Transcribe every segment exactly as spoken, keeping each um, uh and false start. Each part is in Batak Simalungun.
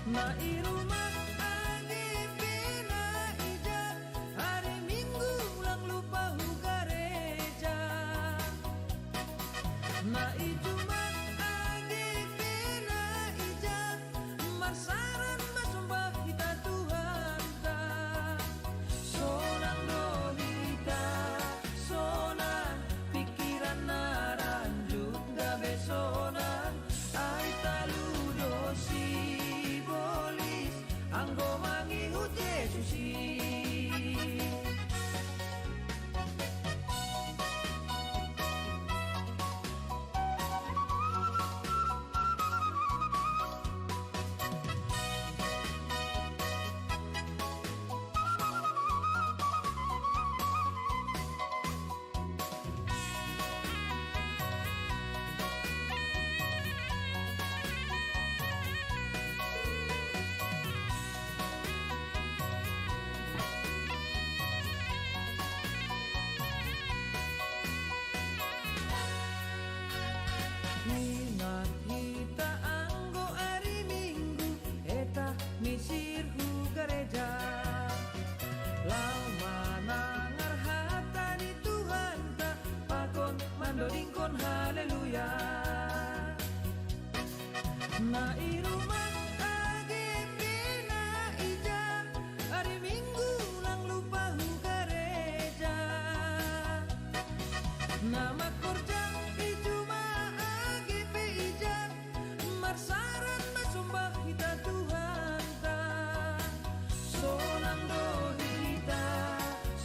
Mai rumah A G P na ija, hari Minggu lang lupa hu gareja. Mai Jumat A G P na ija, marsaran masumbah hita Tuhanta. Sonang do hita, sonang, pikiran na ranjuk gabe sonang, ai talu do sibolis, anggo mangihut Jesus i. Ingat hita anggo ari Minggu, etah misir hu gareja. Laho manangar hata ni Tuhanta, pakon mandodingkon haleluya. Mai rumah A G P na ija, ari Minggu lang lupa hu gareja. Na mangkorja i juma A G P ija, marsaran masumbah hita Tuhanta. Sonang do hita,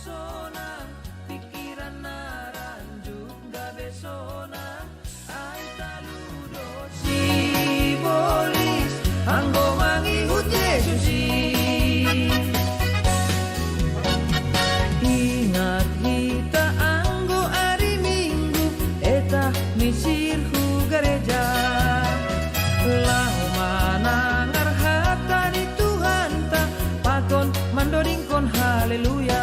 sonang, pikiran na ranjuk gabe sonang, ai talu do sibolis, anggo mangihut Jesus i. Ingat hita anggo ari Minggu, etah misir hu gareja. Laho manangar hata ni Tuhanta, pakon mandodingkon haleluya.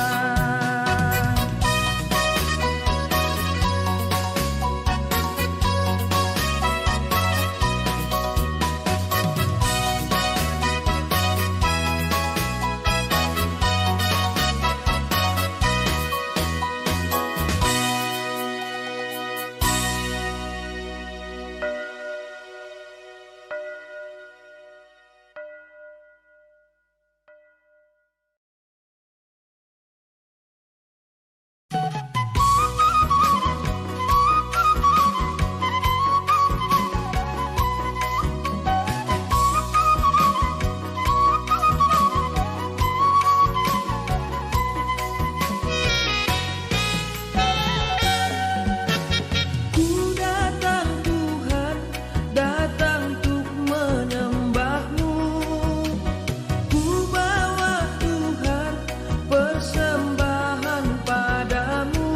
Ku datang, Tuhan, datang untuk menyembah-Mu. Ku bawa, Tuhan, persembahan pada-Mu,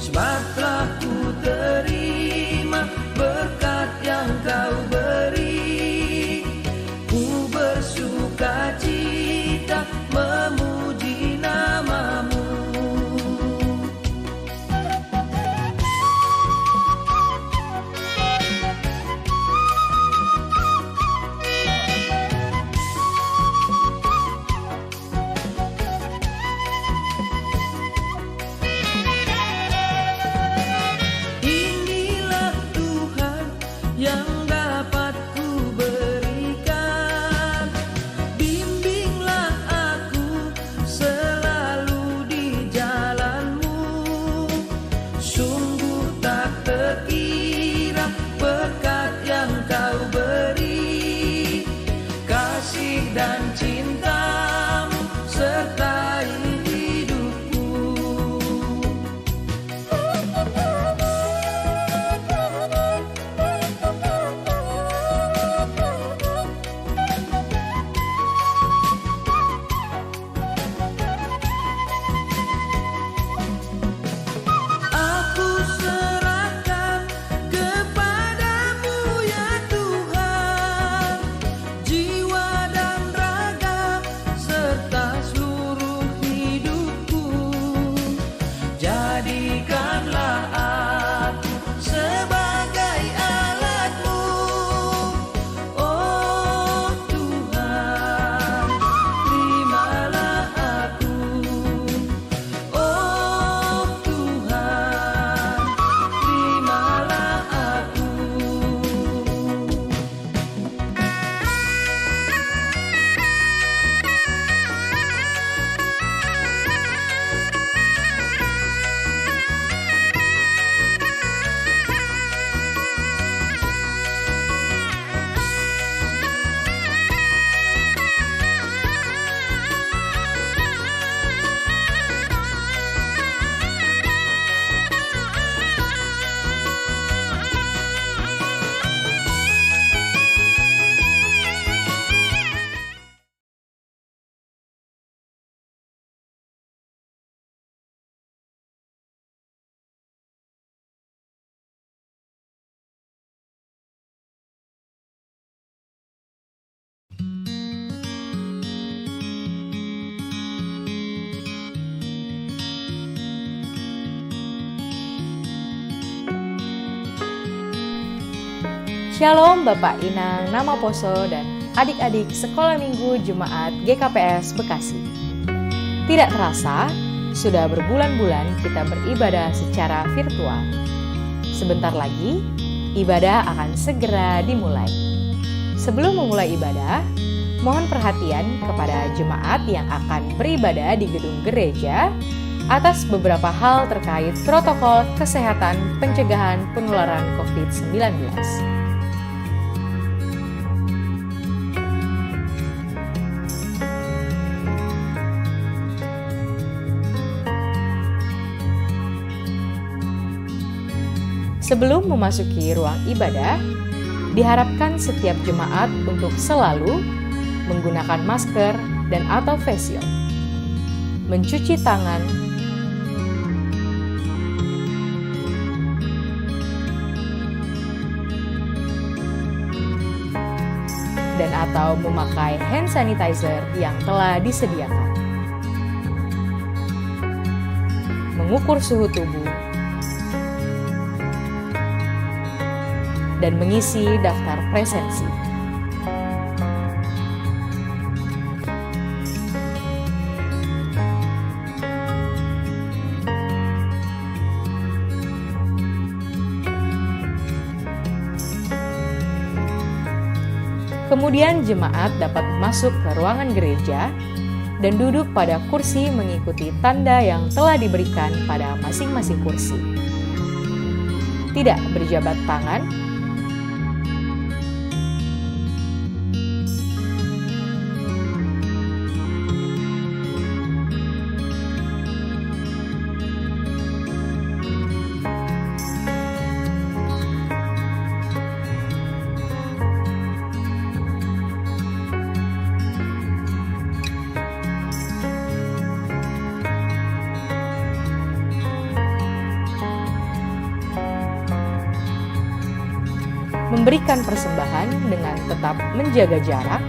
sebab telah ku terima berkat yang Kau beri. Ku bersuka cita memuji nama-Mu. Inilah, Tuhan, yang dapat ku berikan. Bimbinglah aku selalu di jalan-Mu. Sungguh tak terkira berkat yang Kau beri. Kasih dan cinta-Mu sertai hidupku. Aku serahkan kepada-Mu, ya Tuhan, jiwa dan raga Shalom Bapak Inang Namaposo dan adik-adik Sekolah Minggu Jemaat G K P S Bekasi. Tidak terasa, sudah berbulan-bulan kita beribadah secara virtual. Sebentar lagi, ibadah akan segera dimulai. Sebelum memulai ibadah, mohon perhatian kepada jemaat yang akan beribadah di gedung gereja atas beberapa hal terkait protokol kesehatan pencegahan penularan covid sembilan belas. Sebelum memasuki ruang ibadah, diharapkan setiap jemaat untuk selalu menggunakan masker dan atau face shield, mencuci tangan, dan atau memakai hand sanitizer yang telah disediakan. Mengukur suhu tubuh dan mengisi daftar presensi. Kemudian jemaat dapat masuk ke ruangan gereja dan duduk pada kursi mengikuti tanda yang telah diberikan pada masing-masing kursi. Tidak berjabat tangan, memberikan persembahan dengan tetap menjaga jarak,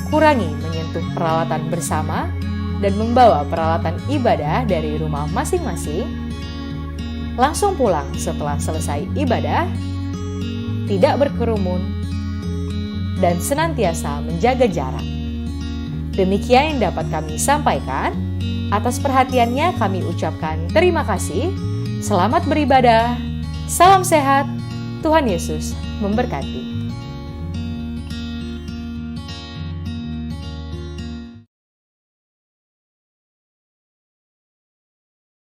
kurangi menyentuh peralatan bersama, dan membawa peralatan ibadah dari rumah masing-masing. Langsung pulang setelah selesai ibadah, tidak berkerumun, dan senantiasa menjaga jarak. Demikian yang dapat kami sampaikan. Atas perhatiannya kami ucapkan terima kasih. Selamat beribadah. Salam sehat. Tuhan Yesus memberkati.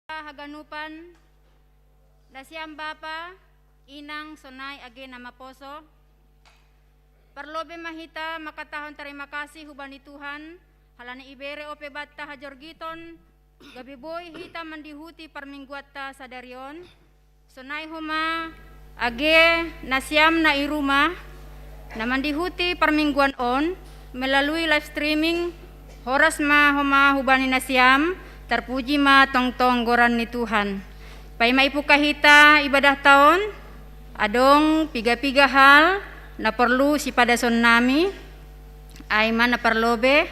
Haganupan, da siam Bapa, Inang, Sonai, Age Namaposo. Parlobe ma hita makatahon tarima kasih hubani Tuhan, halani ibere ope batta hajorgiton, gabe boi hita mandihuti parmingguatta sadarion. Sonai homa, age na siam na i rumah, na mandihuti parmingguan on, melalui live streaming, horas ma homa hubani na siam, tarpuji ma tongtong goran ni Tuhan. Paima ipuka hita ibadah taon, adong piga-piga hal na porlu sipadason nami, ai ma na parlobe,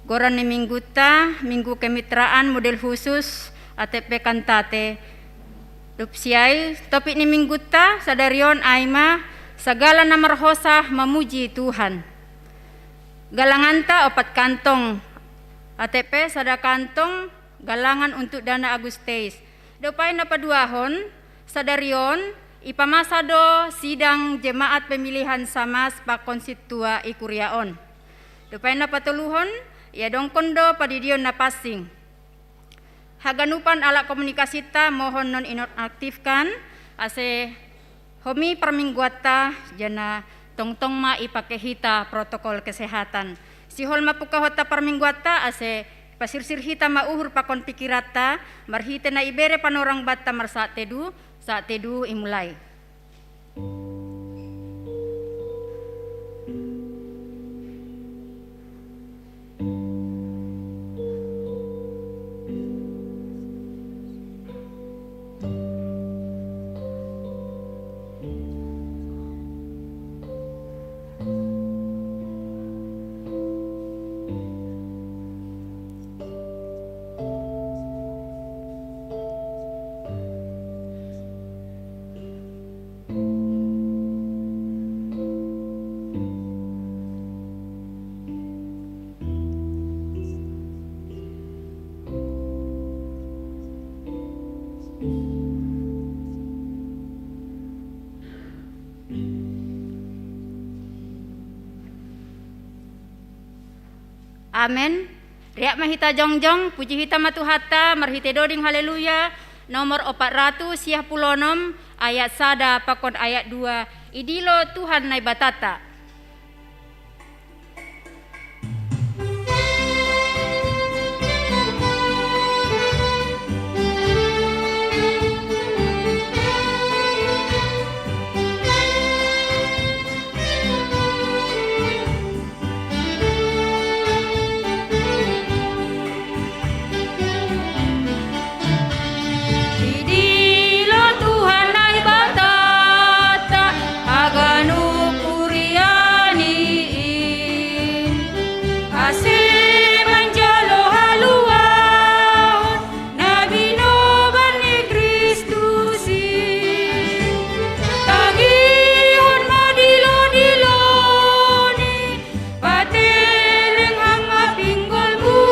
goran ni minggutta, minggu kemitraan model khusus, atepe kantate, dopsiai, topik ni minggutta, sadarion ai ma, sagala na marhosah mamuji Tuhan. Galanganta opat kantong, atepe sada kantong, galangan untuk dana Agusteis. Dopai na paduahon, sadarion, ipamasa do sidang jemaat pemilihan samas pakon sintua i kuriaon. Dopai na patoluhon, ia dongkon do padidion na passing. Haganupan alat komunikasita mohon non inonaktifkan, ase homi parmingguatta jana tongtong ma ipake hita protokol kesehatan. Sihol ma pukahota parmingguatta ase pasirsir hita ma uhur pakon pikiratta, marhite na ibere panorang batta marsaat tedu, saat tedu imulai. Amen. Riak ma hita jongjong, puji hita ma Tuhanta, marhite doding haleluya, nomor opat ratus siah pulonom, ayat sada pakon ayat dua. Idilo Tuhan Naibatata. Idilo Tuhan Naibatata, haganup kuriani in. Ase manjalo haluahon, na binoban ni Kristus i. Tangihon ma dilo-diloni, pateleng ham ma pinggolmu.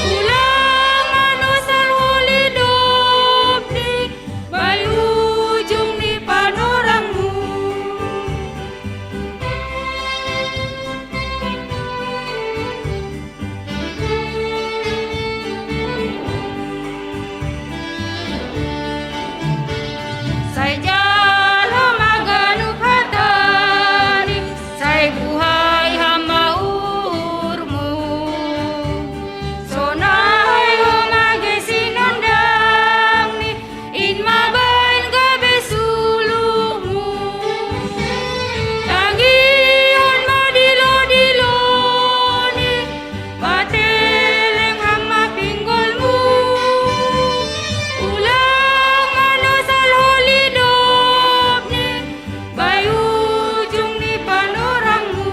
Ulang manosal holidop ni, bayu ujung ni panorangmu. Sai jalo ma ganup hatani, sai buhai ham ma uhurmu. Sonai ho ma gabe sinondangni, in ma bahen gabe suluhmu. Tangihon ma dilo-diloni, pateleng ham ma pinggolmu. Ulang manosal holidop ni, bayu ujung ni panorangmu.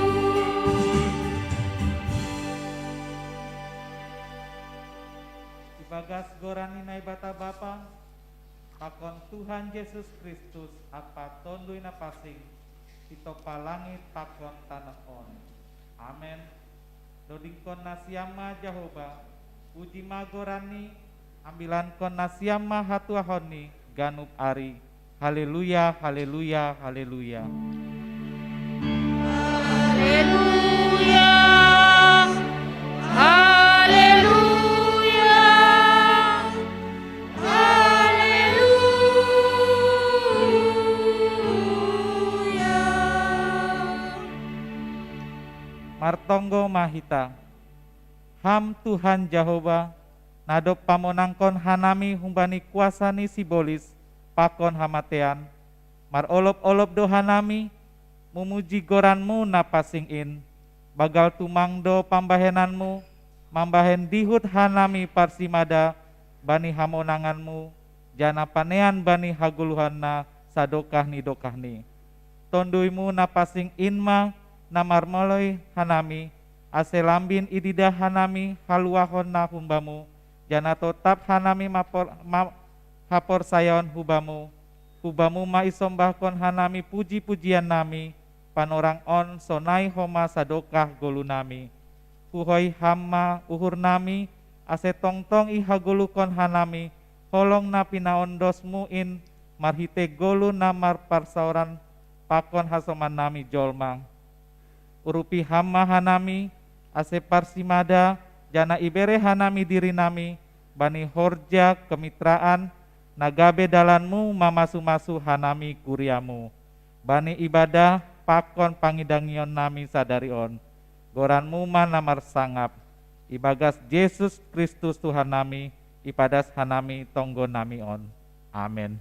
Ibagas goran ni Naibata Bapa, pakon Tuhan Jesus Kristus, Ampa Tonduy Na Pansing, sitompa langit pakon tanoh on. Amen. Dodingkon nasiam ma Jahowa, puji ma goran-Ni, ambilankon nasiam ma hatuahon-Ni ganup ari. Haleluya, haleluya, haleluya. Haleluya. Haleluya. Haleluya. Martonggo ma hita. Ham Tuhan Jahowa, na dob pamonangkon hanami humbani kuasa ni sibolis pakon hamatean, marolop-olop do hanami mumuji goran-Mu na pansing in. Banggal tumang do pambahenan-Mu, mambahen dihut hanami parsimada bani hamonangan-Mu, janah panean bani hagoluhan na sadokah ni dokahni. Tonduy-Mu na pansing in ma na marmoloi hanami, ase lambin ididah hanami haluahon na humba-Mu, janah totap hanami mapor-, ma-, haporsayaon hu Bamu. Hu Bamu ma isombahkon hanami puji-pujian nami, panorang on sonai homa sadokah ngolunami. Puhoi Ham ma uhurnami, ase tongtong ihagoluhkon hanami holong na pinaondos-Mu in marhitei ngolu na marparsaoran pakon hasomannami jolma. Urupi Ham ma hanami, ase parsimada, janah ibere hanami dirinami bani horja kemitraan, na gabe dalan-Mu mamasu-masu hanami kuria-Mu. Bani ibadah pakon pangidangionnami sadari on, goran-Mu ma na marsangap. Ibagas Jesus Kristus Tuhannami, ipadas hanami tonggonami on. Amen.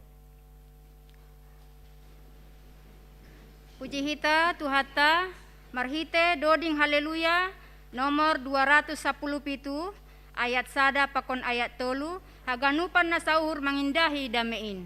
Puji hita Tuhanta, marhitei doding Haleluya nomor dua ratus sapuluh pitu, ayat sada pakon ayat tolu, haganupan na sauhur mangindahi dame in.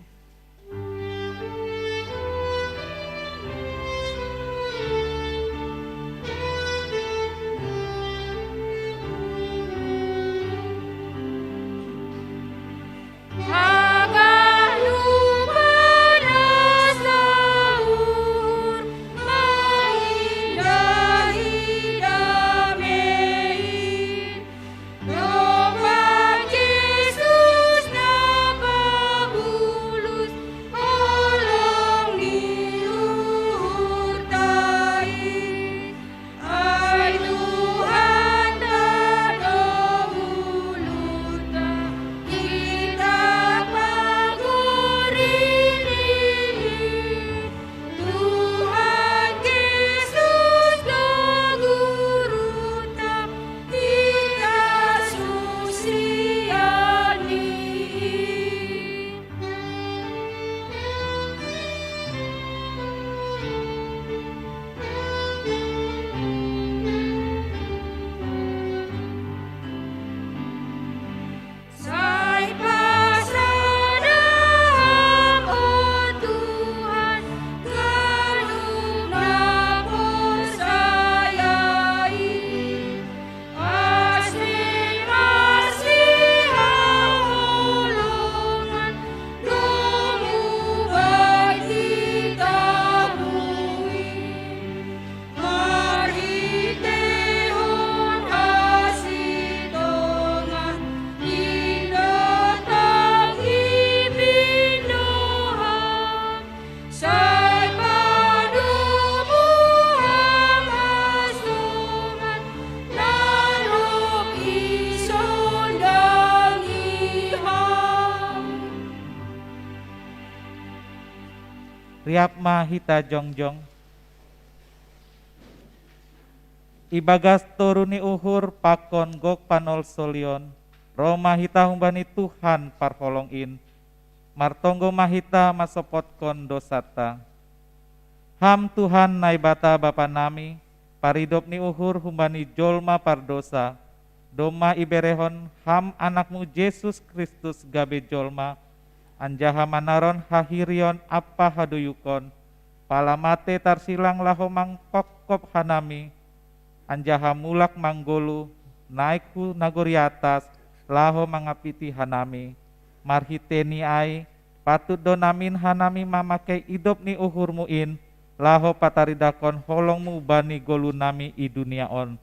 Siap ma hita jongjong. Ibagas toru ni uhur pakon gok panolsolion, ro ma hita humbani Tuhan parholong in, martonggo ma hita masopotkon dosata. Ham Tuhan Naibata Bapa nami, paridop ni uhur humbani jolma pardosa, domma iberehon Ham Anakmu Jesus Kristus gabe jolma, anjaha manaron hahirion ampa hadoyukon, pala mate tarsilang laho mangkopkop hanami, anjaha mulak manggoluh, naik hu nagori atas, laho mangapiti hanami. Marhiteni ai, patut do namin hanami mamake idop ni uhurmu in, laho pataridahkon holongmu bani goluh nami i dunia on.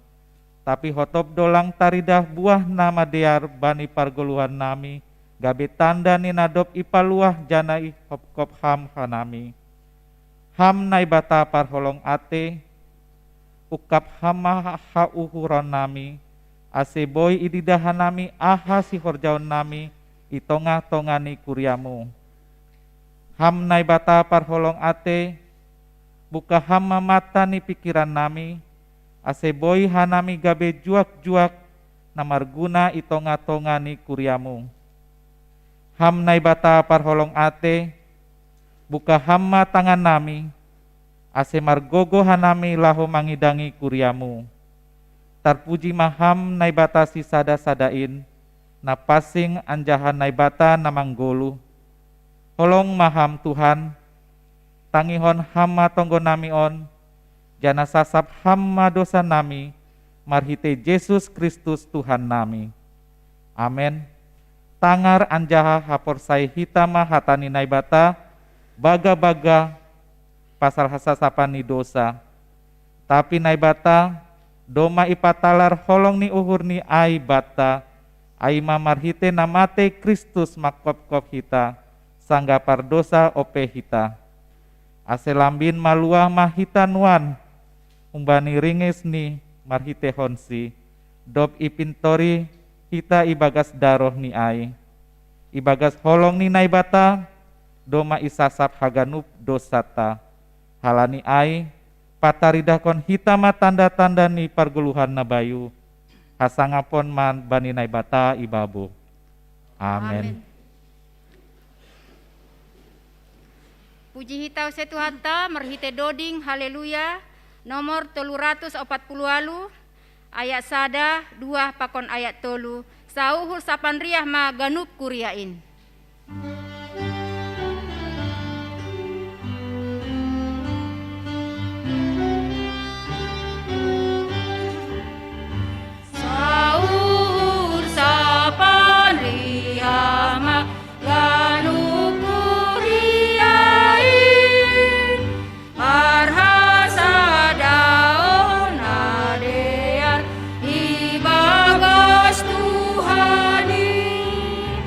Tapi hotop do lang taridah buah na madear bani pargoluhan nami, gabe tanda ni na dob ipaluah janah ihopkop Ham hanami. Ham Naibata parholong ate, ungkap Ham ma hauhuron nami, ase boi ididah hanami aha sihorjaon nami i tongah-tongah ni kuriamu. Ham Naibata parholong ate, buka Ham ma mata ni pikiran nami, ase boi hanami gabe juak-juak na marguna i tongah-tongah ni kuriamu. Ham Naibata parholong ate, buka Ham ma tangan nami, ase margogoh hanami laho mangidangi kuriamu. Tarpuji ma Ham Naibata sisada-sada in, na pansing anjaha Naibata na manggoluh. Holong ma Ham Tuhan, tangihon Ham ma tonggo nami on, janah sasap Ham ma dosa nami, marhitei Jesus Kristus Tuhan nami. Amen. Tangar anjaha haporsai hita ma hata ni Naibata, baga-baga pasal hasasapan ni dosa. Tapi Naibata, domma ipatalar holong ni uhurni ai banta, ai ma marhitei na matei Kristus mangkopkop hita, sanggah pardosa ope hita. Ase lambin maluah ma hita nuan, humbani ringesni marhiteihonsi, dob ipintori hita ibagas darohni ai. Ibagas holong ni Naibata, domma isasap haganup dosanta. Halani ai, pataridahkon hita ma tanda-tanda ni pargoluhan na bayu, hasangapon ma bani Naibata i babo. Amen. Amen. Puji hita use Tuhanta, marhitei doding, haleluya, nomor tolu ratus opat puluh walu, ayat sada, dua pakon ayat tolu, sauhur sapan riah ma ganup kuria in. Sauhur sapan riah ma ganup kuria in, marhasada ona dear ibagas Tuhan in.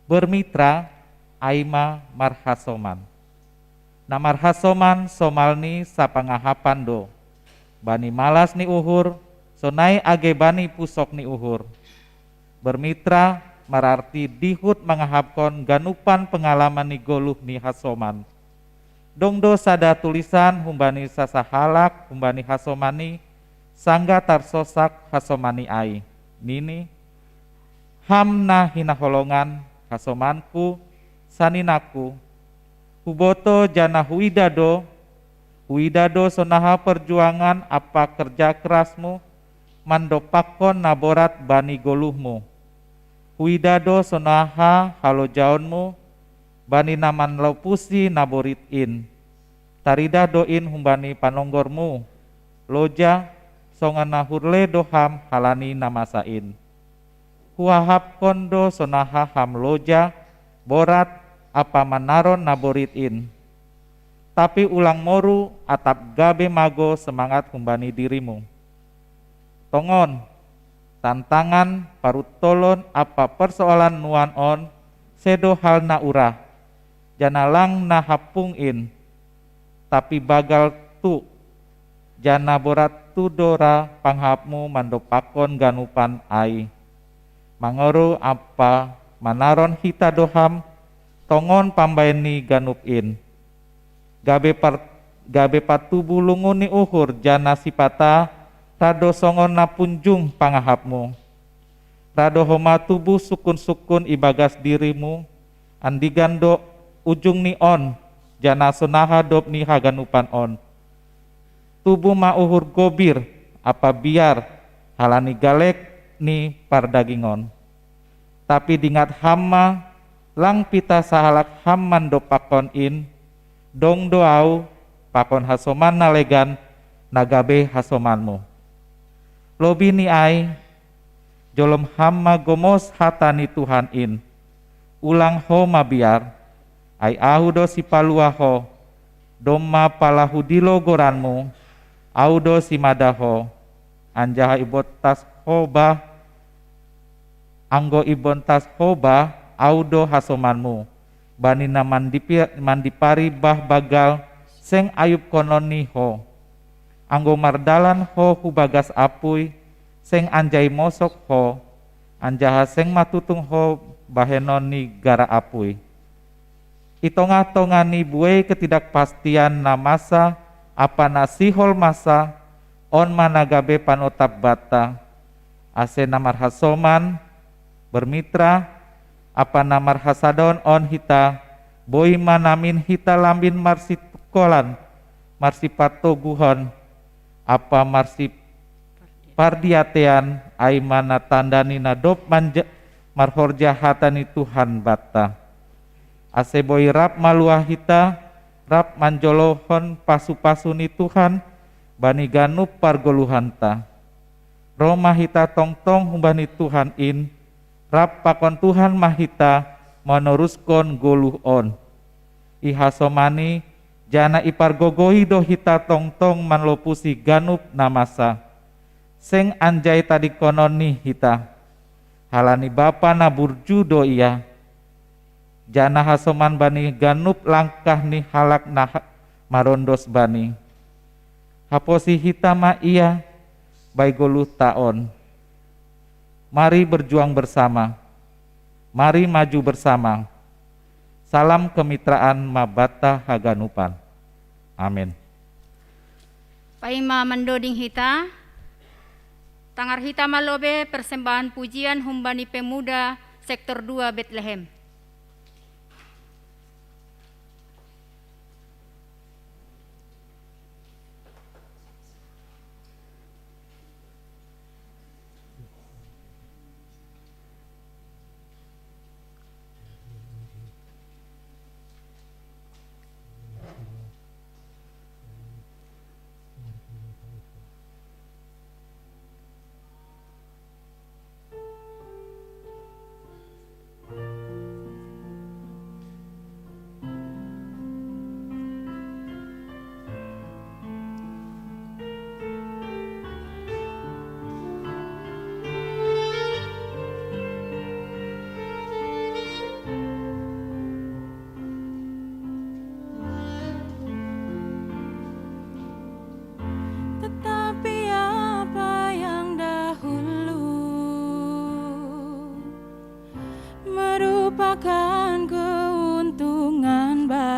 Bermitra, ai ma marhasoman. Na marhasoman somalni sapangahapan do. Bani malas ni uhur, sonai age bani pusok ni uhur. Bermitra mararti dihut mangahapkon ganupan pengalaman ni goluh ni hasoman. Dong do sada tulisan humbani sasahalak humbani hasomanni, sangga tarsosak hasomanni ai, nini: Ham na hinaholongan, hasomanku, saninaku, huboto janah huida do, huida do sonaha perjuangan ampa kerja kerasmu mandompakkon na borat bani goluhmu. Huida do sonaha halojaonmu bani na manlopusi naborit in. Taridah do in humbani panonggormu, loja, songon na hurle do ham halani na masa in. Huahapkon do sonaha ham loja, borat, ampa manaron naborit in. Tapi ulang moru atap gabe mago semangat humbani dirimu. Tongon, tantangan, paruntolon ampa persoalan nuan on sedo hal na urah, janah lang na hampung in, tapi bagal tu, janah borat tu do ra pangahapmu mandompakkon ganupan ai. Mangoru ampa manaron hita do ham tongon pambahen ni ganup in. Gabe par, gabe patubuh lungun ni uhur janah sipata ra do songon na punjung pangahapmu. Ra do homa tubuh sukun-sukun ibagas dirimu, andigan do ujungni on, janah sonaha dob ni haganupan on. Tubuh ma uhur gobir ampa biar halani galek ni pardagingon. Tapi dingat ham ma, lang pitah sahalak ham mandompakkon in, dong do Ahu pakon hasoman na legan na gabe hasomanmu. Lobih ni ai, jolom ham ma gomos hata ni Tuhan in. Ulang ho mabiar, ai Ahu do sipaluah ho, domma pala hudilo goranmu, Ahu do simada ho, anjaha ibontas ho bah, anggo ibontas ho bah, Ahu do hasomanmu, bani na mandipi, mandipari bah bagal, seng ayupkononni ho. Anggo mardalan ho hu bagas apuy, seng anjai mosok ho, anjaha seng matutung ho bahenon ni gara apuy. I tongah-tongah ni buei ketidakpastian na masa ampa na sihol masa, on ma na gabe panotap banta, ase na marhasoman, bermitra, ampa na marhasadon on hita, boi ma namin hita lambin marsitungkolan, marsipatoguhon, ampa marsipardiatean, ai ma na tanda ni na dob manja, marhorja hata ni Tuhan banta. Ase boi rap maluah hita, rap manjolohon pasu-pasu ni Tuhan bani ganup pargoluhanta. Roh ma hita tongtong humbani Tuhan in, rap pakon Tuhan ma hita manoruskon goluh on. Ihasomani, janah ipargogohi do hita tongtong manlopusi ganup na masa. Seng anjai tadingkononni hita. Halani Bapa na burju do Ia, janah hasoman bani ganup langkah ni halak na ha, marondos Bani. Haposi hita ma Ia, bai goluhta on. Mari berjuang bersama. Mari maju bersama. Salam kemitraan ma banta haganupan. Amin. Paima mandoding hita, tangar hita ma lobe persembahan pujian humbani pemuda sektor dua Betlehem.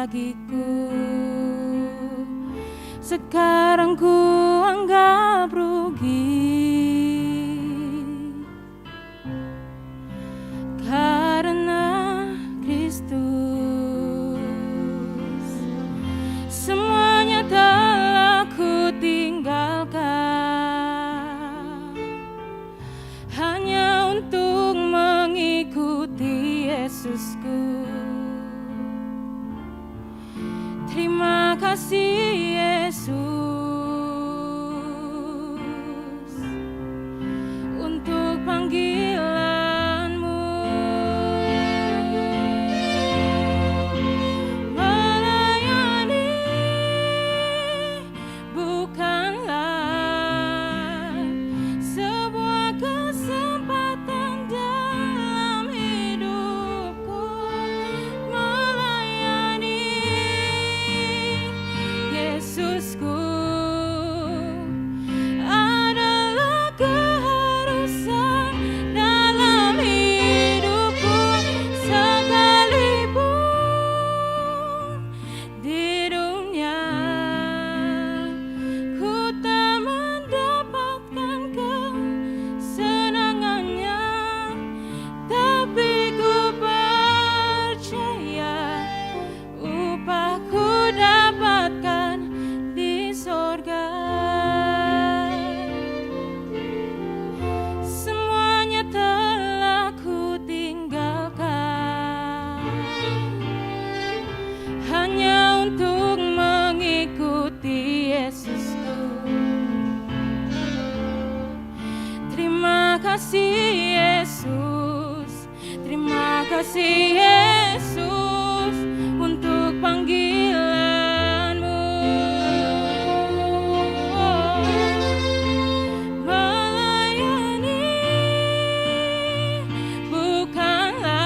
bagiku. Sekarang ku anggap rugi karena Kristus. Semuanya telah ku tinggalkan hanya untuk mengikuti Yesusku. Terima kasih Yesus untuk panggilanmu. Melayani bukanlah sebuah kesempatan dalam hidupku. Melayani Yesusku adalah keharusan dalam hidupku. Sekalipun di dunia ku tak mendapatkan kesenangannya, tapi ku percaya upahku dapatkan di sorga. Semuanya telah ku tinggalkan hanya untuk mengikuti Yesusku. Terima kasih Yesus, terima kasih Yesus untuk panggilanmu. Melayani bukanlah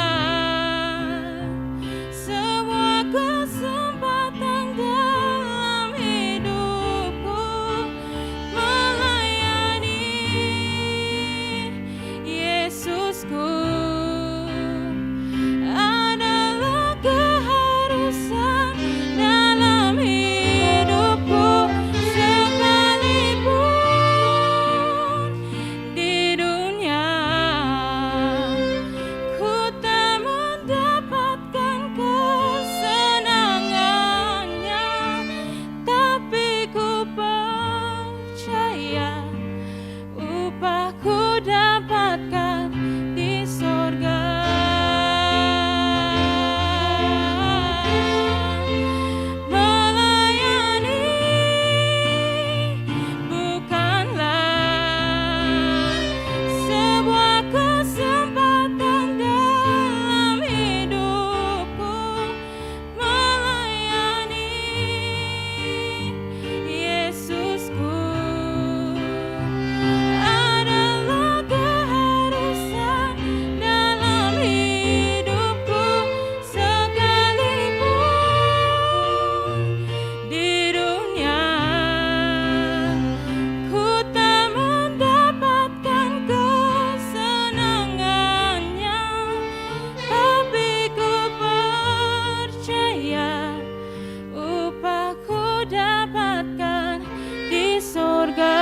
sebuah kesempatan dalam hidupku. Melayani Yesusku adalah keharusan dalam hidupku. Sekalipun di dunia ku tak mendapatkan kesenangannya, tapi ku percaya upahku dapatkan di sorga. Melayani bukanlah sebuah kesempatan dalam hidupku. Melayani Yesusku adalah keharusan dalam hidupku. Sekalipun di dunia ku tak mendapatkan kesenangannya, tapi ku percaya upahku dapatkan di sorga.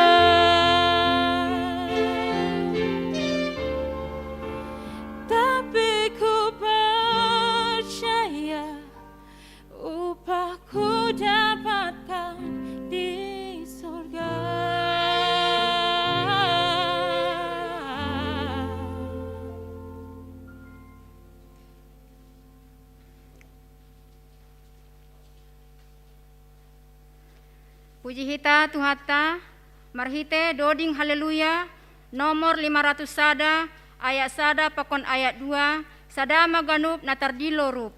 Tapi ku percaya upahku dapatkan di sorga. Puji hita Tuhanta, marhite doding haleluya, nomor lima ratus sada, ayat sada pakon ayat dua, sada ma ganup na tardilo rup.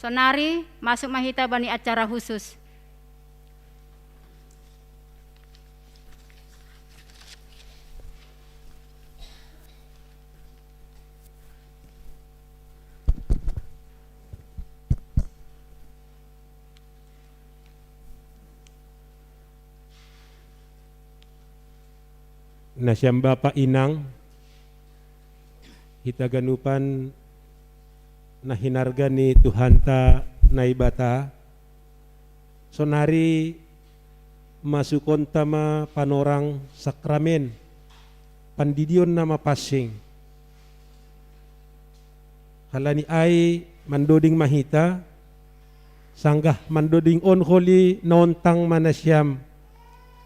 Nari masuk ma hita bani acara khusus. Nasiam bapa inang, hita ganupan na hinarga ni Tuhanta Naibata, sonari masukonta ma panorang sakramen pandidion na mapansing. Halani ai mandoding ma hita, sanggah mandoding on holi naontang ma nasiam,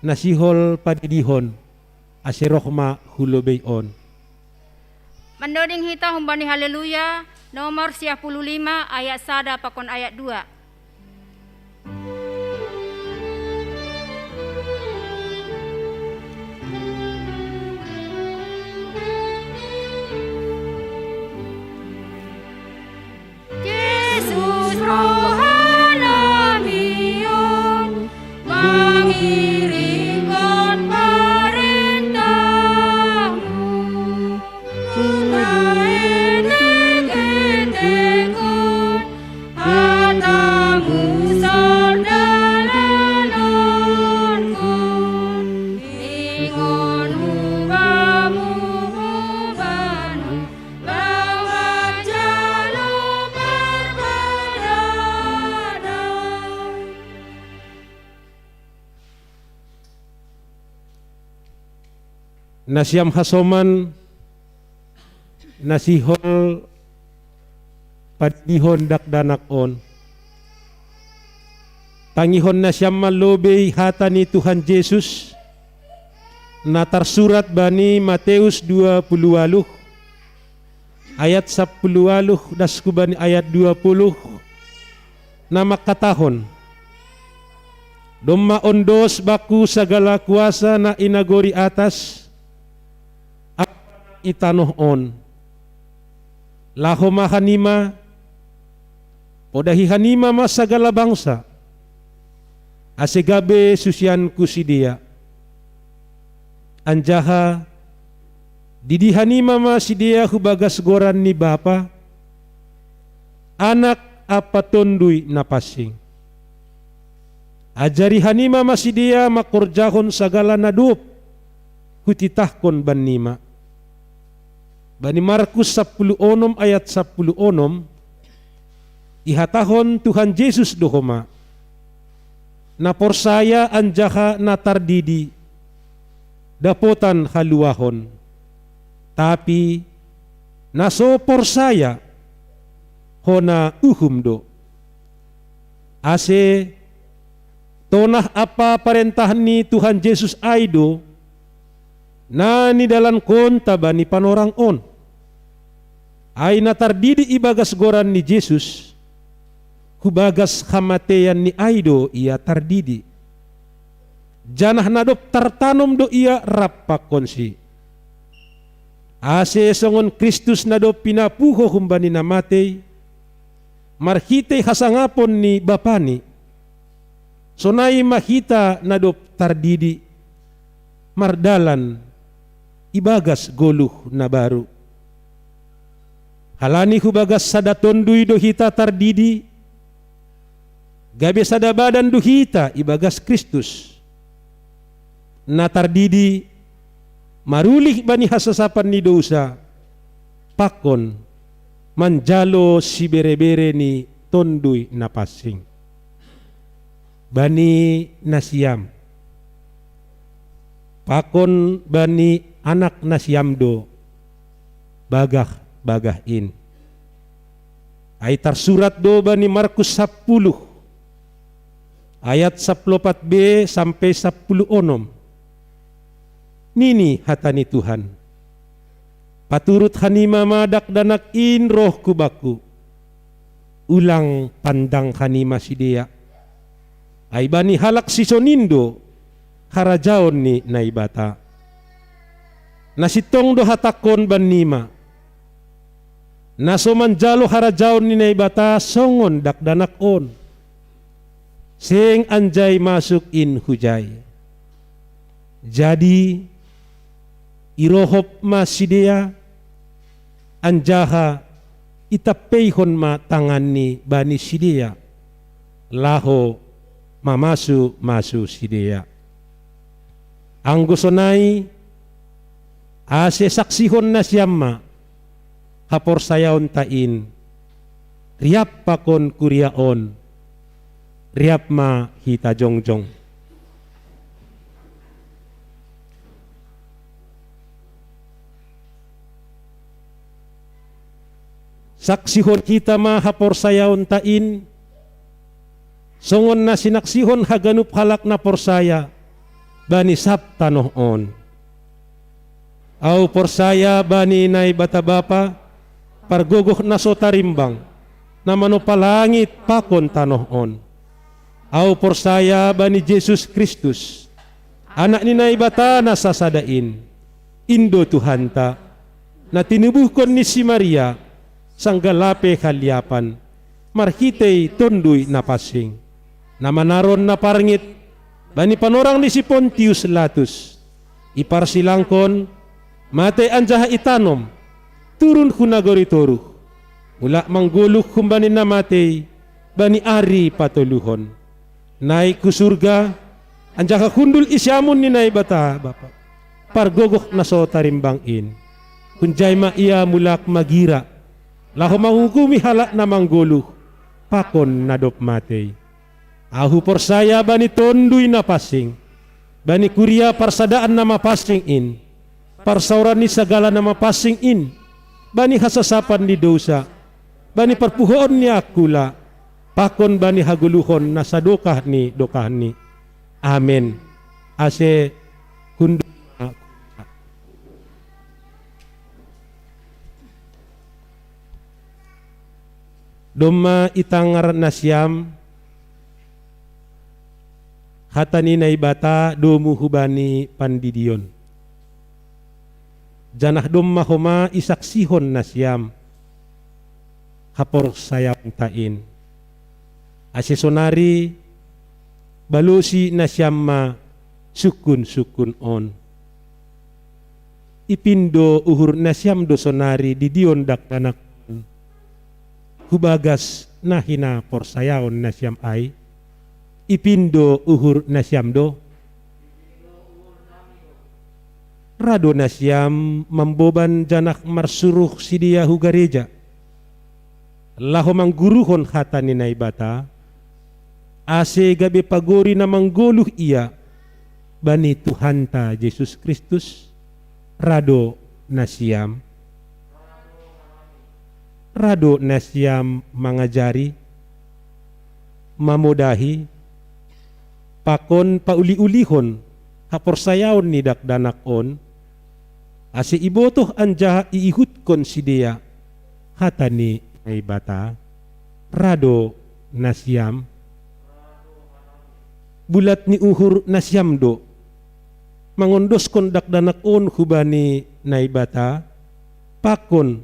na sihol padidihon, ase roh ma hu lobei on. Mandoding hita humbani Haleluya nomor siah puluh lima ayat sada pakon ayat dua. Jesus rohana mion, mangiringkon parentahmu. Kumaenek-enekon hatamu sardalalonkon. Ingon hubamu hubanon, bangga jalo parpadanan. Nasiam hasoman, na sihol padidihon dakdanak on. Tangihon nasiam ma lobei hata ni Tuhan Jesus, na tarsurat bani Mateus dua puluh waluh, ayat sapuluh waluh das hu bani ayat dua puluh, na mangkatahon: Domma ondos bangku sagala kuasa na i nagori atas, i tanoh on. Laho ma hanima, podahi hanima ma sagala bangsa, ase gabe susianku sidea. Anjaha didi hanima ma sidea hu bagas goran ni Bapa, Anak ampa Tonduy Napansing. Ajari hanima ma sidea mangkorjahon sagala na dob hutitahkon bannima. Bani Markus sapuluh onom ayat sapuluh onom, ihatahon Tuhan Jesus do homa: Na porsaya anjaha na tardidi, dapotan haluahon. Tapi na so porsaya, hona uhum do. Ase tonah ampa parentah ni Tuhan Jesus ai do na nidalankonta bani panorang on. Ai na tardidi ibagas goran ni Jesus, hubagas hamateianni ai do ia tardidi. Janah na dob tartanom do ia rap pakkonsi. Ase songon Kristus na dob pinapuho humbani na matei, marhitei hasangapon ni Bapani, sonai ma hita na dob tardidi, mardalan ibagas goluh na baru. Halani hubagas sada tonduy do hita tardidi, gabe sada badan do hita ibagas Kristus. Na tardidi marulih bani hasasapan ni dousa, pakon manjalo siberebere ni Tonduy Napansing. Bani nasiam, pakon bani anak nasiam do bagah-bagah in. Ai tarsurat do bani Markus sapuluh, ayat sapuluh opat b sampe sapuluh onom. Nini hata ni Tuhan: Paturut hanima ma dakdanak in roh hu bangku, ulang pandang hanima sidea. Ai bani halak sisonin do harajaon ni Naibata. Na sintong do hatangkon bannima: Na so manjalo harajaon ni Naibata songon dakdanak on, seng anjai masuk in hujai. Jadi irohop ma sidea, anjaha itampeihon ma tanganni bani sidea, laho mamasu-masu sidea. Anggo sonai, ase saksihon nasiam ma haporsayaonta in. Riap pakon kuria on, riap ma hita jongjong. Saksihon hita ma haporsayaonta in, songon na sinaksihon haganup halak na porsaya bani sab tanoh on. Ahu porsaya bani Naibata Bapa, pargogoh na so tarimbang, na manompa langit pakon tanoh on. Ahu porsaya bani Jesus Kristus, Anak ni Naibata na sasada in, in do Tuhanta, na tinubuhkon ni si Maria, sanggah lape haliapan, marhitei Tonduy Napansing, na manaron na parngit bani panorang ni si Pontius Latus, iparsilangkon, mate anjaha itanom, turun hu nagori toruh, mulak manggoluh humbani na matei bani ari patoluhon. Naik hu surga, anjaha hundul i siamun ni Naibata Bapa, pargogoh na so tarimbang in. Hunjai ma ia mulak magira, laho manghukumi halak na manggoluh pakon na dob matei. Ahu porsaya bani Tonduy Napansing, bani kuria parsadaan na mapansing in, parsaoran ni sagala na mapansing in, bani hasasapan ni dousa, bani parpuhoon ni angkula, pakon bani hagoluhon na sadokah ni dokahni. Amen. Ase hundul ma. Domma itangar nasiam hata ni Naibata domu hubani pandidion. Janah domma homa isaksihon nasiam haporsayaonta in. Ase sonari balosi nasiam ma sungkun-sungkun on. Ipindo uhur nasiam do sonari didion dakdanak on hu bagas na hinaporsayaon nasiam ai? Ipindo uhur nasiam do? Ra do nasiam mamboban janah marsuruh sidea hu gareja, laho mangguruhon hata ni Naibata, ase gabe pagori na manggoluh ia bani Tuhanta Jesus Kristus? Ra do nasiam? Ra do nasiam mangajari, mamodahi, pakon pauli-ulihon haporsayaon ni dakdanak on, ase ibotoh anjaha iihutkon sidea hata ni Naibata? Ra do nasiam? Bulat ni uhur nasiam do mangondoskon dakdanak on hubani Naibata, pakon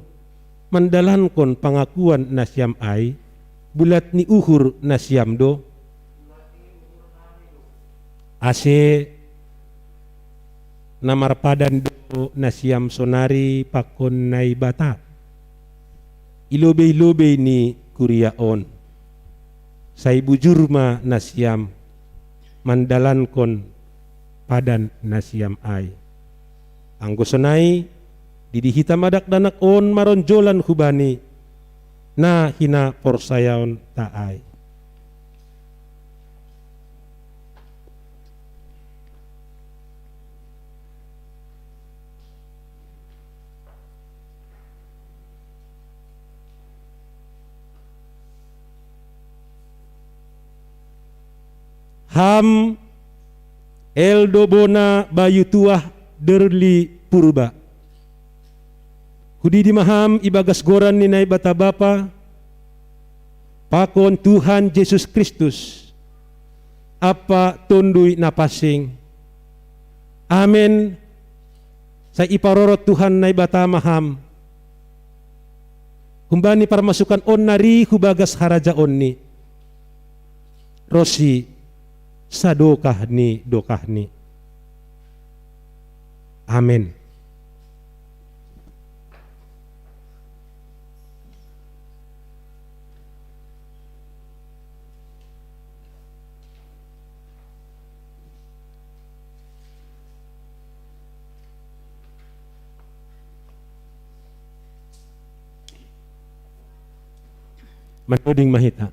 mandalankon pangakuan nasiam ai? Bulat ni uhur nasiam do? Ase na marpadan do nasiam sonari pakon Naibata, i lobei-lobei ni kuria on. Sai bujur ma nasiam mandalankon padan nasiam ai. Anggo sonai, didi hita ma dakdanak on maronjolan hubani na hinaporsayaonta ai. Ham El do bona bayu tuah derli purba. Hudidi ma ham ibagas goran ni Naibata Bapa, pakon Tuhan Jesus Kristus, ampa Tonduy Napansing. Amen. Sai iparorot Tuhan Naibata ma ham. Humbani parmasukan on nari hu bagas harajaonni, ronsi sadokah ni dokahni. Amen. Mandoding ma hita.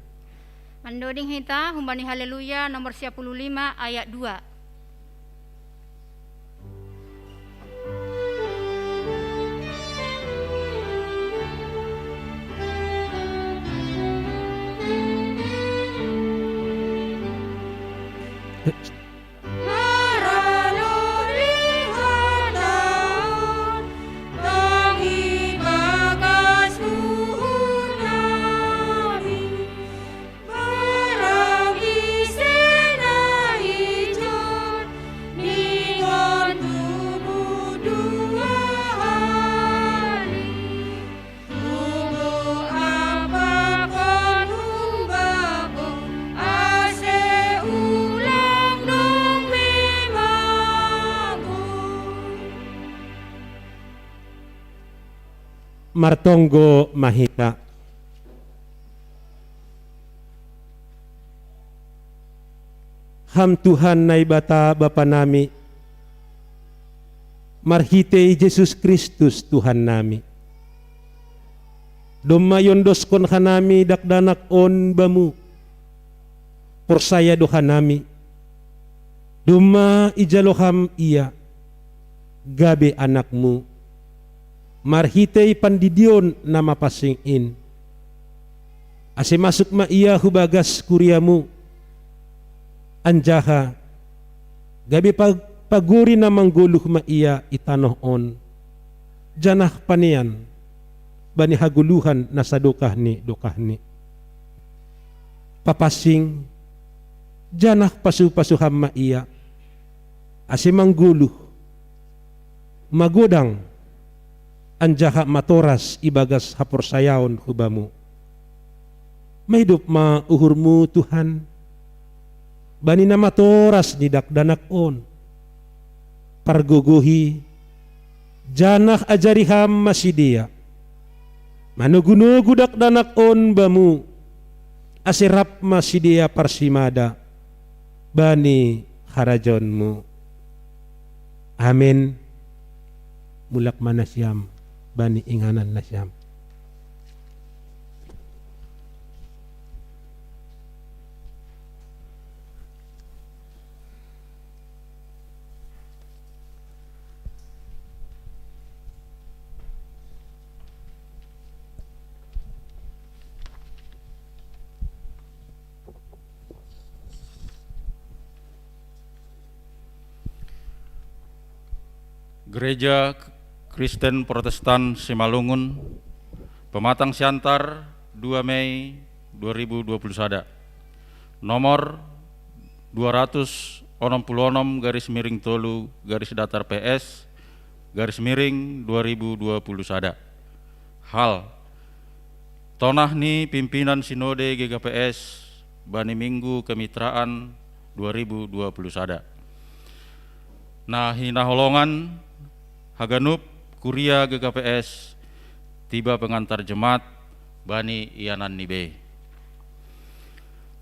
Mandoding hita humbani Haleluya nomor sia puluh lima ayat dua. Martonggo ma hita. Ham Tuhan Naibata Bapa nami, marhitei Jesus Kristus Tuhan nami, domma iondoskon hanami dakdanak on Bamu, porsaya do hanami, domma ijalo Ham Ia gabe anakMu, marhitei pandidion na mapansing in, ase masuk ma Ia hu bagas kuriaMu, anjaha gabe pag-, pagori na manggoluh ma Ia i tanoh on, janah panean bani hagoluhan na sadokah ni dokahni. Papansing, janah pasu-pasu Ham ma Ia, ase manggoluh, magodang, anjaha matoras ibagas haporsayaon hu Bamu. Maidop ma uhurMu, Tuhan, bani na matoras ni dakdanak on. Pargogohi, janah ajari Ham ma sidea manogu-nogu dakdanak on Bamu, ase rap ma sidea parsimada bani harajaonMu. Amen. Mulak ma nasiam bani inganan nasiam. Gereja Kristen Protestan Simalungun, Pematang Siantar, dua Mei dua ribu dua puluh sada. Nomor dua ratus onom puluh onom garis miring tolu garis datar P S garis miring dua ribu dua puluh sada. Hal: tonah ni pimpinan Sinode G K P S bani Minggu Kemitraan dua ribu dua puluh sada. Na hinaholongan haganup kuria G K P S, tiba pengantar jemaat bani ianan ni be.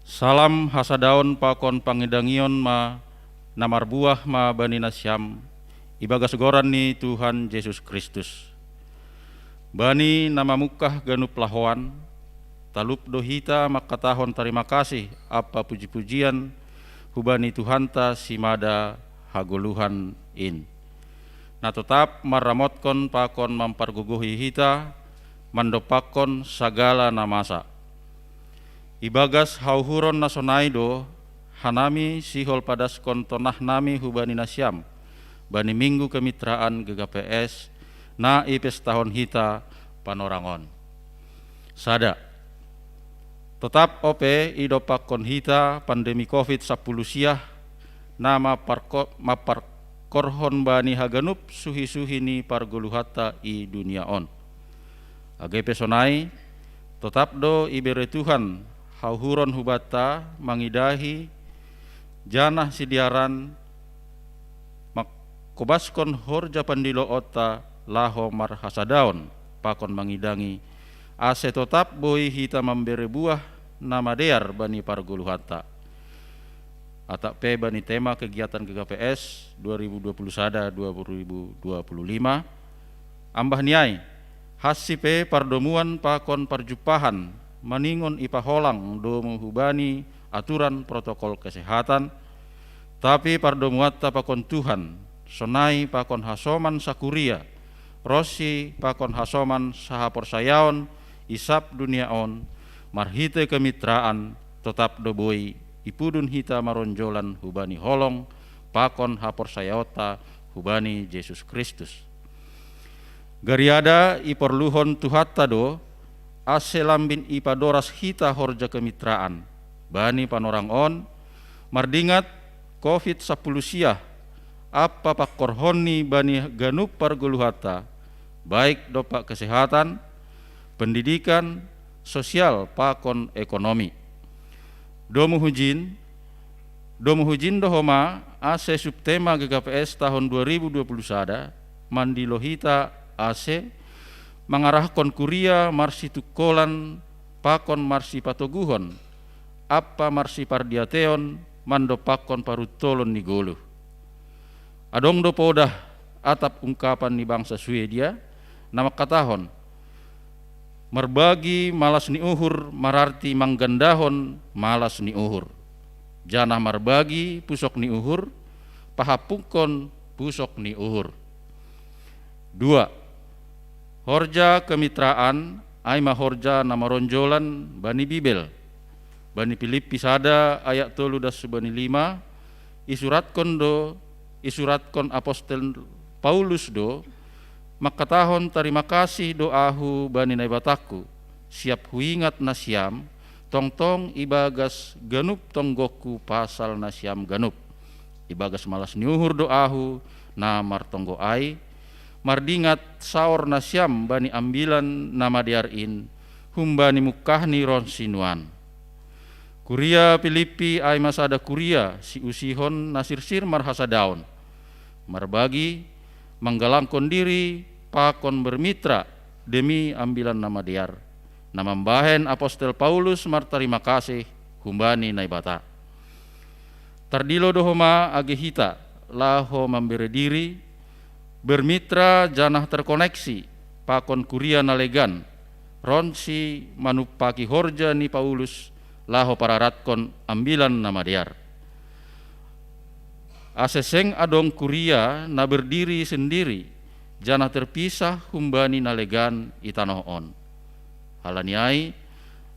Salam hasadaon pakon pangidangion ma na marbuah ma bani nasiam ibagas goran ni Tuhan Jesus Kristus. Bani na mamungkah ganup lahoan, talup do hita mangkatahon tarima kasih ampa puji-pujian hubani Tuhanta simada hagoluhan in, na totap marramotkon pakon mampargogohi hita mandompakkon sagala na masa. Ibagas hauhuron na sonai do hanami sihol padaskon tonahnami hubani nasiam bani Minggu Kemitraan G K P S na ipestahon hita panorang on. Sada. Totap ope idompakkon hita pandemi covid sampulu siah na maparko-, maparkorhon bani haganup suhi-suhi ni pargoluhanta i dunia on. Age pe sonai, Totap do ibere Tuhan hauhuron hubanta mangidahi janah sidearan mangkobaskon horja pandiloonta laho marhasadaon pakon mangidangi, ase totap boi hita mambere buah na madear bani pargoluhanta. Atap pe bani tema kegiatan G K P S dua ribu dua puluh sada dua ribu dua puluh lima, ambah ni ai, hansi pe pardomuan pakon parjumpahan maningon ipaholang domu hubani aturan protokol kesehatan, tapi pardomuanta pakon Tuhan, sonai pakon hasoman sakuria, ronsi pakon hasoman sahaporsayaon i sab dunia on, marhite kemitraan, totap do boi ipudun hita maronjolan hubani holong pakon haporsayaonta hubani Jesus Kristus. Gariada iporluhon Tuhanta do, ase lambin ipadoras hita horja kemitraan bani panorang on, mardingat covid sampulu siah ampa pangkorhonni bani ganup pargoluhanta, baik dompak kesehatan, pendidikan, sosial pakon ekonomi. Domu hujin, domu hujin do homa ase subtema G K P S tahun dua ribu dua puluh sada mandilo hita ase mangarahkon kuria marsitungkolan pakon marsipatoguhon ampa marsipardiateon mandompakkon paruntolon ni goluh. Adong do podah atap ungkapan ni bangsa Swedia na mangkatahon, marbagi malas ni uhur mararti manggandahon malas ni uhur, janah marbagi pusok ni uhur pahampungkon pusok ni uhur. Dua, horja kemitraan ai ma horja na maronjolan bani Bibel. Bani Pilippi sada ayat tolu das hubani lima, isuratkon do, isuratkon apostel Paulus do, mangkatahon, tarima kasih do ahu bani Naibatangku, siap huingat nasiam, tongtong ibagas ganup tonggongku pasal nasiam ganup. Ibagas malas ni uhur do ahu na martonggo ai, mardingat saor nasiam bani Ambilan Namadear in, humbani mungkahni ronsi nuan. Kuria Pilippi ai ma sada kuria siusihon na sirsir marhasadaon, marbagi, manggalangkon diri pakon bermitra demi Ambilan Namadear, na mambahen apostel Paulus martarima kasih humbani Naibata. Tardilo do homa age hita laho mambere diri, bermitra janah terkoneksi pakon kuria na legan, ronsi manumpaki horja ni Paulus laho pararatkon Ambilan Namadear. Ase seng adong kuria na berdiri sendiri, janah terpisah humbani na legan i tanoh on. Halani ai,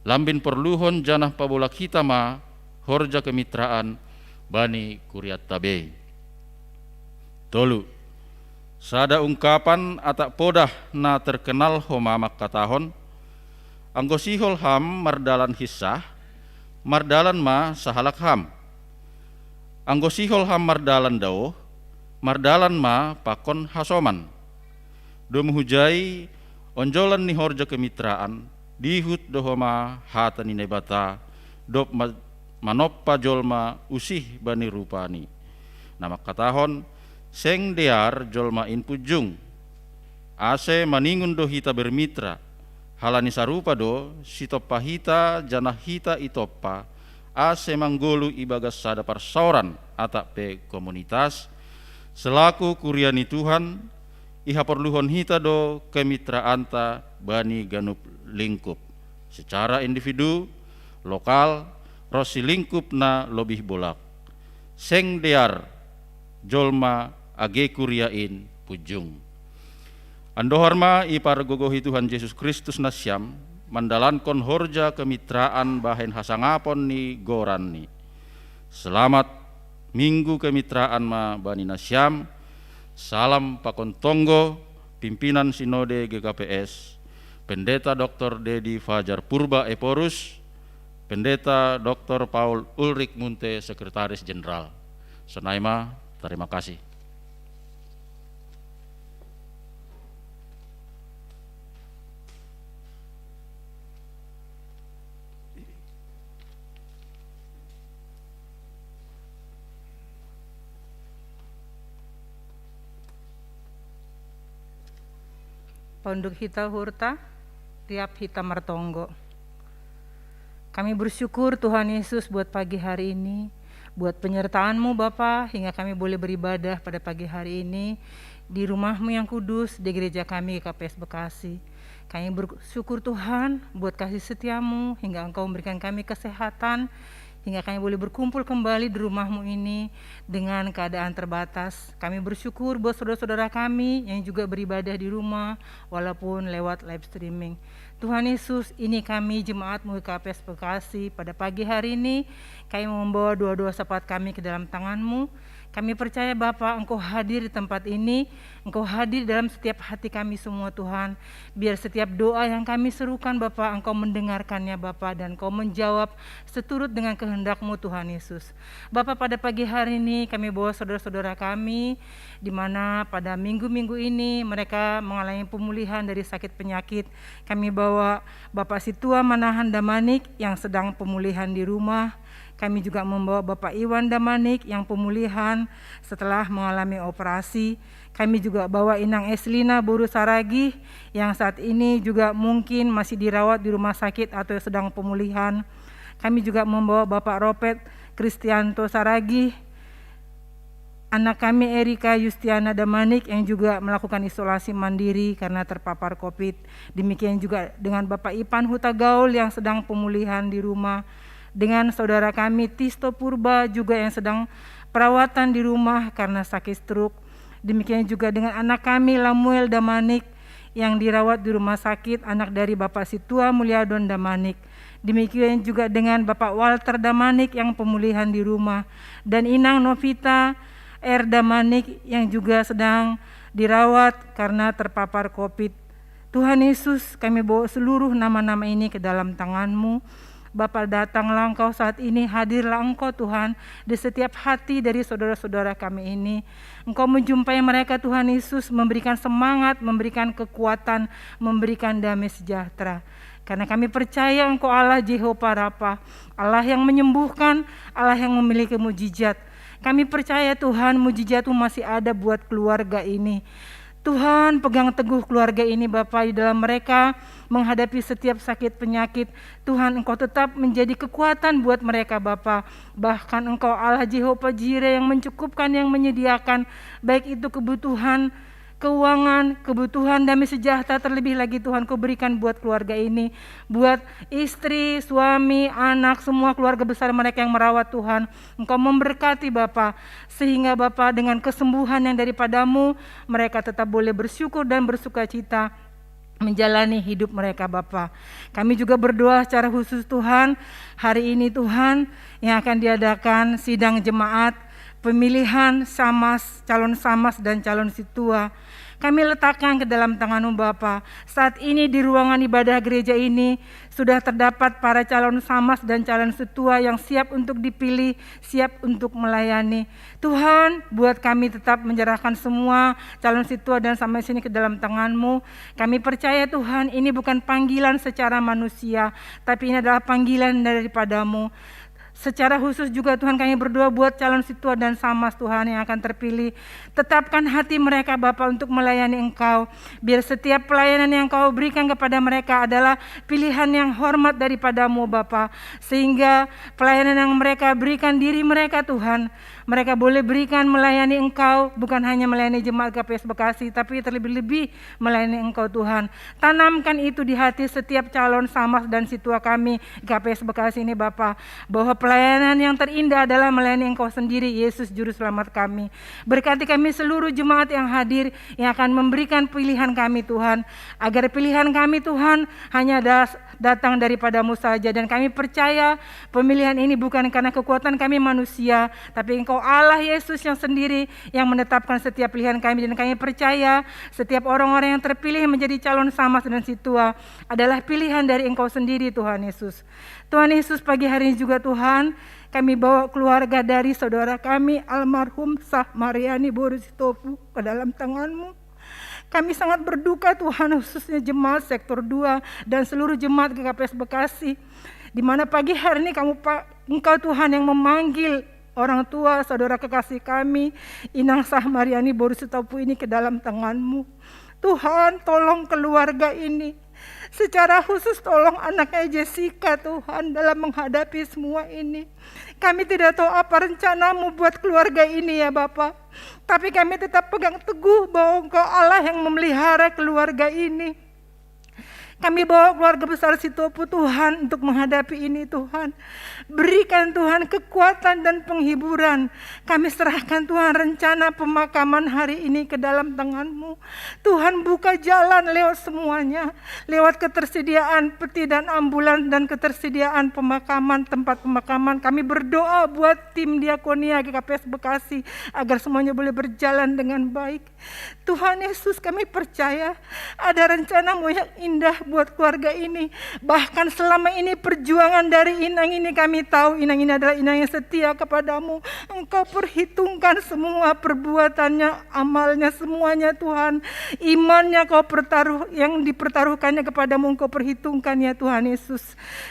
lambin porluhon janah pabolak hita ma horja kemitraan bani kurianta bei. Tolu, sada ungkapan atap podah na terkenal homa mangkatahon, anggo sihol ham mardalan hinsah, mardalan ma sahalak ham. Anggo sihol ham mardalan daoh, mardalan ma pakon hasoman. Domu hujai, onjolan ni horja kemitraan, dihut do homa hata ni Naibata, dob ma-, manompa jolma usih bani rupani. Na mangkatahon, seng dear jolma in punjung. Ase maningon do hita bermitra, halani sarupa do sitompa hita janah hita itompa, ase manggoluh ibagas sada parsaoran atap pe komunitas, selaku kuria ni Tuhan, ihaporluhon hita do kemitraanta bani ganup lingkup, secara individu, lokal, ronsi lingkup na lobih bolak. Seng dear jolma age kuria in punjung. Andohar ma ipargogohi Tuhan Jesus Kristus nasiam, mandalankon horja kemitraan bahen hasangapon ni goranni. Selamat Minggu kemitraan ma bani nasiam. Salam pakon tonggo, pimpinan Sinode G K P S, Pendeta Doktor Dedi Fajar Purba Ephorus, Pendeta Doktor Paul Ulrik Munte, Sekretaris Jenderal. Sonai ma, tarima kasih. Konduk hita hurta, tiap hita mertonggo. Kami bersyukur Tuhan Yesus buat pagi hari ini, buat penyertaan-Mu Bapa, hingga kami boleh beribadah pada pagi hari ini di rumah-Mu yang kudus, di gereja kami K P S Bekasi. Kami bersyukur Tuhan buat kasih setia-Mu, hingga Engkau memberikan kami kesehatan, hingga kami boleh berkumpul kembali di rumah-Mu ini dengan keadaan terbatas. Kami bersyukur buat saudara-saudara kami yang juga beribadah di rumah, walaupun lewat live streaming. Tuhan Yesus, ini kami jemaat-Mu K P S Bekasi pada pagi hari ini, kami membawa doa-doa syafaat kami ke dalam tangan-Mu. Kami percaya Bapa, Engkau hadir di tempat ini, Engkau hadir dalam setiap hati kami semua Tuhan. Biar setiap doa yang kami serukan Bapa, Engkau mendengarkannya Bapa, dan Engkau menjawab seturut dengan kehendak-Mu Tuhan Yesus. Bapa, pada pagi hari ini kami bawa saudara-saudara kami, di mana pada minggu-minggu ini mereka mengalami pemulihan dari sakit penyakit. Kami bawa Bapak Situa Manahan Damanik yang sedang pemulihan di rumah. Kami juga membawa Bapak Iwan Damanik yang pemulihan setelah mengalami operasi. Kami juga bawa Inang Eslina Boru Saragih yang saat ini juga mungkin masih dirawat di rumah sakit atau sedang pemulihan. Kami juga membawa Bapak Robert Kristianto Saragih, anak kami Erika Yustiana Damanik yang juga melakukan isolasi mandiri karena terpapar covid. Demikian juga dengan Bapak Ipan Hutagaul yang sedang pemulihan di rumah. Dengan saudara kami Tisto Purba juga yang sedang perawatan di rumah karena sakit stroke. Demikian juga dengan anak kami Lamuel Damanik yang dirawat di rumah sakit, anak dari Bapak Situa Mulyadon Damanik. Demikian juga dengan Bapak Walter Damanik yang pemulihan di rumah. Dan Inang Novita R Damanik yang juga sedang dirawat karena terpapar covid. Tuhan Yesus, kami bawa seluruh nama-nama ini ke dalam tangan-Mu. Bapa, datanglah Engkau saat ini, hadirlah Engkau Tuhan di setiap hati dari saudara-saudara kami ini. Engkau menjumpai mereka Tuhan Yesus, memberikan semangat, memberikan kekuatan, memberikan damai sejahtera. Karena kami percaya Engkau Allah Jehovah Rafa, Allah yang menyembuhkan, Allah yang memiliki mujizat. Kami percaya Tuhan, mujizat-Mu masih ada buat keluarga ini. Tuhan, pegang teguh keluarga ini Bapa, di dalam mereka menghadapi setiap sakit penyakit. Tuhan, Engkau tetap menjadi kekuatan buat mereka Bapa. Bahkan Engkau Allah Jehovah Jireh yang mencukupkan, yang menyediakan, baik itu kebutuhan keuangan, kebutuhan damai sejahtera, terlebih lagi Tuhan Kau berikan buat keluarga ini, buat istri, suami, anak, semua keluarga besar mereka yang merawat Tuhan. Engkau memberkati Bapa, sehingga Bapa dengan kesembuhan yang daripada-Mu, mereka tetap boleh bersyukur dan bersuka cita menjalani hidup mereka Bapa. Kami juga berdoa secara khusus Tuhan, hari ini Tuhan yang akan diadakan sidang jemaat pemilihan samas, calon samas dan calon situa. Kami letakkan ke dalam tangan-Mu Bapa. Saat ini di ruangan ibadah gereja ini sudah terdapat para calon samas dan calon situa yang siap untuk dipilih, siap untuk melayani. Tuhan, buat kami tetap menyerahkan semua calon situa dan samas ini ke dalam tangan-Mu. Kami percaya Tuhan, ini bukan panggilan secara manusia, tapi ini adalah panggilan daripada-Mu. Secara khusus juga Tuhan, kami berdoa buat calon situa dan samas Tuhan yang akan terpilih. Tetapkan hati mereka Bapa untuk melayani Engkau. Biar setiap pelayanan yang Kau berikan kepada mereka adalah pilihan yang hormat daripada-Mu Bapa. Sehingga pelayanan yang mereka berikan diri mereka Tuhan, mereka boleh berikan melayani Engkau, bukan hanya melayani jemaat K P S Bekasi, tapi terlebih-lebih melayani Engkau Tuhan. Tanamkan itu di hati setiap calon samas dan situa kami K P S Bekasi ini Bapa, bahwa pelayanan yang terindah adalah melayani Engkau sendiri, Yesus Juru Selamat kami. Berkati kami seluruh jemaat yang hadir, yang akan memberikan pilihan kami Tuhan, agar pilihan kami Tuhan hanya das- datang daripada-Mu saja, dan kami percaya pemilihan ini bukan karena kekuatan kami manusia, tapi Engkau Allah Yesus yang sendiri yang menetapkan setiap pilihan kami, dan kami percaya setiap orang-orang yang terpilih menjadi calon samas dan situa adalah pilihan dari Engkau sendiri Tuhan Yesus. Tuhan Yesus, pagi hari ini juga Tuhan, kami bawa keluarga dari saudara kami almarhum Sah Mariani Boru Sitopu ke dalam tangan-Mu. Kami sangat berduka Tuhan, khususnya jemaat sektor dua dan seluruh jemaat G K P S Bekasi, di mana pagi hari ini kamu Engkau Tuhan yang memanggil orang tua saudara kekasih kami, Inang Sah Mariani Boru Sitopu ini ke dalam tangan-Mu. Tuhan, tolong keluarga ini. Secara khusus tolong anaknya Jessica, Tuhan, dalam menghadapi semua ini. Kami tidak tahu apa rencanamu buat keluarga ini, ya Bapa. Tapi kami tetap pegang teguh bahwa Engkau Allah yang memelihara keluarga ini. Kami bawa keluarga besar Sitopu, Tuhan, untuk menghadapi ini, Tuhan. Berikan, Tuhan, kekuatan dan penghiburan. Kami serahkan, Tuhan, rencana pemakaman hari ini ke dalam tangan-Mu. Tuhan, buka jalan lewat semuanya, lewat ketersediaan peti dan ambulans dan ketersediaan pemakaman, tempat pemakaman. Kami berdoa buat tim diakonia G K P S Bekasi, agar semuanya boleh berjalan dengan baik. Tuhan Yesus, kami percaya ada rencana-Mu yang indah buat keluarga ini. Bahkan selama ini perjuangan dari Inang ini, kami tahu Inang ini adalah Inang yang setia kepada-Mu. Engkau perhitungkan semua perbuatannya, amalnya, semuanya, Tuhan. Imannya Kau pertaruh, yang dipertaruhkannya kepada-Mu, Engkau perhitungkan, ya Tuhan Yesus.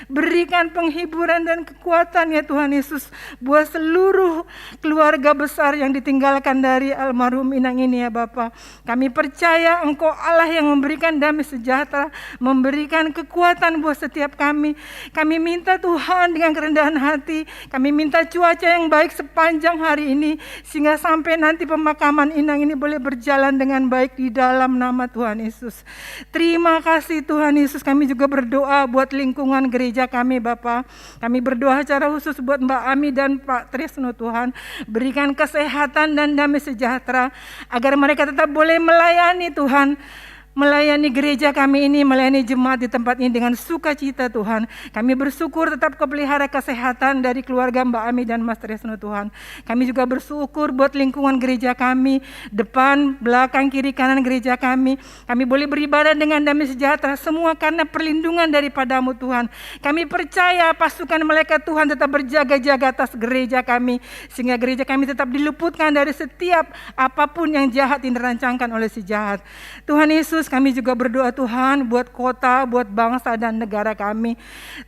Berikan penghiburan dan kekuatan, ya Tuhan Yesus, buat seluruh keluarga besar yang ditinggalkan dari almarhum Inang ini, ya Bapa. Kami percaya Engkau Allah yang memberikan damai sejahtera, memberikan kekuatan buat setiap kami. Kami minta, Tuhan, dengan kerendahan hati, kami minta cuaca yang baik sepanjang hari ini, sehingga sampai nanti pemakaman Inang ini boleh berjalan dengan baik di dalam nama Tuhan Yesus. Terima kasih, Tuhan Yesus. Kami juga berdoa buat lingkungan gereja kami, Bapa. Kami berdoa secara khusus buat Mbak Ami dan Pak Tresno, Tuhan. Berikan kesehatan dan damai sejahtera, agar mereka tetap boleh melayani, Tuhan, melayani gereja kami ini, melayani jemaat di tempat ini dengan sukacita, Tuhan. Kami bersyukur tetap kau pelihara kesehatan dari keluarga Mbak Ami dan Mas Tresno, Tuhan. Kami juga bersyukur buat lingkungan gereja kami, depan, belakang, kiri, kanan gereja kami. Kami boleh beribadah dengan damai sejahtera, semua karena perlindungan daripada-Mu, Tuhan. Kami percaya pasukan malaikat Tuhan tetap berjaga-jaga atas gereja kami, sehingga gereja kami tetap diluputkan dari setiap apapun yang jahat yang dirancangkan oleh si jahat. Tuhan Yesus, kami juga berdoa, Tuhan, buat kota, buat bangsa dan negara kami.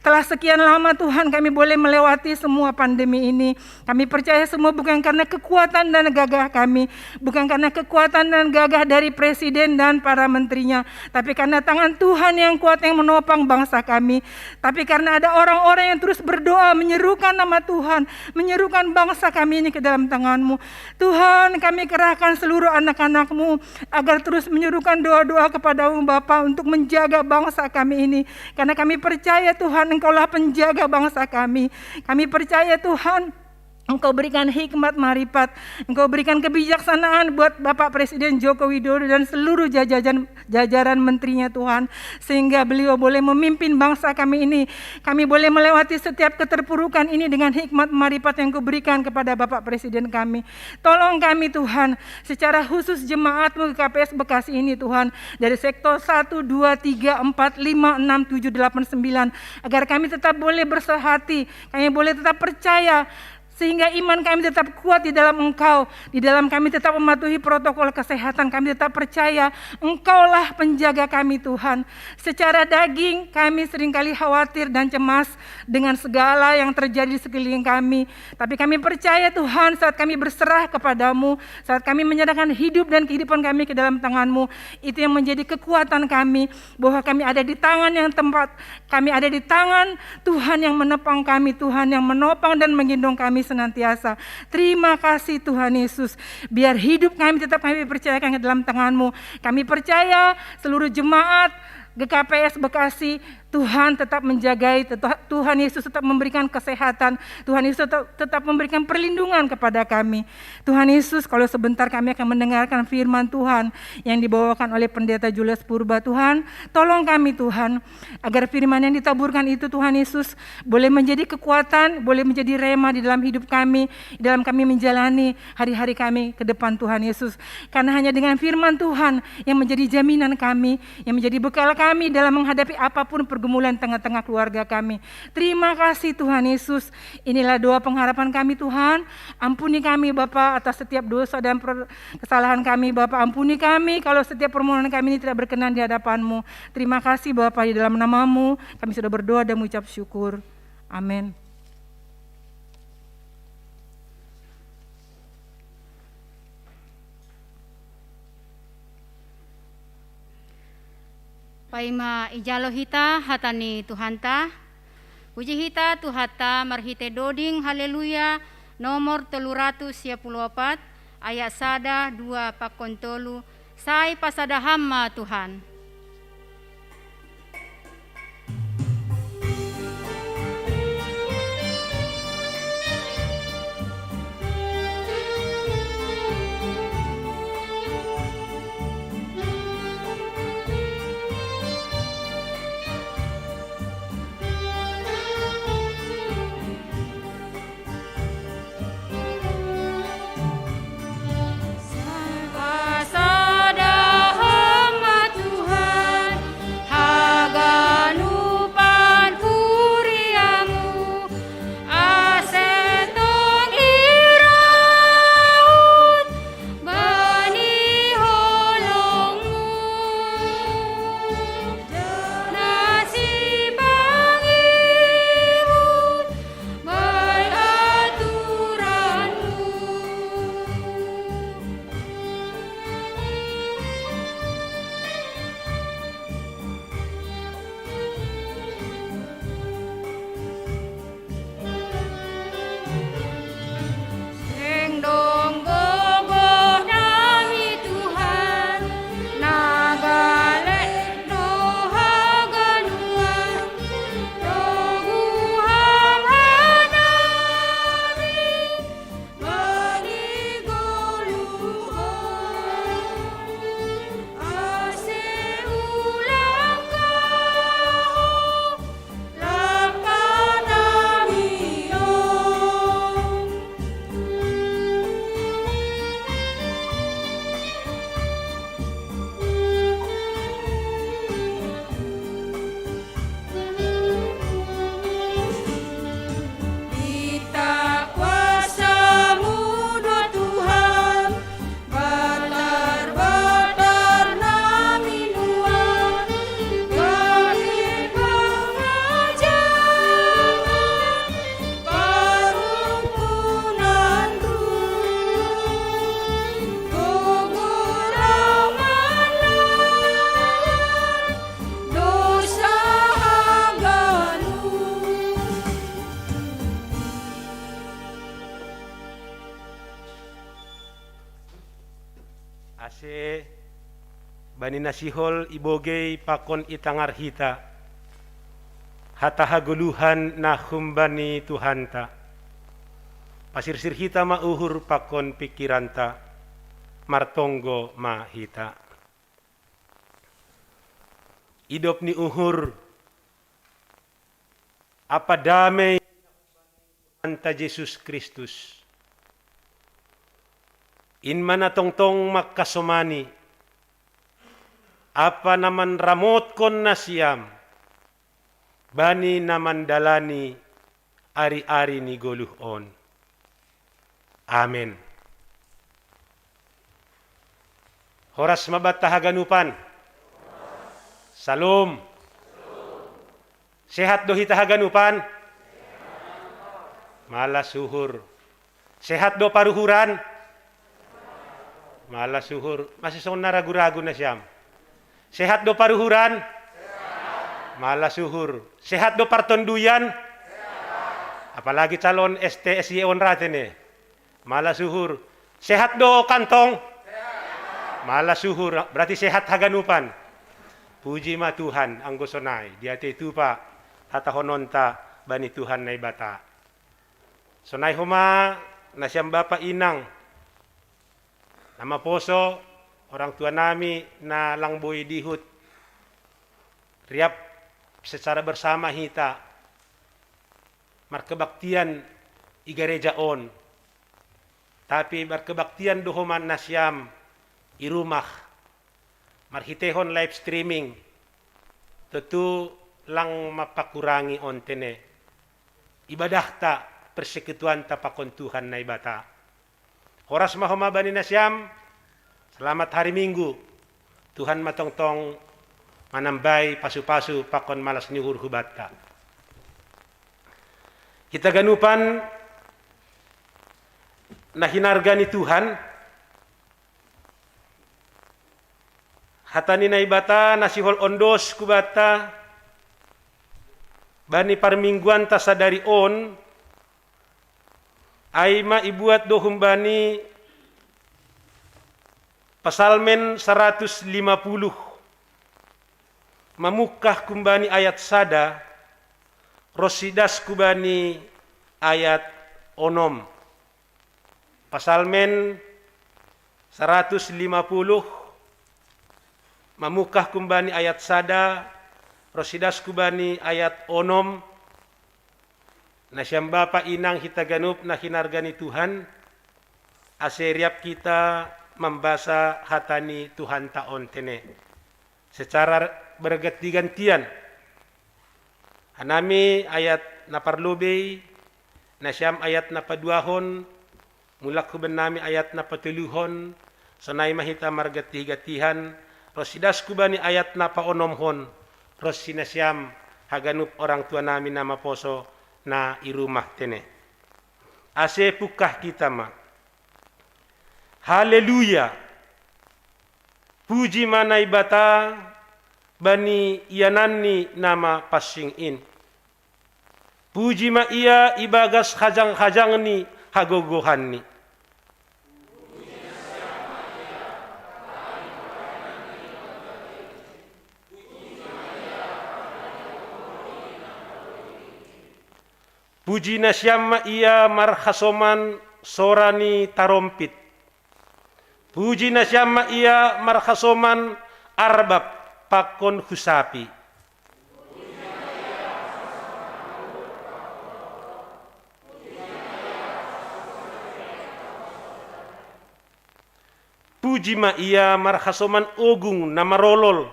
Telah sekian lama, Tuhan, kami boleh melewati semua pandemi ini. Kami percaya semua bukan karena kekuatan dan gagah kami, bukan karena kekuatan dan gagah dari presiden dan para menterinya, tapi karena tangan Tuhan yang kuat yang menopang bangsa kami. Tapi karena ada orang-orang yang terus berdoa, menyerukan nama Tuhan, menyerukan bangsa kami ini ke dalam tangan-Mu. Tuhan, kami kerahkan seluruh anak-anak-Mu agar terus menyerukan doa-doa kepada-Mu, Bapa, untuk menjaga bangsa kami ini. Karena kami percaya, Tuhan, Engkaulah penjaga bangsa kami. Kami percaya, Tuhan, Engkau berikan hikmat marifat, Engkau berikan kebijaksanaan buat Bapak Presiden Joko Widodo dan seluruh jajaran, jajaran menterinya, Tuhan, sehingga beliau boleh memimpin bangsa kami ini. Kami boleh melewati setiap keterpurukan ini dengan hikmat marifat yang Engkau berikan kepada Bapak Presiden kami. Tolong kami, Tuhan, secara khusus jemaat-Mu G K P S Bekasi ini, Tuhan, dari sektor satu, dua, tiga, empat, lima, enam, tujuh, delapan, sembilan, agar kami tetap boleh bersehati, kami boleh tetap percaya, sehingga iman kami tetap kuat di dalam Engkau, di dalam kami tetap mematuhi protokol kesehatan, kami tetap percaya Engkaulah penjaga kami, Tuhan. Secara daging kami seringkali khawatir dan cemas dengan segala yang terjadi di sekeliling kami, tapi kami percaya, Tuhan, saat kami berserah kepada-Mu, saat kami menyerahkan hidup dan kehidupan kami ke dalam tangan-Mu, itu yang menjadi kekuatan kami, bahwa kami ada di tangan yang tempat, kami ada di tangan Tuhan yang menopang kami, Tuhan yang menopang dan menggendong kami senantiasa. Terima kasih, Tuhan Yesus. Biar hidup kami tetap kami percayakan ke dalam tangan-Mu. Kami percaya seluruh jemaat G K P S Bekasi, Tuhan tetap menjagai, tetap, Tuhan Yesus tetap memberikan kesehatan, Tuhan Yesus tetap, tetap memberikan perlindungan kepada kami. Tuhan Yesus, kalau sebentar kami akan mendengarkan firman Tuhan yang dibawakan oleh Pendeta Julius Purba, Tuhan, tolong kami, Tuhan, agar firman yang ditaburkan itu, Tuhan Yesus, boleh menjadi kekuatan, boleh menjadi rema di dalam hidup kami, di dalam kami menjalani hari-hari kami ke depan, Tuhan Yesus. Karena hanya dengan firman Tuhan yang menjadi jaminan kami, yang menjadi bekal kami dalam menghadapi apapun pergumulan tengah-tengah keluarga kami. Terima kasih, Tuhan Yesus. Inilah doa pengharapan kami, Tuhan. Ampuni kami, Bapa, atas setiap dosa dan per-, kesalahan kami, Bapa. Ampuni kami kalau setiap permohonan kami ini tidak berkenan di hadapan-Mu. Terima kasih, Bapa, di dalam nama-Mu kami sudah berdoa dan mengucap syukur. Amin. Paima ijalo hita hata ni Tuhanta, puji hita Tuhanta marhite doding Haleluya nomor tolu ratus sia puluh opat, ayat sada, dua pakon tolu, sai pasada Ham ma Tuhan. Ase bani na sihol ibogei pakon itangar hita hata hagoluhan na humbani Tuhanta. Pasirsir hita ma uhur pakon pikiranta, martonggo ma hita. Idop ni uhur ampa damei Tuhanta Jesus Kristus, in ma na tongtong mangkasomani ampa na manramotkon nasiam bani na mandalani ari-ari ni goluh on. Amen. Horas ma banta haganupan. Salom. Sehat do hita haganupan? Malas uhur. Sehat do paruhuran? Malas uhur. Masih songon na ragu-ragu nasiam. Sehat do paruhuran? Malas uhur. Sehat do partonduyan? Apalagi calon S T S Y on rate ne. Malas uhur. Sehat do kantong? Malas uhur. Berarti sehat haganupan. Puji ma Tuhan, anggo sonai diatei tupa hatahononta bani Tuhan Naibata. Sonai homa nasiam bapa inang na maposo, orang tua nami na lang boi dihut, riap secara bersama hita markebaktian i gareja on. Tapi markebaktian do homa nasiam i rumah marhitehon live streaming. Tontu lang mampakurangi on tene ibadahta, persekutuanta pakon Tuhan Naibata. Horas ma homa bani nasiam, selamat hari Minggu. Tuhan ma tongtong manambai pasu-pasu pakon malas ni uhur hubanta. Hita ganupan na hinarga ni Tuhan, Hata ni Naibata na sihol ondos ku banta bani parmingguanta sadari on, ai ma ibuat do humbani Pasalmen saratus lima puluh, mamungkah kumbani ayat sada, ronsi das kumbani ayat onom. Pasalmen saratus lima puluh, mamungkah kumbani ayat sada, ronsi das kumbani ayat onom. Na siam bapa inang hita ganup na hinarga ni Tuhan, ase riap hita mambasa hata ni Tuhanta on tene. Secara berganti-gantian. Hanami ayat na parlobei, na siam ayat na paduahon, mulak huban nami ayat na patoluhon, sonai ma hita marganti-gantian, ronsi das kumbani ayat na paonomhon, ronsi na siam haganup orang tua nami na maposo na i rumah tene. Ase pungkah hita ma. Haleluya. Puji ma Naibata bani iananni na mapansing in. Puji ma Ia ibagas hajang-hajang ni hagogohanni. Puji nasiam ma Ia marhasoman sora ni tarompit. Puji nasiam ma Ia marhasoman arbab pakon husapi. Puji ma Ia marhasoman ogung na marolol.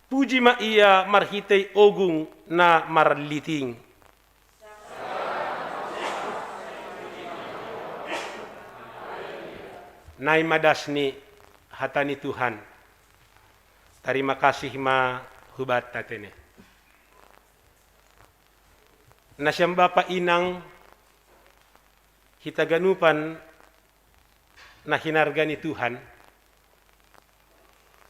Puji ma Ia marhitei ogung na marliting. Nai ma das ni hata ni Tuhan. Tarima kasih ma hubanta tene. Na siam bapa inang hita ganupan na hinarga ni Tuhan,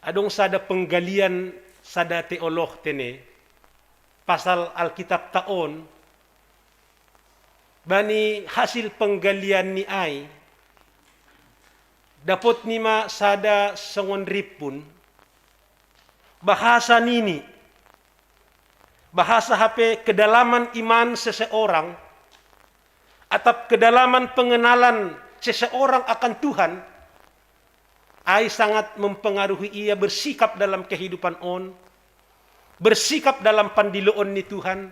adong sada penggalian sada teolog tene pasal Alkitab ta on, bani hasil penggalian ni ai, dapot ni ma sada songon rimpun, bahasa nini, bahasa hape kedalaman iman seseorang, atap kedalaman pengenalan seseorang akan Tuhan, ai sangat mempengaruhi ia bersikap dalam kehidupan on, bersikap dalam pandiloon ni Tuhan,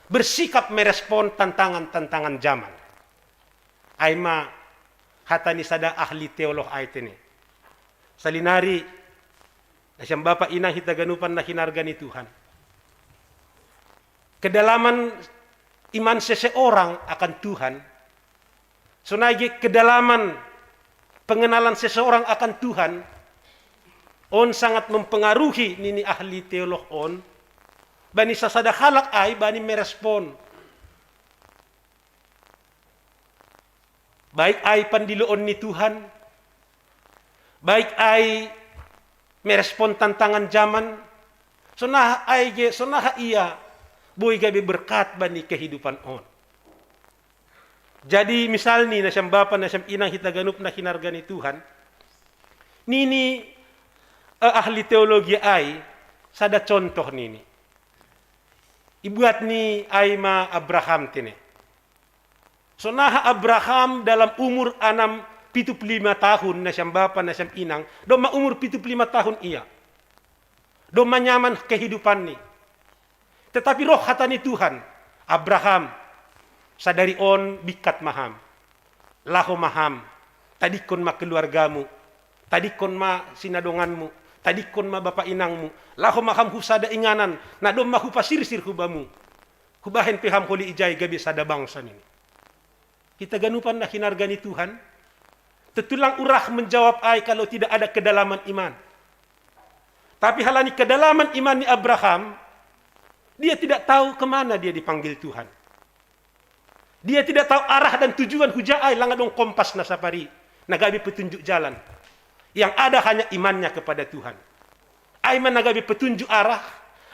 bersikap merespon tantangan-tantangan zaman. Ai ma hata ni sada ahli teolog ai tene. Salinari, na siam bapa inang hita ganupan na hinarga ni Tuhan. Kedalaman iman seseorang akan Tuhan, sonai ge kedalaman pengenalan seseorang akan Tuhan, on sangat mempengaruhi nini ahli teolog on, bani sasada halak ai bani merespon. Baik ai pandiloon ni Tuhan, baik ai merespon tantangan zaman, sonaha ai ge, sonaha ia boi gabe berkat bani kehidupan on. Jadi misal ni na siam bapa, na siam inang hita ganup na hinarga ni Tuhan, nini eh, ahli teologi ai sada contoh nini. Ibuat ni ai ma Abraham tene. Sonaha Abraham dalam umur anam pitu puluh lima tahun, na siam bapa, na siam inang, domma umur pitu puluh lima tahun ia. Domma nyaman kehidupanni. Tetapi roh hata ni Tuhan, Abraham, sadari on bingkat ma ham. Laho ma ham, tadingkon ma keluargamu, tadingkon ma sinadonganmu, tadingkon ma bapa inangmu, laho ma ham hu sada inganan, na domma hupasirsir hu bamu. Hubahen pe ham holi ijai gabe sada bangsa nini. Hita ganupan na hinarga ni Tuhan, tentu lang urah menjawab ai kalau tidak ada kedalaman iman. Tapi halani kedalaman iman ni Abraham, dia tidak tahu kemana dia dipanggil Tuhan. Dia tidak tahu arah dan tujuan, huja ai lang adong kompas na sapari, na gabe petunjuk jalan. Yang ada hanya imannya kepada Tuhan. Ai ma na gabe petunjuk arah,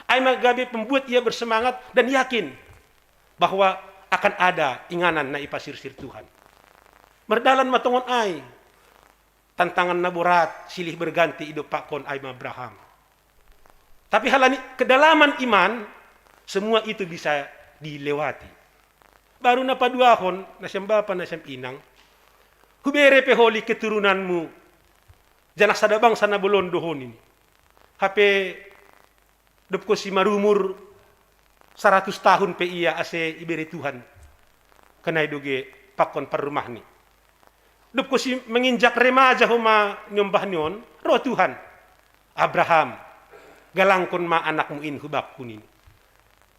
ai ma gabe pembuat ia bersemangat dan yakin bahwa akan ada inganan na ipasirsir Tuhan. Mardalan ma tongon ai, tantangan na borat, silih berganti idompakkon ai ma Abraham. Tapi halani kedalaman iman, semua itu bisa dilewati. Baru na paduahon, nasiam bapa, nasiam inang, hubere pe holi keturunanmu, janah sada bangsa na bolon do ho nini. Hape dob ho si marumur saratus tahun pe ia ase ibere Tuhan. Kan ai do ge pakkon parrumahni. Dob ho si menginjak remaja homa niombahni on, ro Tuhan. Abraham, galangkon ma anakmu in hubakku nini.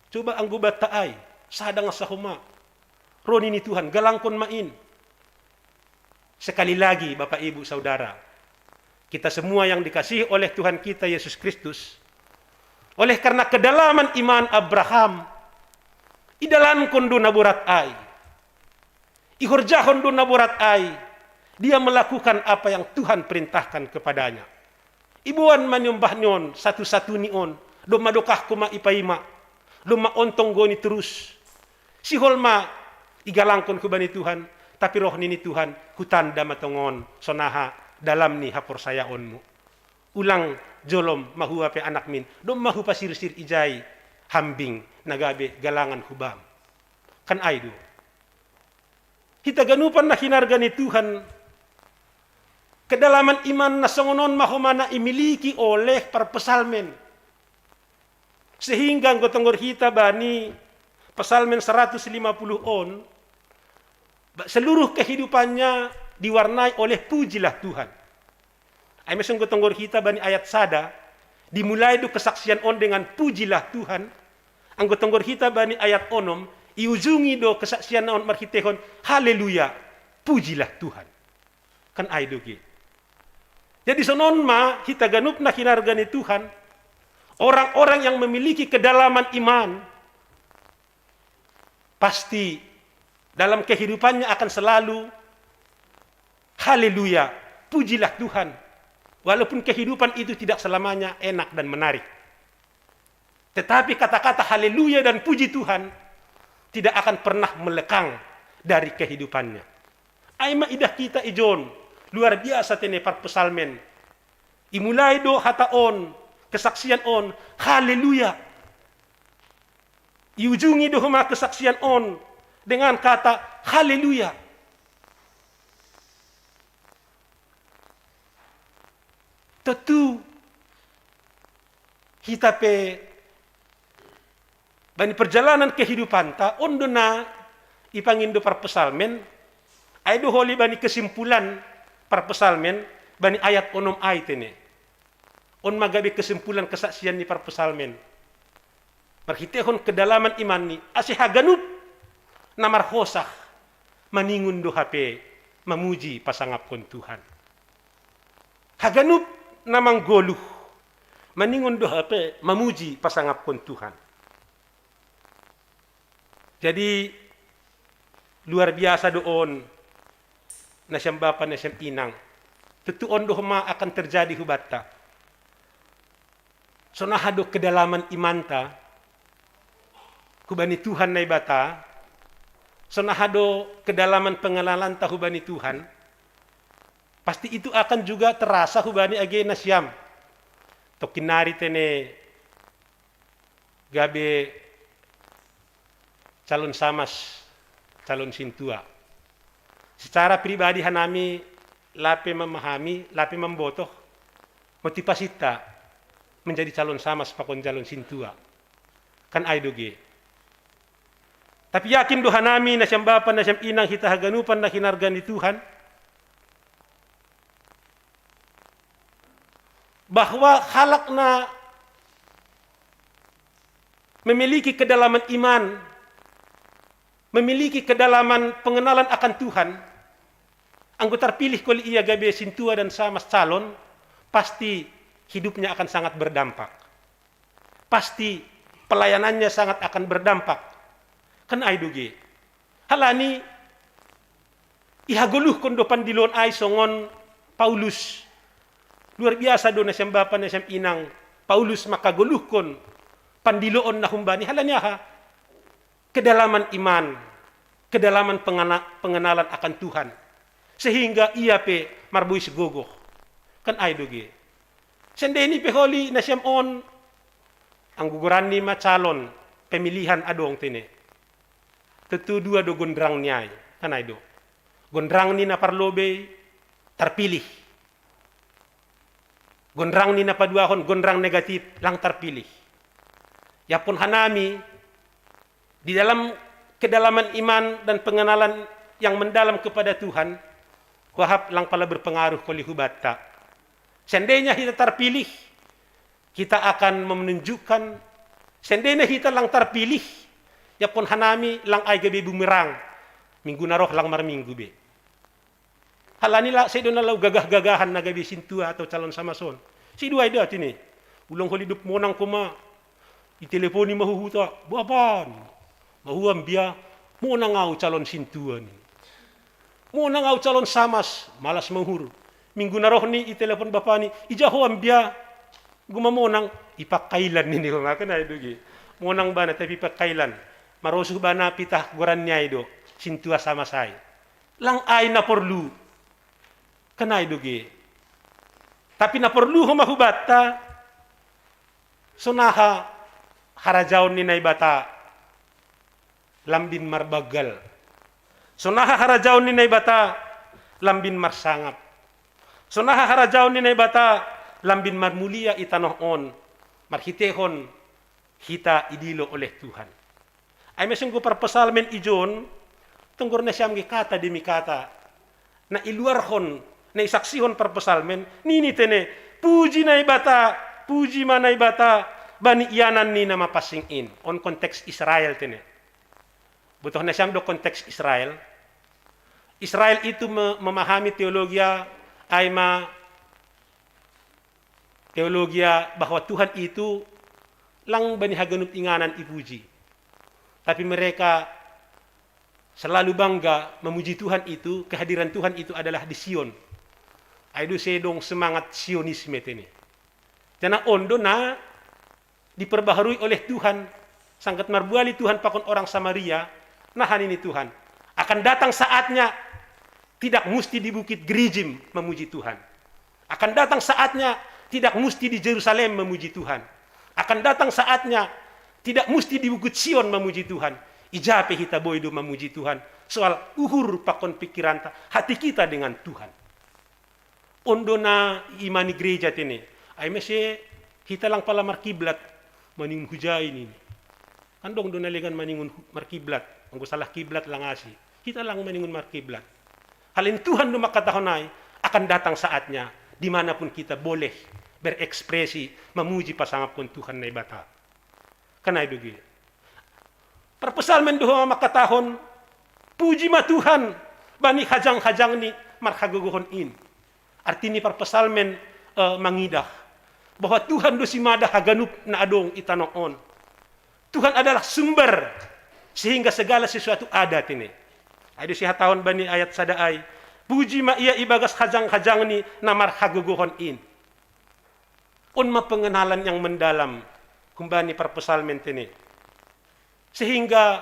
Coba anggo banta ai, sada nasa homa. Ro nini Tuhan, galangkon ma in. Sekali lagi, Bapak, Ibu, Saudara, kita semua yang dikasihi oleh Tuhan kita Yesus Kristus, oleh karena kedalaman iman Abraham, idalankon do na borat ai, ihorjahon do na borat ai, dia melakukan apa yang Tuhan perintahkan kepadanya. Iboan ma niombahni on, satu-satu ni on, domma dokah homa ipaima, domma on tonggoni terus. Sihol ma igalangkon hubani Tuhan, tapi roh nini Tuhan, hutanda ma tongon, sonaha dalam ni haporsayaonmu. Ulang jolom mahua pe anakmin, domma hupasirsir ijai hambing na gabe galangan hubam. Kan ai do. Hita ganupan na hinarga ni Tuhan, kedalaman iman na songon on ma homa na imiliki oleh parpesalmen. Sehingga anggo tonggor hita bani Psalmen seratus lima puluh on, seluruh kehidupannya diwarnai oleh pujilah Tuhan. Ai meseng anggo tonggor hita bani ayat sada, dimulai do kesaksian on dengan pujilah Tuhan. Anggo tonggor hita bani ayat onom, iujungi do kesaksian on marhitehon haleluya, pujilah Tuhan. Kan ai do ge. Jadi sonon ma hita ganup na hinarga ni Tuhan, orang-orang yang memiliki kedalaman iman, pasti dalam kehidupannya akan selalu haleluya, pujilah Tuhan. Walaupun kehidupan itu tidak selamanya enak dan menarik. Tetapi kata-kata haleluya dan puji Tuhan tidak akan pernah melekang dari kehidupannya. Ai ma idah kita ijon, luar biasa tene parpesalmen. Imulai do hata on, kesaksian on, haleluya. Iujungi do homa kesaksian on dengan kata haleluya. Tentu hita pe bani perjalanan kehidupanta, on do na ipangindo parpesalmen, ai do holi bani kesimpulan parpesalmen, bani ayat onom ai tene. On ma gabe kesimpulan kesaksian ni parpesalmen. Marhitehon kedalaman imanni, ase haganup na marhosah maningon do hape mamuji pasangapkon Tuhan. Haganup na manggoluh maningon do hape mamuji pasangapkon Tuhan. Jadi luar biasa do on, nasiam bapa, nasiam inang. Tentu on do homa akan terjadi hubanta. Sonaha do kedalaman imanta hubani Tuhan Naibata, sonaha do kedalaman pengelalanta hubani Tuhan, pasti itu akan juga terasa hubani age nasiam. Tokkinnari tene gabe calon samas, calon sintua. Secara pribadi hanami lape memahami, lape mambotoh motivasinta menjadi calon samas pakon calon sintua. Kan ai do ge. Tapi yakin do hanami nasiam bapa, nasiam inang, hita haganupan na hinarga ni Tuhan, bahwa halak na memiliki kedalaman iman, memiliki kedalaman pengenalan akan Tuhan, anggo tarpilih koli ia gabe sintua dan samas calon, pasti hidupnya akan sangat berdampak. Pasti pelayanannya sangat akan berdampak. Kan ai do ge. Halani ihagoluhkon do pandiloon ai songon Paulus. Luar biasa do nasiam bapa, nasiam inang. Paulus makagoluhkon pandiloon na humbani halani aha? Kedalaman iman, kedalaman pengana-, pengenalan akan Tuhan. Sehingga ia pe marbois gogoh. Kan ai do ge. Sendeni pe holi na siam on, anggo goranni ma calon pemilihan adong tene. Tetu dua do gondrang ni ai, kan ai do. Gondrang ni na parlobei, terpilih. Gondrang ni na paduahon, gondrang negatif, lang terpilih. Yapon hanami, di dalam kedalaman iman dan pengenalan yang mendalam kepada Tuhan, wahap lang pala berpengaruh koli hubatta. Seandainya kita terpilih, kita akan menunjukkan, seandainya kita lang terpilih, yapon hanami lang ai gabe bumerang, minggu na roh lang marminggu be. Halani la sedo na lau gagah-gagahan na gabe sintua atau calon samason. Sidua ida tini. Ulang holi dop monang koma. Iteleponi mahuhuta, "Bapa ni. Mahuam bia, monang au calon sintua ni. Monang au calon samas, malas mahur." Minggu na roh ni itelepon bapa ni, "Ija hoam bia?" Guma monang, "Ipakkailan ni, ni makan ai dogi." Monang bana tapi ipakkailan. Marosuh bana pitah goran ni ai do. Sintua samas ai. Lang ai na porlu. Kan ai dogi. Tapi na porlu homa hubatta, sonaha harajaon ni Naibata lambin marbaggal. Sonaha harajaon ni Naibata lambin marsangap. Sonaha harajaon ni Naibata lambin marmulia i tanoh on, marhitehon hita idilo oleh Tuhan. Ai meseng go parpesalmen ijon, tonggor na siam ge kata demi kata. Na iluarhon, na isaksihon parpesalmen, nini tene, "Puji Naibata, puji ma Naibata, bani ianan ni na mapansing in." On konteks Israel tene. Botoh na siam do konteks Israel. Israel itu me-, memahami teologia, ai ma teologia bahwa Tuhan itu lang bani haganup inganan ipuji. Tapi mereka selalu bangga memuji Tuhan itu, kehadiran Tuhan itu adalah di Sion. Ai do sedong semangat Sionisme tene. Tena on do na diperbaharui oleh Tuhan, sangkat marbuali Tuhan pakon orang Samaria, nahan ini Tuhan. Akan datang saatnya, tidak musti di Bukit Gerizim memuji Tuhan. Akan datang saatnya, tidak musti di Jerusalem memuji Tuhan. Akan datang saatnya, tidak musti di Bukit Sion memuji Tuhan. Ija pe hita boi do memuji Tuhan. Soal uhur pakon pikiranta, hati kita dengan Tuhan. On do na imani gereja tene. Ai mese hita lang pala markiblat maningon hujai nini. Kan dong do na legan maningon hu-, markiblat. Anggo salah kiblat lang asi. Hita lang maningon markiblat. Halin Tuhan do mangkatahon ai, akan datang saatnya, di mana pun kita boleh berekspresi, memuji pasangapkon Tuhan Naibata. Kan ai dogi. Parpesalmen do homa mangkatahon, "Puji ma Tuhan, bani hajang-hajang ni marhagogohon in." Arti ni parpesalmen, eh, mangidah bahwa Tuhan do simada haganup na adong i tanoh on. Tuhan adalah sumber sehingga segala sesuatu ada tene. Ai do sihatahon bani ayat sada ai, "Puji ma Ia ibagas hajang-hajang ni na marhagogohon in." On ma pengenalan yang mendalam humbani parpesalmen tene. Sehingga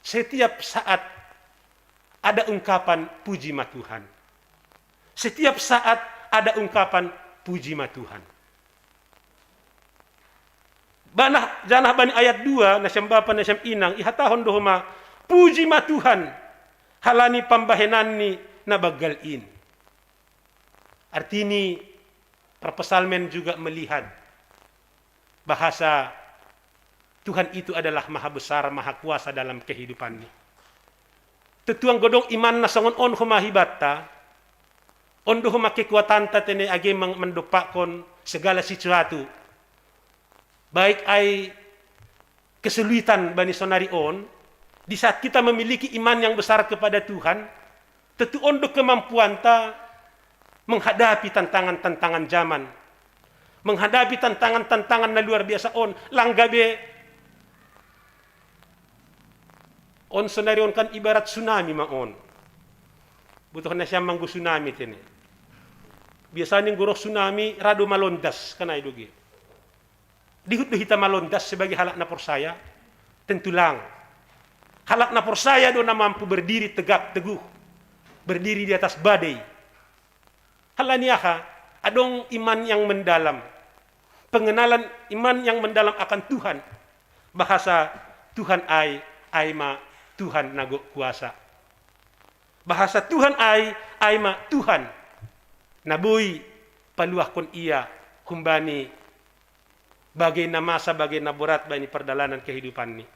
setiap saat ada ungkapan puji ma Tuhan. Setiap saat ada ungkapan puji ma Tuhan. Bana, janah bani ayat dua, na siam bapa, na siam inang, ihatahon do homa, "Puji ma Tuhan, halani pambahenanni na banggal in." Arti ni, parpesalmen juga melihat bahasa Tuhan itu adalah maha besar, maha kuasa dalam kehidupanni. Tetu anggo dong imanna songon on homa hibatta, on do homa kekuatanta tene age mang-, mandompakkon segala sesuatu. Baik ai kesulitan bani sonari on, di saat kita memiliki iman yang besar kepada Tuhan, tetu on do kemampuanta menghadapi tantangan-tantangan zaman, menghadapi tantangan-tantangan na luar biasa on, lang gabe on sonari on kan ibarat tsunami ma on. Botoh na siam anggo tsunami tene. Biasani anggo roh tsunami ra do malondas, kan ai dogi. Dihut do hita malondas sebagai halak na porsaya? Tentu lang. Halak na porsaya do na mampu berdiri tegak teguh, berdiri di atas badai. Hal ni aha? Adong iman yang mendalam, pengenalan iman yang mendalam akan Tuhan. Bahasa Tuhan ai, ai ma Tuhan na gok kuasa. Bahasa Tuhan ai, ai ma Tuhan na boi paluahkon ia humbani bagai na masa, bagai na borat bani pardalanan kehidupanni.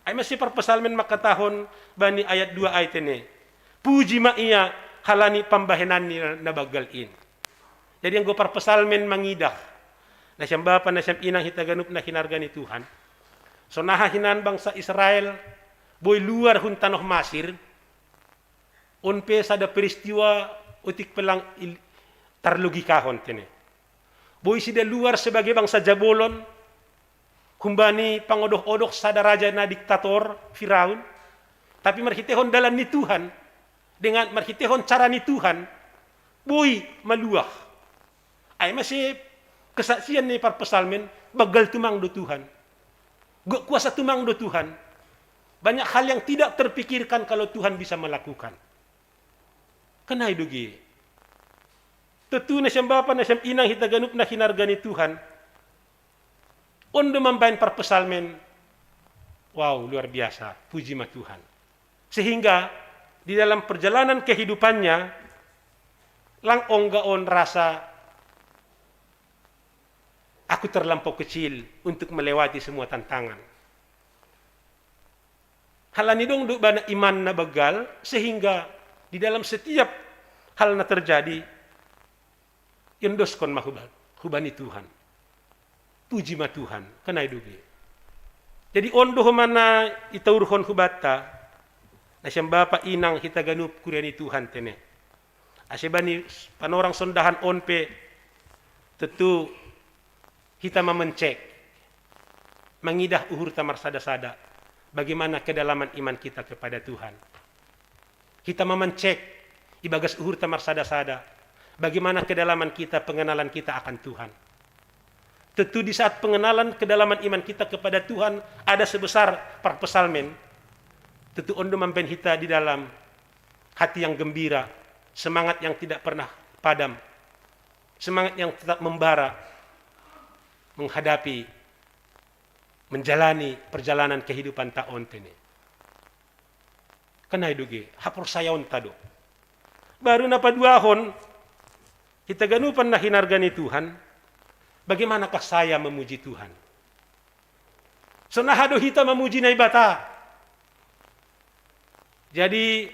Ai ma si parpsalmen mangkatahon bani ayat dua ai tene, puji ma ia halani pambahenanni na banggal in. Jadi anggo parpsalmen mangidah, nasiam bapa, nasiam inang, hita ganup na hinarga ni Tuhan, sonaha hinan bangsa Israel boi luar hun tanoh Masir, on pe sada peristiwa otik pelang il-, tarlogikahon tene. Boi sida luar sebagai bangsa jabolon, humbani pangodoh-odoh sada raja na diktator, Firaun, tapi marhitehon dalan ni Tuhan, dengan marhitehon cara ni Tuhan, boi maluah. Ai ma si kesaksian ni parpsalmen, banggal tumang do Tuhan. Gok kuasa tumang do Tuhan. Banyak hal yang tidak terpikirkan kalau Tuhan bisa melakukan. Kan ai do ge. Tentu nasiam bapa, nasiam inang, hita ganup na hinarga ni Tuhan, on do mambahen parpsalmen, wow, luar biasa, puji ma Tuhan. Sehingga di dalam perjalanan kehidupannya, lang ongga on rasa, aku terlampau kecil untuk melewati semua tantangan. Halani dong do bana iman na banggal, sehingga di dalam setiap hal na terjadi, iondoskon ma huba-, hubani Tuhan. Puji ma Tuhan, kan ai do ge. Jadi on do homa na itaurhon hubanta, nasiam bapa, inang, hita ganup kuria ni Tuhan tene. Ase bani panorang sondahan on pe, tentu hita ma mencek, mangidah uhurta marsada-sada, bagaimana kedalaman iman kita kepada Tuhan. Hita ma mencek ibagas uhurta marsada-sada, bagaimana kedalaman kita, pengenalan kita akan Tuhan. Tentu di saat pengenalan kedalaman iman kita kepada Tuhan ada sebesar parpsalmen, tentu on do mambahen hita di dalam hati yang gembira, semangat yang tidak pernah padam, semangat yang tetap membara menghadapi, menjalani perjalanan kehidupanta on tene. Kan ai do ge, haporsayaonta do. Baru na paduahon, hita ganupan na hinarga ni Tuhan, bagaimanakah saya memuji Tuhan? Sonaha do hita mamuji Naibata? Jadi,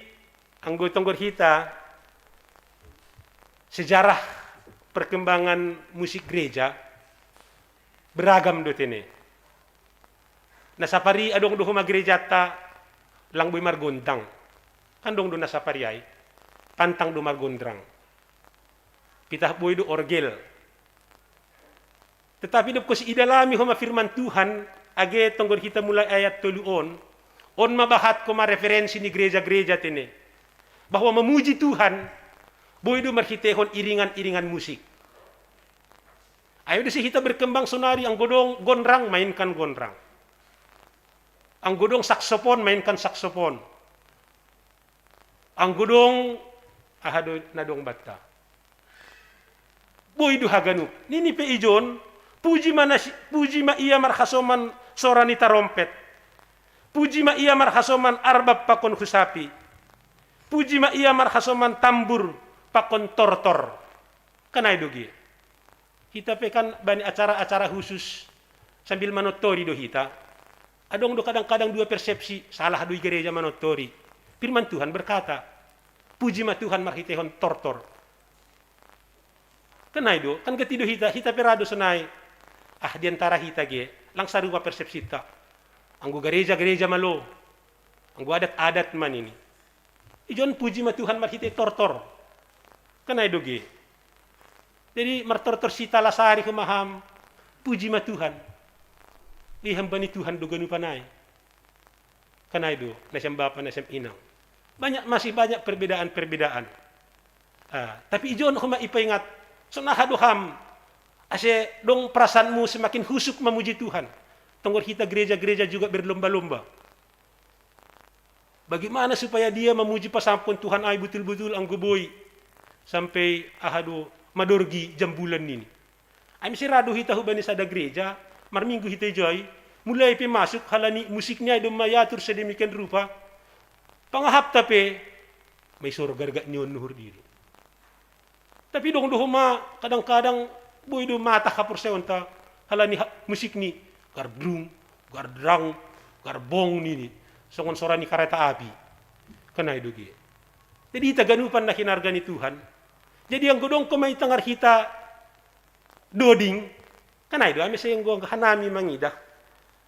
anggo tonggor hita, sejarah perkembangan musik gereja beragam do tene. Na sapari adong do homa gerejanta lang boi margondrang. Kan adong do na sapari ai, pantang do margondrang. Pitah boi do orgel. Tetapi dob kosi idalami homa firman Tuhan, age tonggor hita mulai ayat tolu on, on ma bahat homa referensi ni gereja-gereja tene, bahwa memuji Tuhan boi do marhitehon iringan-iringan musik. Ayo disi hita berkembang sonari, anggo dong gondrang, mainkan gondrang. Anggo dong saksofon, mainkan saksofon. Anggo dong, aha do na dong banta? Boi do haganup. Nini pe ijon, puji ma nasi-, puji ma ia marhasoman sora ni tarompet. Puji ma ia marhasoman arbab pakon husapi. Puji ma ia marhasoman tambur pakon tortor. Kan ai do ge. Hita pe kan bani acara-acara khusus sambil manontori do hita. Adong do kadang-kadang dua persepsi, salah do i gereja manontori. Firman Tuhan berkata, puji ma Tuhan marhitehon tortor. Kan ai do, kan gati do hita, hita pe ra do sonai. Ah, di antara hita ge, lang sarupa persepsinta. Anggo gereja-gereja ma lo, anggo adat-adat ma nini. Ijon puji ma Tuhan marhite tortor. Kan ai do ge. Jadi martortor si talasari homa ham, puji ma Tuhan. Iham bani Tuhan do ganupan ai. Kan ai do, nasiam bapa, nasiam inang. Banyak, masih banyak perbedaan-perbedaan. Ah, tapi ijon homa ipaingat, sonaha do ham Ase dong perasaanmu semakin husuk memuji Tuhan. Tonggor hita gereja-gereja juga berlomba-lomba. Bagaimana supaya dia memuji pasangapkon Tuhan ai butul-butul anggo boi sampai aha do madorgi jam bulan nini. Ai mese ra do hita hubani sada gereja, marminggu hita ijo ai, mulai pe masuk halani musikni ai domma iatur sedemikian rupa. Pangahapta pe maisor gargat ni on nuhur diri. Tapi dong do homa kadang-kadang boi do matah haporsayaonta halani ha-, musikni gardrung, gardrang, garbong nini. Songon sora ni kareta api. Kan ai do ge. Jadi hita ganupan na hinarga ni Tuhan. Jadi anggo dong homa i tangar hita doding, kan ai do ai mese anggo hanami mangidah.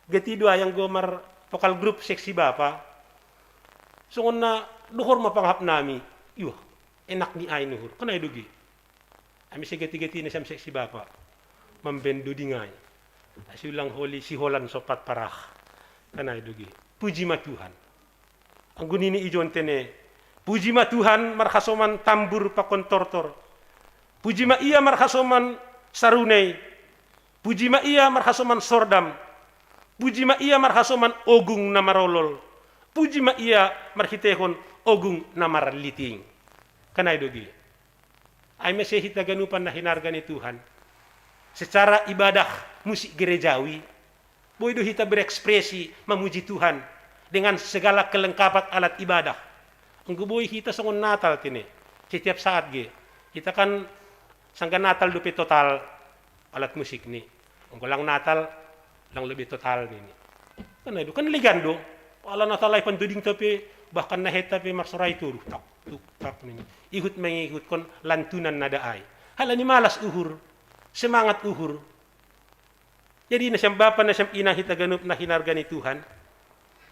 Gati do ai anggo mar vokal grup seksi bapa. Songon na dohor ma pangahapnami. Iwah, enak ni ai nuhur. Kan ai do ge. Ai mese gati-gati na sian seksi bapa. Mambaen doding ai. Ai siulang holi siholan sompat parah. Kan ai do ge. Puji ma Tuhan. Anggo nini ijon tene. Puji ma Tuhan marhasoman tambur pakon tortor. Puji ma ia marhasoman sarunei. Puji ma ia marhasoman sordam. Puji ma ia marhasoman ogung na marolol. Puji ma ia marhitehon ogung na marliting. Kan ai do ge. Ai mese hita ganupan na hinarga ni Tuhan. Secara ibadah musik gerejawi, boi do hita berekspresi memuji Tuhan dengan segala kelengkapan alat ibadah. Anggo boi hita songon Natal tene. Setiap saat ge. Hita kan sangga Natal dope total alat musikni. Anggo lang Natal, lang lebih total nini. Kan ai do, kan legan do. Ala Natal ai pandodingta pe, bahkan na hetta pe marsorai toruh. Tak, tuk, tak nini. Ihut mangihutkon lantunan nada ai. Halani malas uhur, semangat uhur. Jadi na sian bapa na sian inang hita ganup na hinarga ni Tuhan.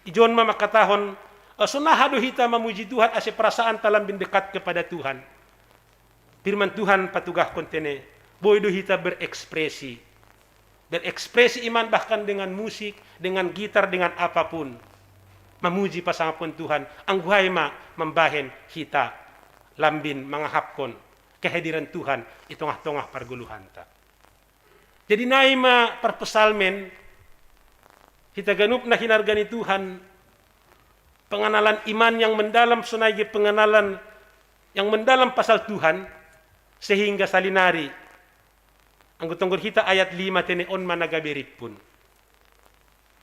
Ijon ma mangkatahon, eh, sonaha do hita mamuji Tuhan ase perasaanta lambin dekat kepada Tuhan. Firman Tuhan patugahkon tene, boi do hita berekspresi. Berekspresi iman bahkan dengan musik, dengan gitar, dengan apapun. Mamuji pasangapkon Tuhan, anggo ai ma mambahen hita lambin mangahapkon kehadiran Tuhan i tongah-tongah pargoluhanta. Jadi nai ma parpsalmen, hita ganup na hinarga ni Tuhan, pengenalan iman yang mendalam sonai ge pengenalan yang mendalam pasal Tuhan, sehingga salinari. Anggo tonggor hita ayat lima tene on ma na gabe rimpun.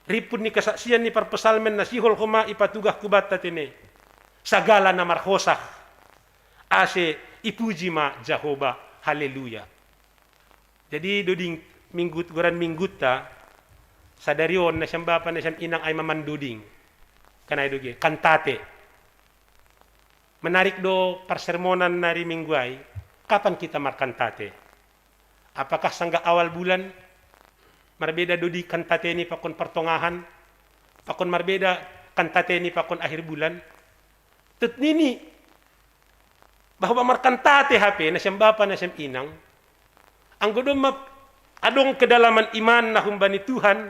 Rimpun ni kesaksian ni parpsalmen na sihol homa ipatugah hubanta tene. Sagala na marhosak. Ase ipuji ma Jahowa. Haleluya. Jadi doding minggut, goran mingguta, sadari on na sian bapa na sian inang ai ma mandoding. Kan ai do ge, kantate. Menarik do parsermonan nari minggu ai, kapan kita markantate? Apakah sangga awal bulan? Marbeda do di kantate ni pakon partongahan, pakon marbeda kantate ni pakon akhir bulan? Tet nini, bahwa markantate hape, na sian bapa, na sian inang, anggo domma adong kedalaman iman na humbani Tuhan,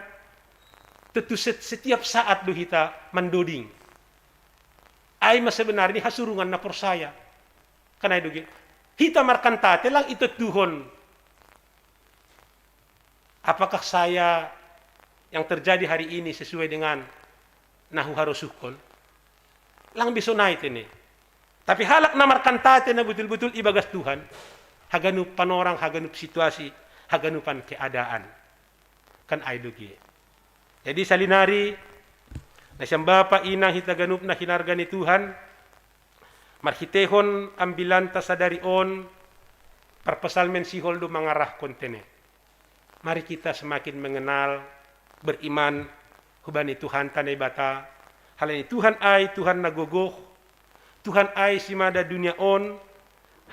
tentu set-, setiap saat do hita mandoding. Ai ma sebenarni hasurungan na porsaya. Kan ai do ge. Hita markantate lang itontuhon. Apakah saya yang terjadi hari ini sesuai dengan na huharosuhkon? Lang be sonai tene. Tapi halak na markantate na butul-butul ibagas Tuhan, haganup panorang, haganup situasi, haganupan keadaan. Kan ai do ge. Jadi salinari, na sian bapa inang hita ganup na hinarga ni Tuhan, marhitehon ambilanta sadari on, parpsalmen sihol do mangarahkon tene. Mari kita semakin mengenal, beriman, hubani Tuhanta Naibata. Halani Tuhan ai Tuhan na gogoh, Tuhan ai simada dunia on,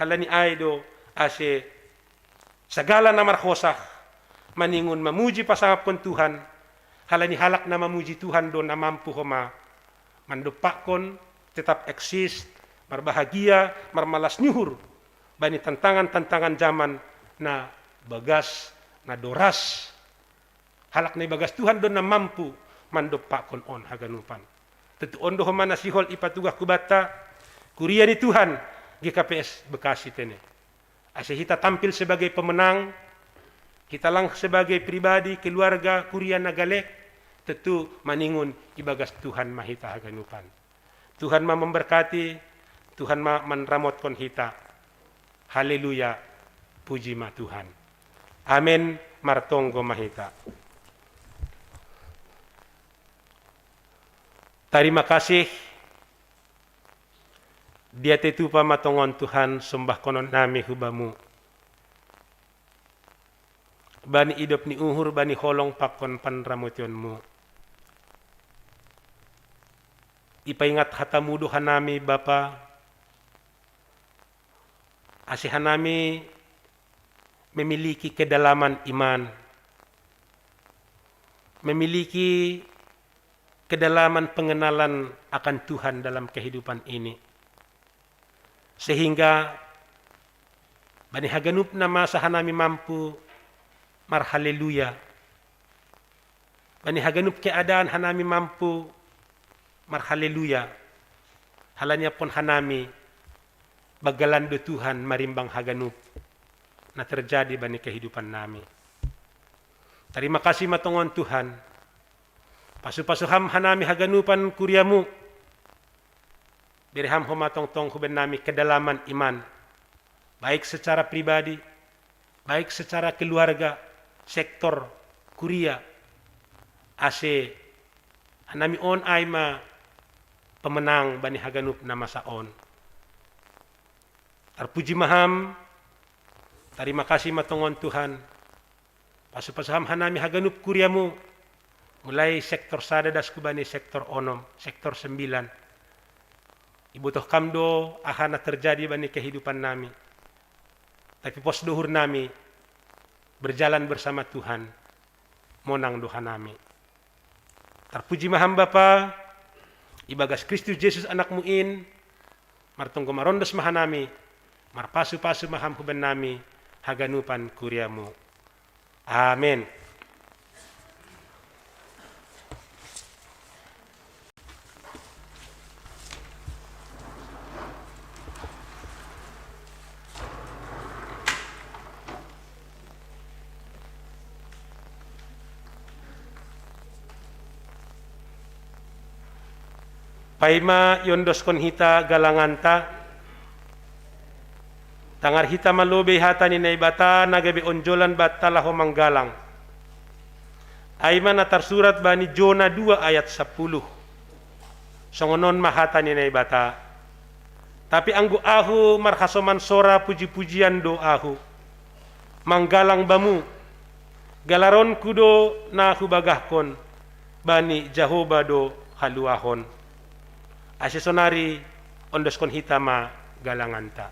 halani ai do ase sagala na marhosak maningon mamuji pasangapkon Tuhan, halani halak na mamuji Tuhan do na mampu homa mandompakkon, tetap eksis, marbahagia, marmalas ni uhur bani tantangan-tantangan zaman na bagas, na doras. Halak na ibagas Tuhan do na mampu mandompakkon on haganupan. Tentu on do homa na sihol ipatugah hubanta, kuria ni Tuhan, G K P S Bekasi tene. Ase hita tampil sebagai pemenang, Hita lang sebagai pribadi, keluarga, kuria na galek, tetu maningon ibagas Tuhan ma hita haganupan. Tuhan ma memberkati, Tuhan ma manramotkon hita. Haleluya, puji ma Tuhan. Amen, martonggo ma hita. Tarima kasih, dia tetupa ma tongon Tuhan, sombahkonon nami hu Bamu. Bani idop ni uhur, bani holong pakon panramotionMu. Ipaingat hataMu do hanami Bapa, ase hanami memiliki kedalaman iman, memiliki kedalaman pengenalan akan Tuhan dalam kehidupan ini. Sehingga bani haganup na masa hanami mampu marhaleluya. Bani haganup keadaan hanami mampu marhaleluya. Halani ampon hanami banggalan do Tuhan marimbang haganup na terjadi bani kehidupan nami. Tarima kasih ma tongon Tuhan. Pasu-pasu Ham hanami haganupan kuriaMu. Bere Ham homa tongtong huben nami kedalaman iman, baik secara pribadi, baik secara keluarga, sektor, kuria, ase hanami on ai ma pemenang bani haganup na masa on. Tarpuji ma Ham, tarima kasih ma tongon Tuhan. Pasu-pasu Ham hanami haganup kuriaMu, mulai sektor sada das hu bani sektor onom, sektor sembilan. Ibotoh Kam do aha na terjadi bani kehidupan nami. Tapi pos do uhur nami, berjalan bersama Tuhan, monang do hanami. Tarpuji ma Ham Bapa, ibagas Kristus Jesus AnakMu in, martonggo marondos ma hanami, marpasu-pasu ma Ham huben nami, haganupan kuriaMu. Amen. Paima iondoskon hita galanganta, tangar hita ma lobei hata ni Naibata na gabe onjolan banta laho manggalang. Ai ma na tarsurat bani Jona dua ayat sapuluh. Songon on ma hata ni Naibata: Tapi anggo ahu marhasoman sora puji-pujian do ahu manggalang Bamu, galaronku do na hubagahkon, bani Jahowa do haluahon. Ase sonari ondoskon hita ma galanganta.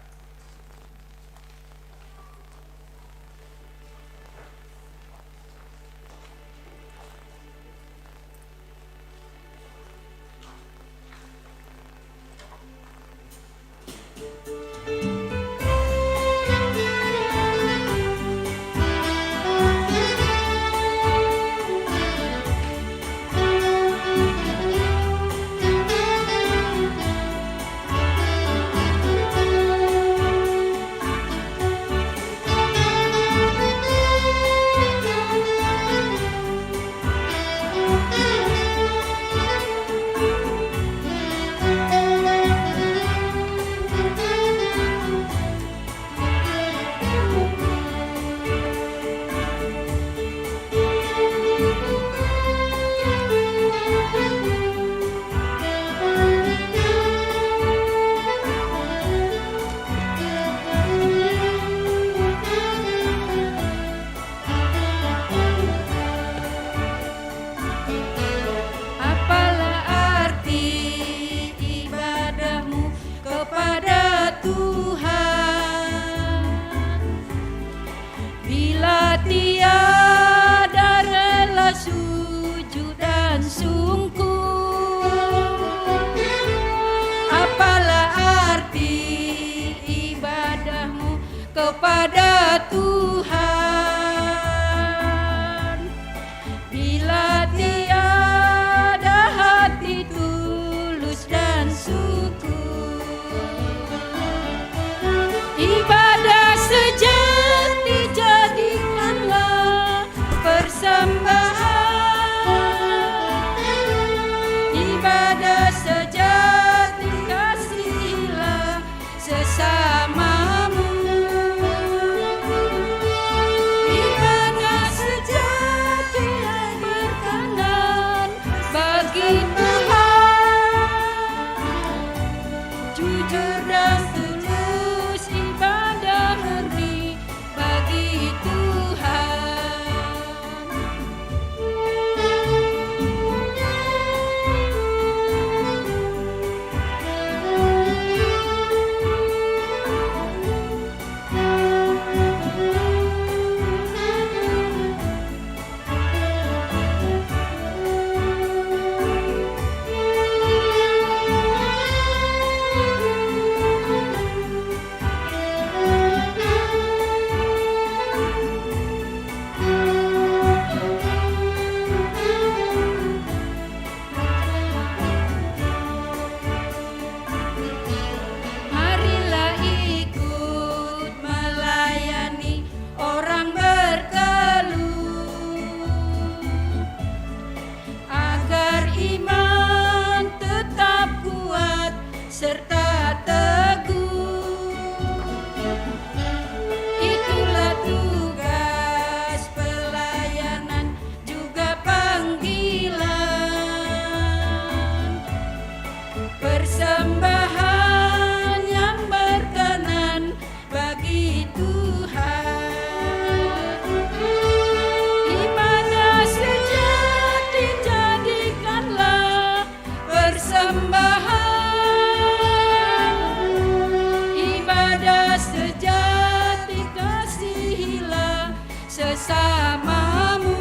Namamu.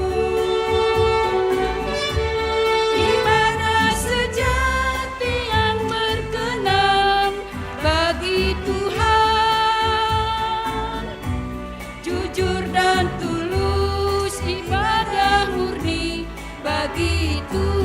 Ibadah sejati yang berkenan bagi Tuhan, jujur dan tulus, ibadah murni bagi Tuhan.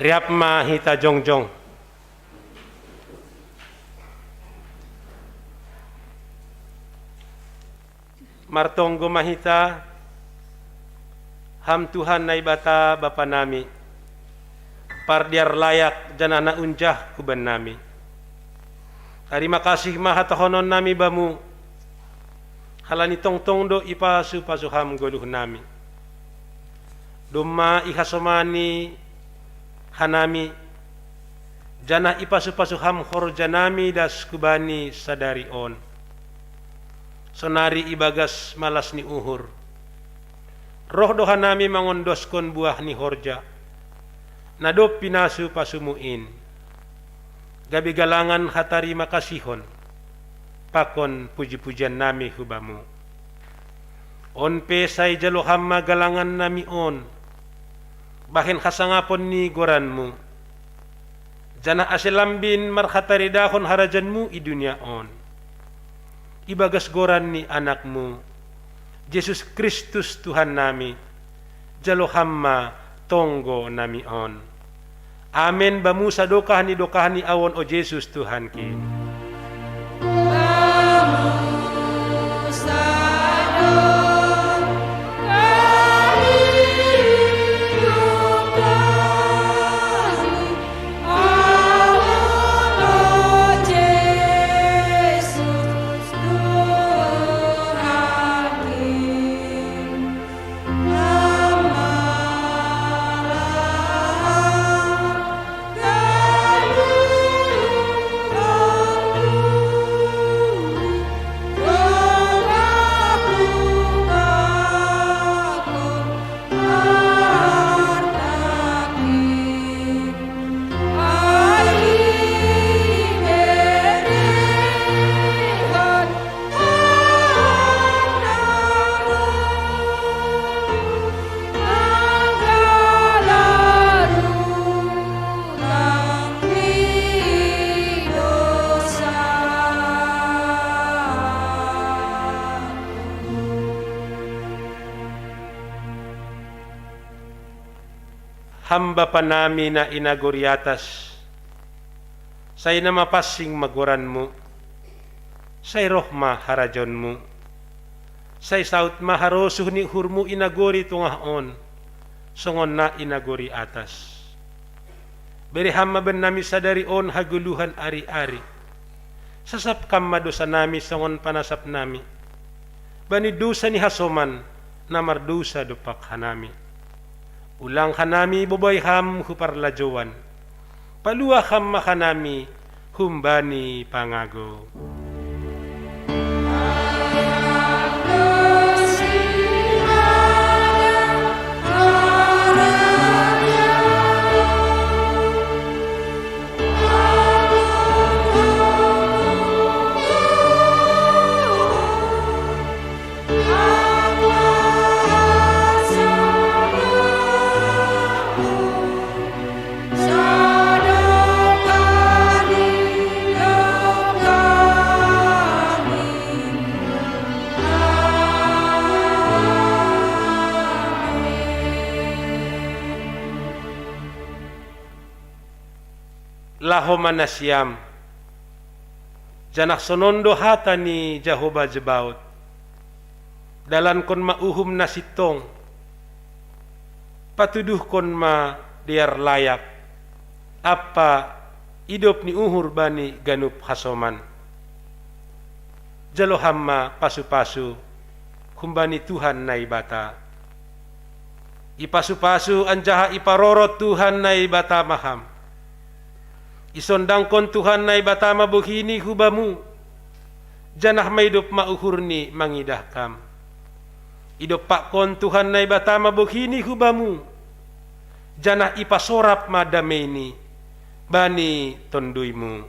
Riap ma hita jongjong. Martonggo ma hita, Ham Tuhan Naibata Bapa nami, pardiar layak janah na unjah huban nami. Tarima kasih ma hatohonon nami Bamu, halani tongtong do ipasu-pasu Ham goluh nami. Domma ihasomani hanami, janah ipasu-pasu Ham horja nami das hubani sadari on. Sonari ibagas malas ni uhur, roh do hanami mangondoskon buah ni horja na dob pinasu-pasuMu in, gabe galangan hatarima kasihon pakon puji-pujian nami hu Bamu. On pe sai jalo Ham ma galangan nami on, bahen hasangapon ni goranMu, janah ase lambin marhataridahon harajaonMu i dunia on. Ibagas goran ni AnakMu, Jesus Kristus Tuhan nami, jalo Ham ma tonggo nami on. Amen. Bamu sadokah ni dokah ni ahu on, o Jesus Tuhanki. Ham Bapa nami na i nagori atas, sai na mapansing ma goranMu, sai roh ma harajaonMu, sai saut ma harosuh ni uhurMu i nagori tongah on, songon na i nagori atas. Bere Ham ma bannami sadari on hagoluhan ari-ari. Sasap Kam ma dousa nami songon panasap nami bani dousa ni hasoman na mardousa dompak hanami. Ulang hanami bobai Ham hu parlajouan. Palua Ham ma hanami humbani pangago. Laho ma nasiam, janah sonon do hata ni Jahowa Zebaot: Dalankon ma uhum na sintong, patuduhkon ma dear layak ampa idop ni uhur bani ganup hasoman. Jalo Ham ma pasu-pasu humbani Tuhan Naibata. Ipasu-pasu anjaha iparorot Tuhan Naibata ma Ham. Isondangkon Tuhan Naibata ma bohini hu Bamu, janah maidop ma uhurni mangidah Kam. Idompakkon Tuhan Naibata ma bohini hu Bamu, janah ipasorap ma dameini bani TonduyMu.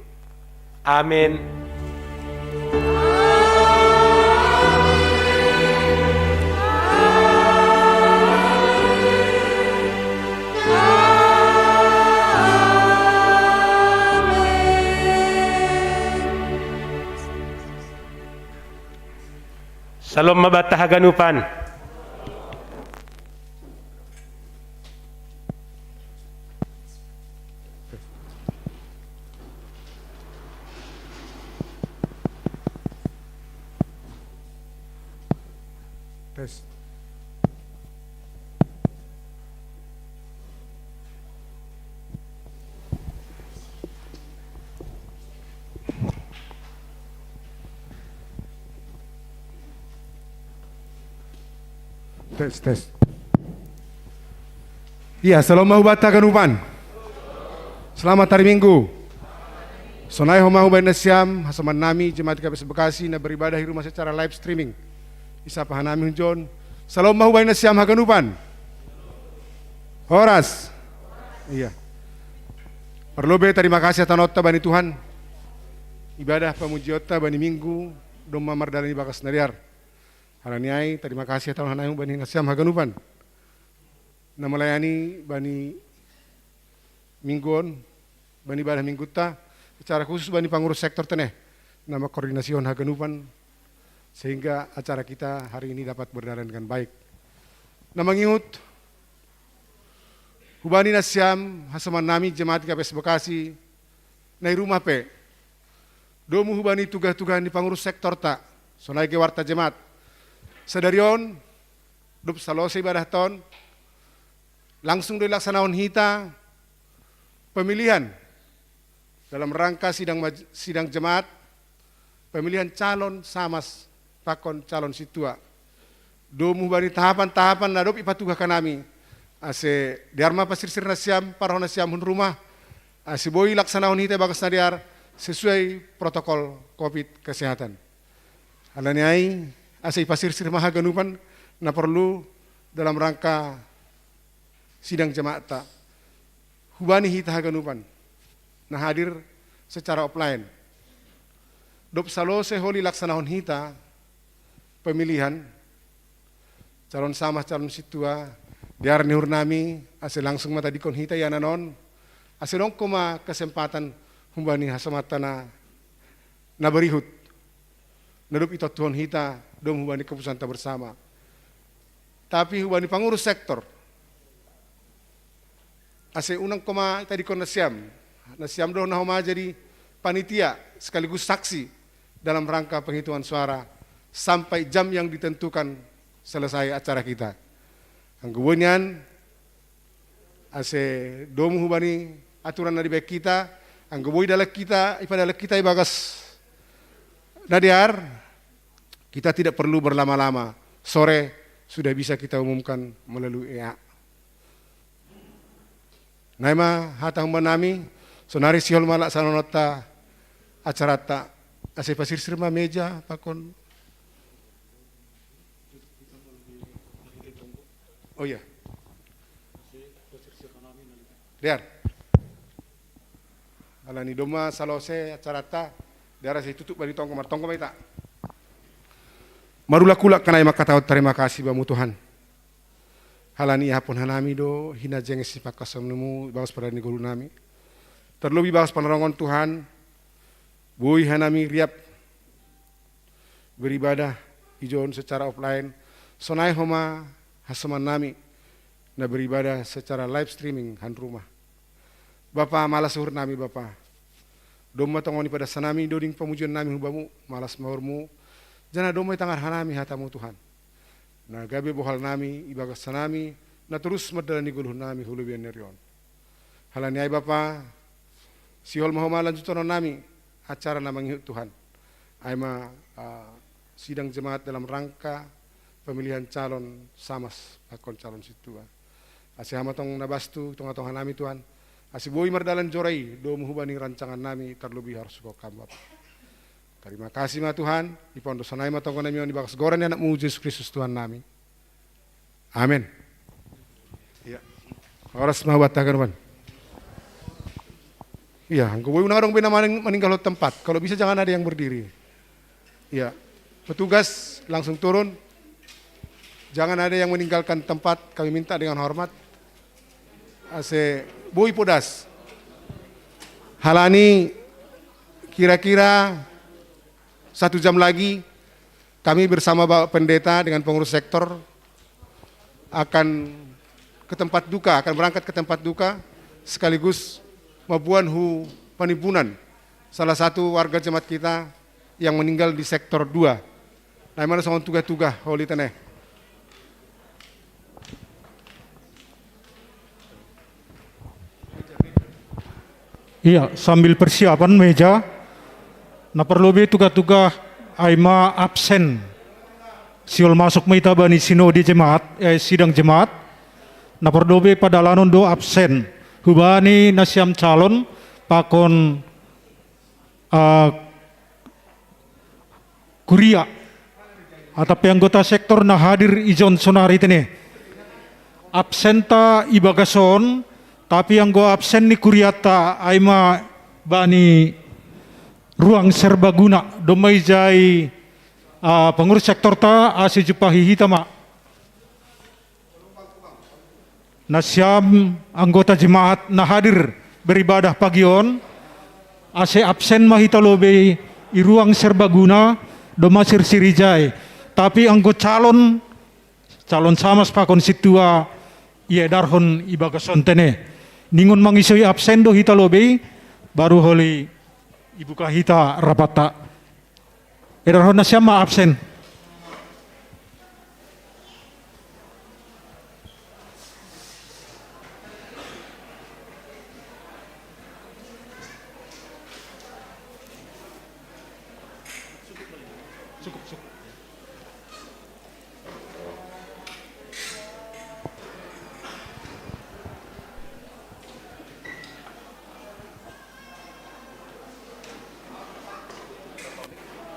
Amen. Salom ma banta haganupan. Tes. Tes, tes. Iya, shalom mahubat haganupan. Selamat hari Minggu. Sonai homa hubaen nasiam, hasoman nami, Jemaat G K P S Bekasi, na beribadah di rumah secara live streaming. Isapa hanami hunjon. Shalom mahubaen nasiam haganupan. Horas. Iya. Parlobe tarima kasih hatanotta bani Tuhan. Ibadah pamujionta bani Minggu, domma mardalan ibagas na dear. Halani ai, tarima kasih hatanotta hanami bani nasiam haganupan. Na melayani bani Minggu on, bani ibadah Minggunta, secara khusus bani pangurus sektor teneh, na mengkoordinasihon haganupan, sehingga acara kita hari ini dapat berjalan dengan baik. Na mangihut, hubani nasiam, hasoman nami, Jemaat G K P S Bekasi, na i rumah pe. Domu hubani tugah-tugah ni pangurus sektorta, sonai ge warta jemaat. Sadari on, dob salose ibadahta on, langsung do ilaksanahon hita pemilihan dalam rangka sidang maj-, sidang jemaat, pemilihan calon samas pakon calon sintua. Domu hubani tahapan-tahapan na dob ipatugah hanami, ase dear ma pasirsir nasiam, parroha nasiam hun rumah, ase boi ilaksanahon hita ibagas na dear sesuai protokol covid kesehatan. Halani ai, ase ipasirsir ma haganupan na porlu dalam rangka sidang jemaatta. Hubani hita haganupan na hadir secara offline. Dob salose holi ilaksanahon hita pemilihan calon samas calon sintua, dear ni uhur nami, ase langsung ma tadingkon hita ianan on, ase dong homa kesempatan hubani hasomanta na, na berihut. Na dob itontuhon hita, domu hubani keputusanta bersama. Tapi hubani pangurus sektor, ase unang homa tadingkon nasiam. Nasiam do na homa jadi panitia sekaligus saksi dalam rangka penghitungan suara sampai jam yang ditentukan selesai acara kita. Anggo boi nian, ase domu hubani aturan na dibaen hita, anggo boi dalan hita, ipadalan hita ibagas na dear, kita tidak perlu berlama-lama. Sore sudah bisa kita umumkan melalui E A. Nai ma hata humbannami, sonari sihol ma laksanahononta acaranta, ase pasirsir ma meja pakon. Oh iya. Dear. Alani domma salose acaranta, dear ase tutup bani tonggo, martonggo ma hita. Marulak-ulak hanami mangkatahon tarima kasih bamu Tuhan. Halani iahapon hanami do hinajenges sipangkasonmu ibagas pardalanan ni ngolunami. Terlebih ibagas panarongon Tuhan, boi hanami riap beribadah ijon secara offline, sonai homa hasomannami na beribadah secara live streaming han rumah. Bapa, malas uhurnami Bapa. Domma tongon ipadas hanami doding pamujionnami hu Bamu, malas ma uhurmu, janah domma itangar hanami hatamu Tuhan. Na gabe bohalnami, ibagas hanami, na torus mardalani goluhnami hu lobeian ni ari on. Halani ai Bapa, sihol ma homa lanjutononnami acara na mangihut Tuhan. Ai ma, ah, sidang jemaat dalam rangka pemilihan calon samas pakon calon sintua. Ase Ham ma tong na bastu tonga-tonganami Tuhan. Ase boi mardalan jora i domu hubani rancangannami tarlebih harus sukok Ham Bapa. Tarima kasih ma Tuhan, ipaondoshon nami ma tonggonami on ibagas goran ni AnakMu Jesus Kristus Tuhannami. Amen. Iya. Horas ma hubahen haganupan. Iya, anggo boi unang adong be na maning-, maninggalhon tempat. Kalau bisa jangan ada yang berdiri. Iya. Petugas langsung turun. Jangan ada yang meninggalkan tempat, kami minta dengan hormat. Ase boi podas. Halani kira-kira satu jam lagi kami bersama Bapak Pendeta dengan pengurus sektor akan ke tempat duka, akan berangkat ke tempat duka sekaligus mabuan hu panimbunan salah satu warga jemaat kita yang meninggal di sektor dua. Nah, i ma na songon tugah-tugah holi teneh. Iya, sambil persiapan meja, na parlu be tuga-tuga ai ma absen. Sihol masuk ma hita bani sinode jemaat, eh, sidang jemaat, na parlu be padalanon do absen. Hubani nasiam calon pakon, ah, kuria, atap pe anggota sektor na hadir ijon sonari tene. Absenta i bagas on, tapi anggo absen ni kuriata ai ma bani ruang serbaguna, domma ijai, ah, pengurus sektorta ase jumpahi hita ma. Nasiam anggota jemaat na hadir beribadah pagi on, ase absen ma hita lobe i ruang serbaguna, domma sirsir ijai. Tapi anggo calon, calon samas pakon sintua, iedarhon i bagas on tene. Ningon mangisoi absen do hita lobe, baru holi ibuka hita rapatta. Edarhon nasiam ma absen.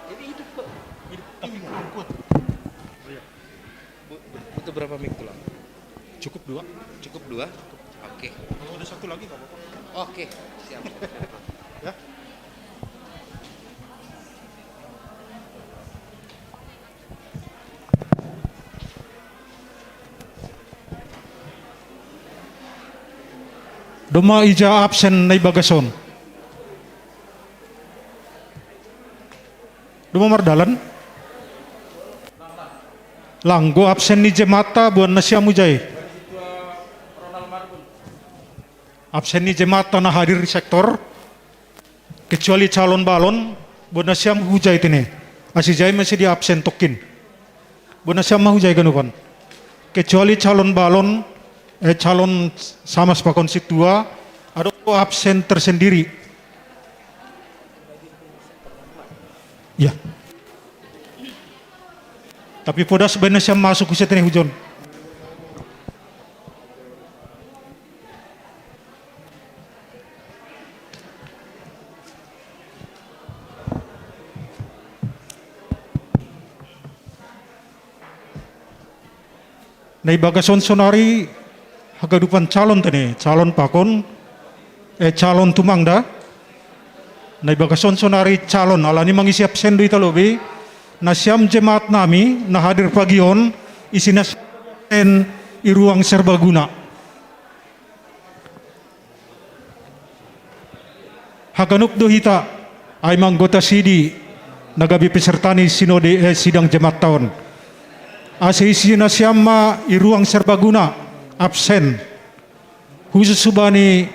Jadi hidup kok. Hidup, tapi kurang kuat. Bu- bu- butuh berapa mic tulang? Cukup dua. Cukup dua? Oke. Kalau ada satu lagi nggak apa-apa. Oke, siap. Ya. Domma ija absen na i bagas on? Domma mardalan? Lang, anggo absen ni jemaatta, boan nasiam hujai. Absen ni jemaatta na hadir di sektor, kecuali calon balon, boan nasiam hujai tene. Ase ijai ma sedia absen tokkin. Boan nasiam ma hujai ganupan. Kecuali calon balon, eh, calon samas pakon sintua, adong do absen tersendiri. Ya. Tapi podas baen nasiam masuk huse tene hujon. Na i bagas on sonari haganupan calon tene, calon pakon, eh, calon tumang da. Na i bagas on sonari calon, alani mangisi absen do hita lobe, nasiam jemaat nami, na hadir pagi on, isi nasiam i ruang serbaguna. Haganup do hita, ai ma anggota sidi, na gabe peserta ni sinode, eh, sidang jemaatta on. Ase isi nasiam ma i ruang serbaguna, absen. Husus hubani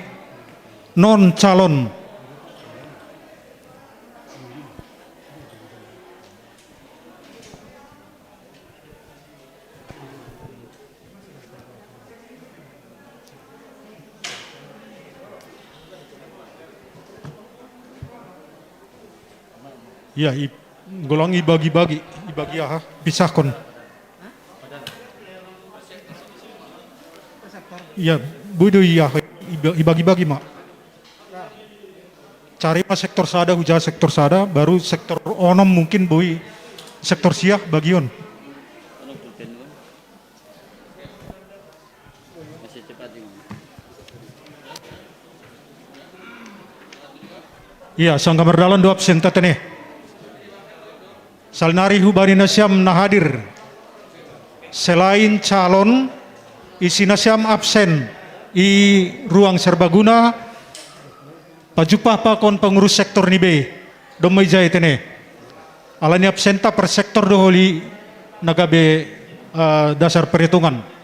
non calon. Iya, i-, golang ibagi-bagi, ibagi aha, pisahkon. Iya, boi do iya, iba-, ibagi-bagi ma. Cari ma sektor sada, huja sektor sada, baru sektor onom mungkin boi sektor sia bagion. Iya, sangga mardalan do absenta tene. Salinari hubani nasiam na hadir. Selain calon, isi nasiam absen i ruang serbaguna, pajumpah pakon pengurus sektor ni be, domma ijai tene. Alani absenta per sektor do holi na gabe, eh, dasar perhitungan.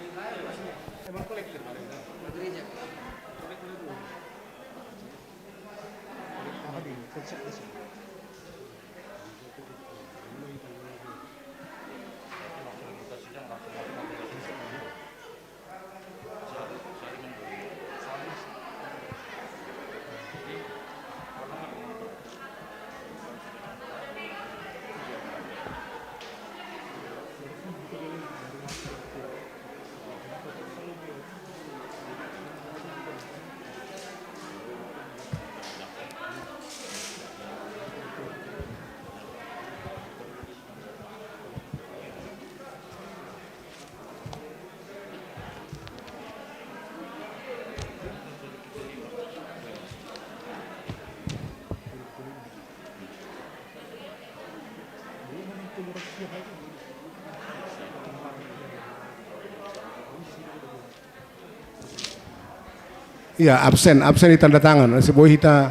Iya, absen, absen di tanda tangan. Ase boi hita.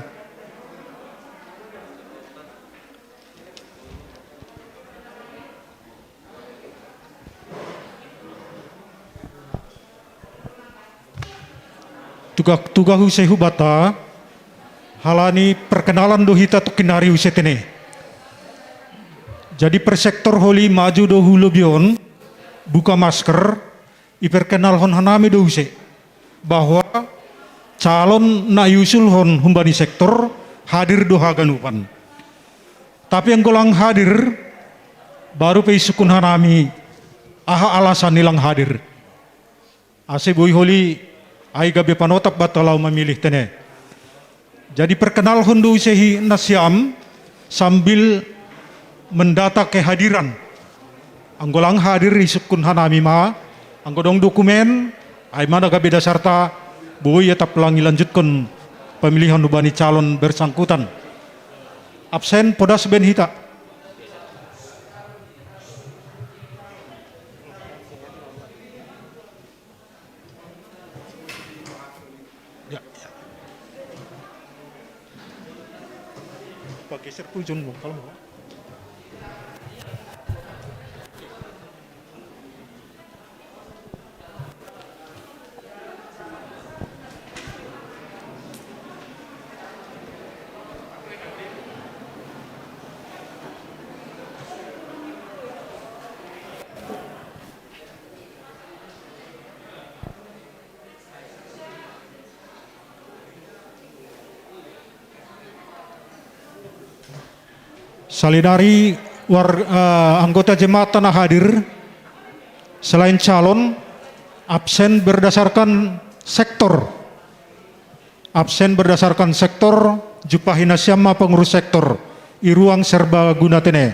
Tuga, tuga use hubata, halani perkenalan do hita tokin ari use tene. Jadi per sektor holi maju do hu lobi on, buka masker, iperkenalhon hanami do use bahwa calon na iusulhon humbani sektor hadir do haganupan. Tapi anggo lang hadir, baru pe isukkun hanami aha alasan ni lang hadir. Ase boi holi ai gabe panotap banta laho mamilih tene. Jadi perkenalhon do use hi nasiam sambil mendata kehadiran. Anggo lang hadir isukkun hanami ma, anggo dong dokumen, ai ma na gabe dasarta, boi etap lang ilanjutkon pemilihan humbani calon bersangkutan. Absen podas baen hita. Ya, ya. Pak geser pun John Bong kalau mau. Salidari war, eh, anggota jemaat na hadir, selain calon, absen berdasarkan sektor. Absen berdasarkan sektor, jupahi nasiam ma pengurus sektor, i ruang serbaguna tene.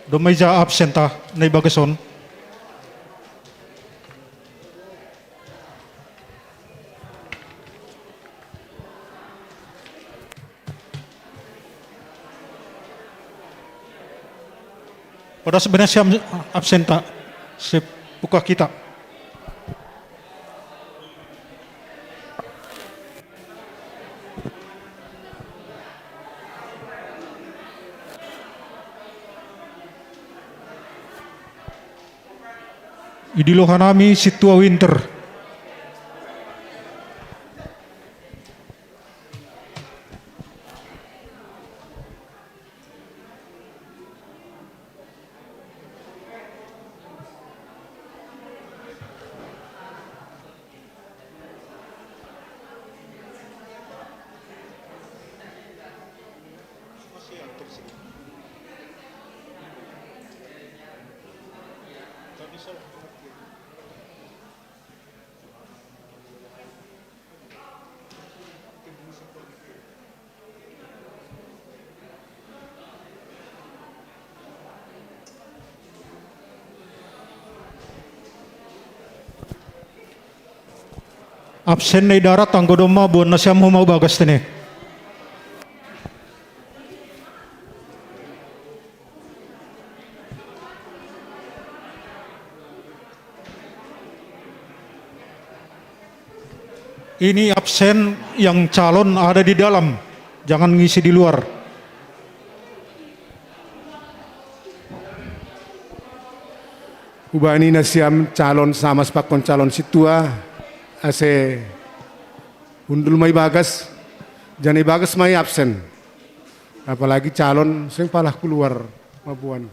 Domma ija absenta na i bagas on. Podas baen nasiam absenta, sepuka kita. Idilo hanami sintua Winter. Absen na i darat anggo domma boan nasiam homa hu bagas tene. Ini absen yang calon ada di dalam, jangan ngisi di luar. Hubani nasiam calon sama sepakkon calon sintua, ase hundul ma i bagas, janah i bagas ma i absen. Apalagi calon seng pala keluar mamboan.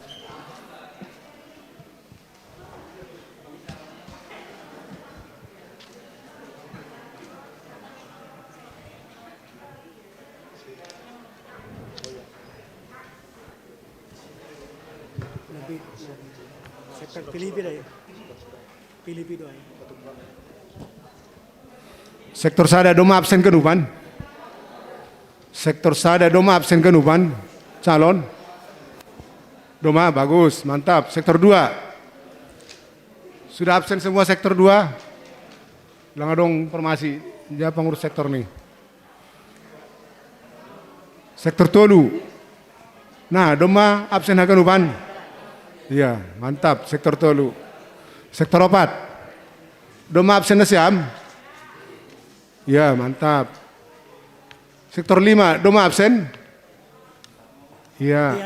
Lebih, lebih. Sektor Pilipi dah ya. Pilipi doang. Sektor sada domma absen ganupan. Sektor sada domma absen ganupan. Calon. Domma, bagus, mantap. Sektor dua. Sudah absen semua sektor dua? Lang adong informasi, dia pengurus sektor nih. Sektor tolu. Nah, domma absen haganupan. Iya, mantap. Sektor tolu. Sektor opat. Domma absen nasiam. Iya, mantap. Sektor lima, domma absen. Iya.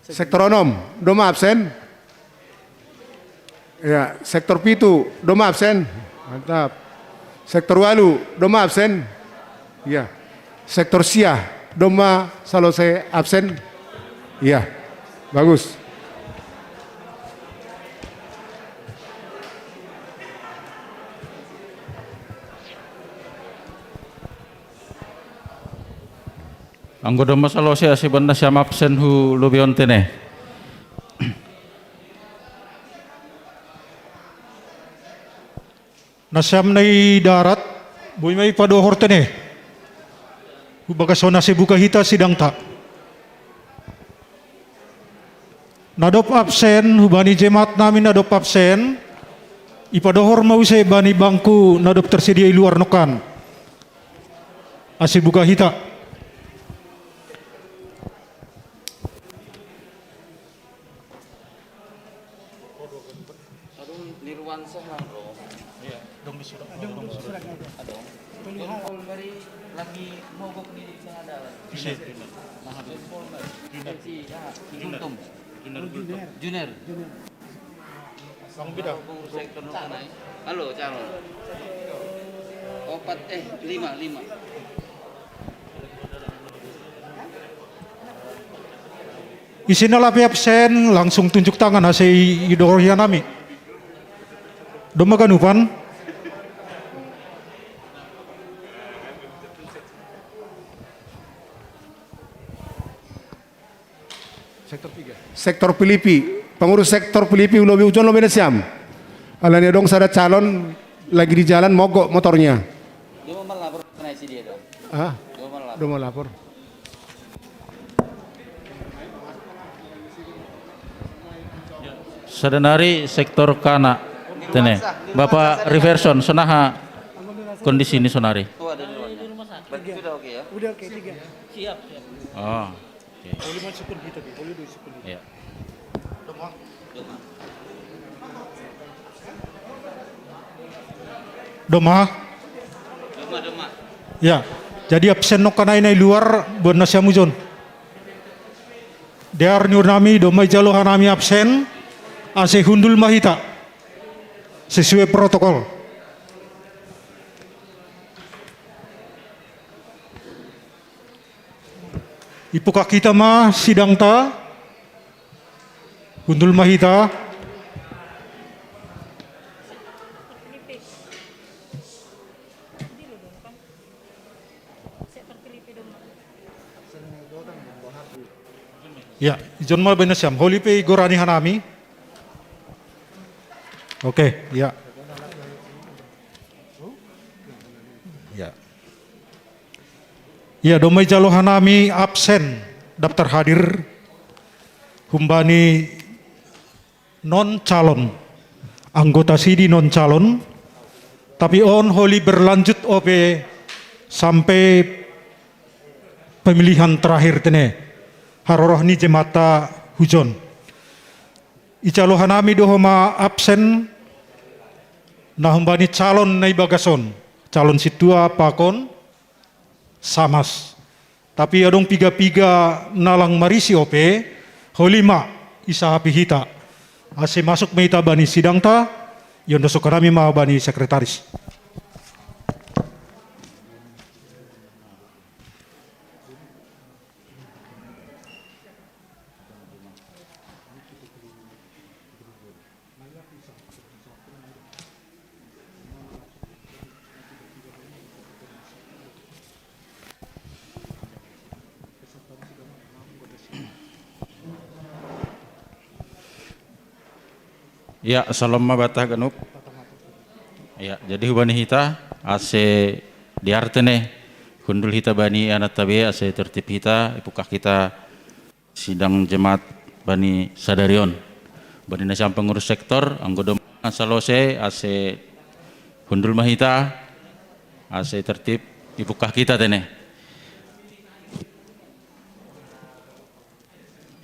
Sektor onom, domma absen. Ya, sektor pitu, domma absen. Mantap. Sektor walu, domma absen. Ya. Sektor sia, domma salose absen. Ya. Bagus. Anggo domma salose, asi banna siam absen hu lobi on tene. Nasiam na i darat, boi ma i padohor tene. Hu bagas on ase buka hita sidangta. Na dob absen, hubani jemaat nami na dob absen, ipadohor ma use bani bangku na dob tersedia i luar nongkan. Ase buka hita. Adong Nirwan Sehal, bro. Iya, dong di surat. Adong, dong di surat. Adong. Tulis hal. Polmeri lagi mogok di tengah dalan. Bisa. Nah, Polmeri. Junior. Si, ya, Junior. Gultom. Junior. Junior. Junior. Bang Bida. Pengurus sektor nongkan ai. Halo, calon. Opat, eh, lima, lima. Ise na lape absen, langsung tunjuk tangan ase i, idohor hian nami. Domma ganupan. Sektor tiga. Sektor Pilipi. Pengurus sektor Pilipi, ulobi ujon lobi nasiam. Alani adong sada calon lagi di jalan mogok motornya. Dia mau melapor kena isi dia dong. Ah, Dia mau melapor. Dia mau lapor. Sada nari sektor kana tene. Bapak Riverson, sonaha kondisi ni sonari? Oh, ada di rumah sakit. Berarti sudah oke ya? Udah oke, tiga. Siap, siap. Oh, oke. Boleh masukkan kita, boleh masukkan kita. Iya. Domma. Ya, jadi absen nongkan ai na i luar, boan nasiam ujon. Dear niu nami, domma ijalo hanami absen, ase hundul ma hita. Sesuai protokol. Ipukak hita ma sidangta. Hundul ma hita. Ya, ijon ma baen nasiam. Holi pe igorani hanami. Oke, ya. Ya. Ia domma ijalo hanami absen daftar hadir humbani non calon, anggota sidi non calon, tapi on holi berlanjut ope sampai pemilihan terakhir tene haroroh ni jemata hujon. Ijalo hanami do homa absen na humbani calon na ibagas on, calon sintua pakon samas. Tapi adong piga-piga na lang marisi ope, holi ma isahapi hita. Ase masuk ma hita bani sidangta, iondosok hanami ma bani sekretaris. Ya, salam ma banta ganup. Ya, jadi hubani hita, ase diartene, hundul hita bani ananta be, ase tertib hita, ipukak hita sidang jemaat bani sadari on. Bani nasiam pengurus sektor, anggo domma salose, ase hundul ma hita, ase tertib, ipukak hita tene.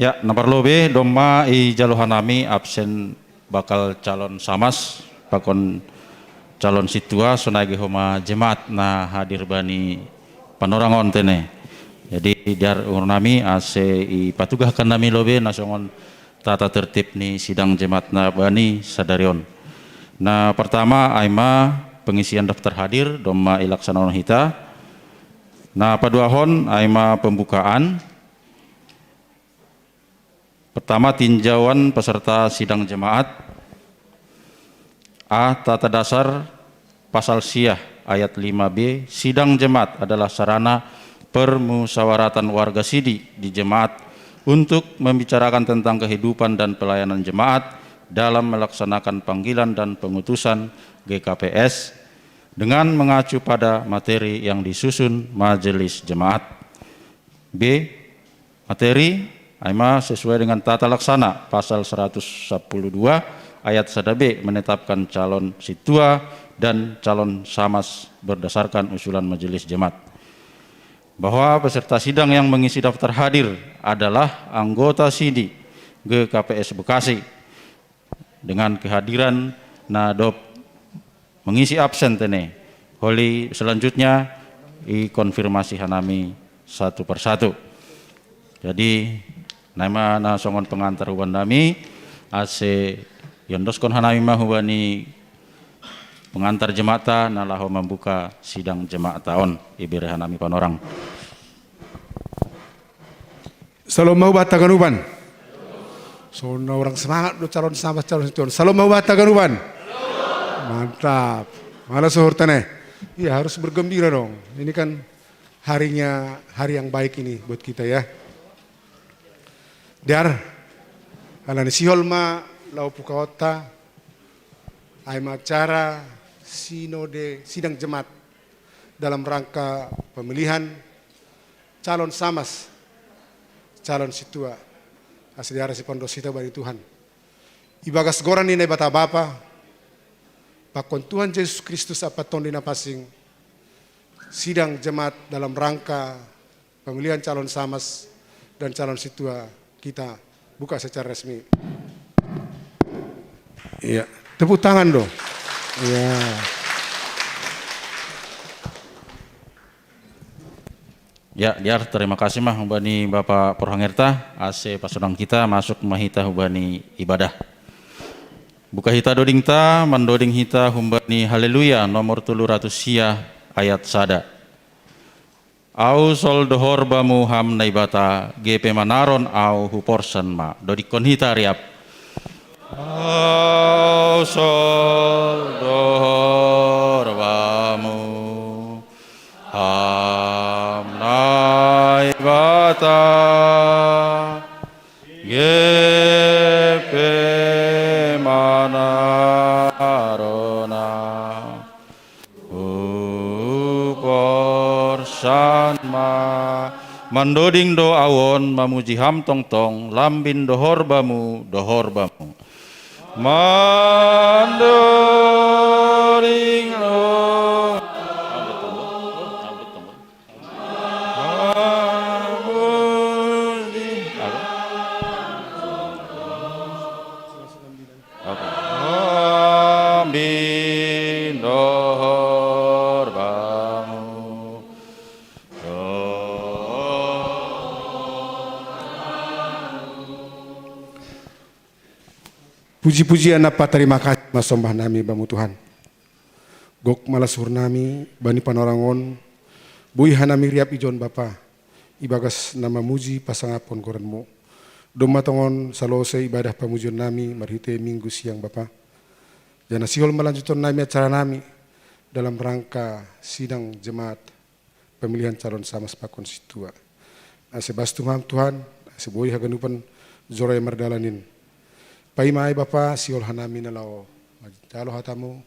Ya, na parlobei domma ijalo hanami absen bakal calon samas pakon calon sintua sonai ge homa jemaat na hadir bani panorangon tene. Jadi diar uhurnami ase ipatugahkan nami lobei na songon tata tertib ni sidang jemaat na bani sadari on. Na pertama ai ma pengisian daftar hadir domma ilaksanahon hita. Na paduahon ai ma pembukaan. Pertama, tinjauan peserta sidang jemaat. A. Tata dasar pasal sia ayat lima B, sidang jemaat adalah sarana permusyawaratan warga sidi di jemaat untuk membicarakan tentang kehidupan dan pelayanan jemaat dalam melaksanakan panggilan dan pengutusan G K P S dengan mengacu pada materi yang disusun majelis jemaat. B. Materi ai ma sesuai dengan tata laksana pasal seratus sepuluh dua ayat sada B menetapkan calon sintua dan calon samas berdasarkan usulan majelis jemaat. Bahwa peserta sidang yang mengisi daftar hadir adalah anggota sidi G K P S Bekasi dengan kehadiran na dob mengisi absen tene. Holi selanjutnya ikonfirmasi hanami satu per satu. Jadi nai ma na songon pengantar hubani nami ase iondoskon hanami ma hubani pengantar jemaat na laho membuka sidang jemaat on. Ibere hanami panorang. Salom ma hubanta ganupan. Songon na urang semangat do calon samas calon sintua on. Salom ma hubanta ganupan. Mantap. Mana sohor tene? Iya, harus bergembira dong. Ini kan harinya, hari yang baik ini buat kita ya. Diar, alani sihol ma laho pukaonta ai ma acara sinode sidang jemaat dalam rangka pemilihan calon samas, calon sintua, ase diarasi pandos hita bani Tuhan. Ibagas goran ni Naibata Bapa, pakon Tuhan Jesus Kristus ampa Tondi na pansing, sidang jemaat dalam rangka pemilihan calon samas dan calon sintua kita buka secara resmi. Iya, tepuk tangan dong. Iya. Ya, diar terima kasih mah hubani Bapa Porhangerta, ase pasonang hita masuk ma hita hubani ibadah. Buka hita dodingta, mandoding hita hubani Haleluya nomor tolu ratus sia ayat sada. Au sol dohor bamu ham Naibata, ge pe manaron au huporsan ma. Dodingkon hita riap. Au sol dohor bamu ham Naibata, ge pe manaron au huporsan ma. Mandoding do au on mamuji ham tongtong, lambin dohor bamu, dohor bamu. Mandoding do. Mamuji. Apa? Lambin dohor bamu. Puji-pujian ampa tarima kasih ma sombah nami bamu Tuhan. Gok ma las uhur nami bani panorang on, boi hanami riap ijon Bapa, ibagas na mamuji pasangapon goranmu. Domma tongon salose ibadah pamujion nami marhite Minggu siang Bapa. Janah sihol ma lanjuton nami acara nami dalam rangka sidang jemaat pemilihan calon samas pakon sintua. Ase bas tumam Tuhan, ase boi haganupan joro mardalanin. Paima ai Bapa, sihol hanami na laho manjalo hatamu,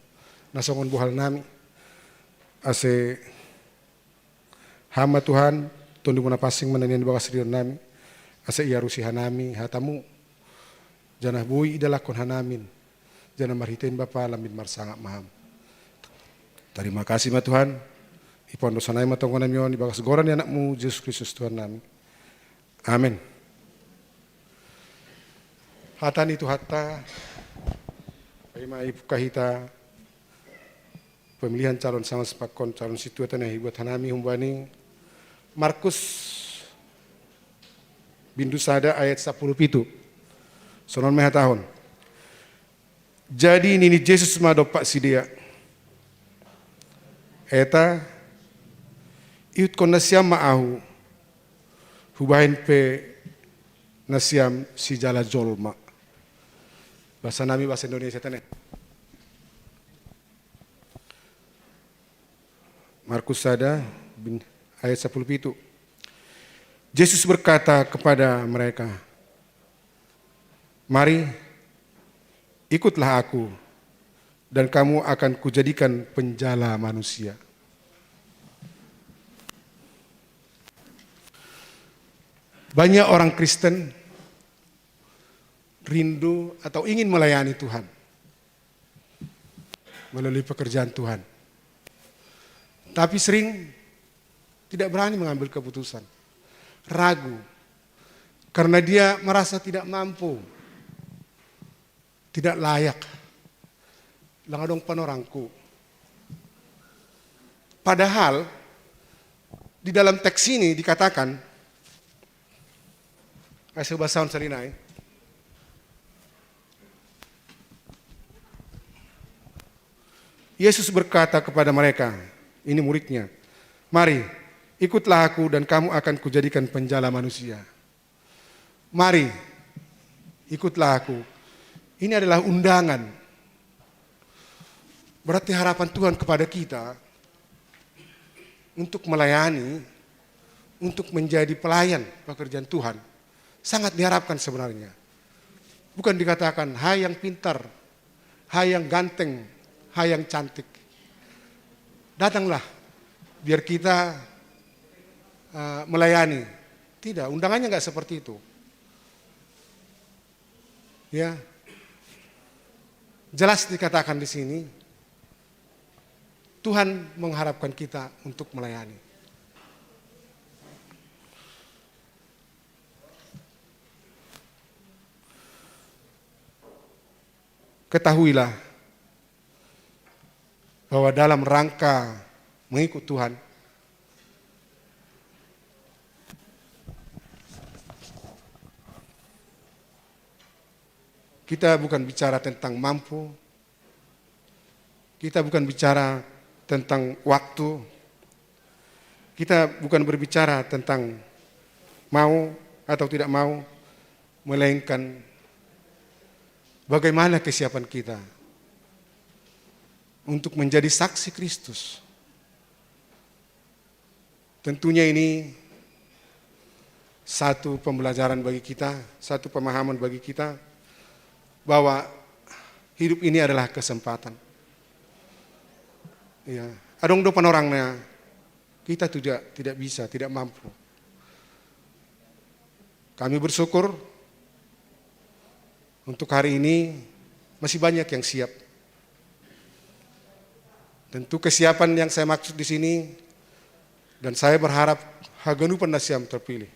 na songon bohal nami. Ase Ham ma Tuhan, Tondimu na pansing ma na nian bagas rion nami, ase iarusi hanami hatamu, janah boi idalankon hanamin, janah marhitein Bapa lambin marsangap ma Ham. Tarima kasih ma Tuhan, ipandosan ai ma tonggo nami on ibagas goran ni Anakmu Jesus Kristus Tuhan nami. Amen. Hatani tu hatta, paima ipuka hita pemilihan calon sama sepakkon calon situata na ibuat hanami humbani Markus bindu sada ayat sapuluh pitu. Sonon ma hatahon. Jadi nini Jesus ma dompak sidea, "Eta, ihutkon nasiam ma Ahu, hubahen pe nasiam sijala jolma." Bahasa nami bahasa Indonesia tene. Markus sada bin, ayat sapuluh pitu. Jesus berkata kepada mereka, "Mari, ikutlah Aku, dan kamu akan Kujadikan penjala manusia." Banyak orang Kristen rindu atau ingin melayani Tuhan melalui pekerjaan Tuhan, tapi sering tidak berani mengambil keputusan, ragu, karena dia merasa tidak mampu, tidak layak. Lang adong panorangku. Padahal di dalam teks ini dikatakan, ai, saya bahasa Sarinai, Yesus berkata kepada mereka, ini muridnya, "Mari, ikutlah Aku dan kamu akan Kujadikan penjala manusia." Mari, ikutlah Aku. Ini adalah undangan. Berarti harapan Tuhan kepada kita untuk melayani, untuk menjadi pelayan pekerjaan Tuhan, sangat diharapkan sebenarnya. Bukan dikatakan, "Hai yang pintar, hai yang ganteng, hai yang cantik, datanglah biar kita, eh, melayani." Tidak, undangannya nggak seperti itu. Ya, jelas dikatakan di sini, Tuhan mengharapkan kita untuk melayani. Ketahuilah bahwa dalam rangka mengikut Tuhan, kita bukan bicara tentang mampu, kita bukan bicara tentang waktu, kita bukan berbicara tentang mau atau tidak mau, melainkan bagaimana kesiapan kita untuk menjadi saksi Kristus. Tentunya ini satu pembelajaran bagi kita, satu pemahaman bagi kita bahwa hidup ini adalah kesempatan. Ya, adong do panorangna, kita tidak, tidak bisa, tidak mampu. Kami bersyukur untuk hari ini masih banyak yang siap. Tentu kesiapan yang saya maksud di sini, dan saya berharap haganupan nasiam terpilih.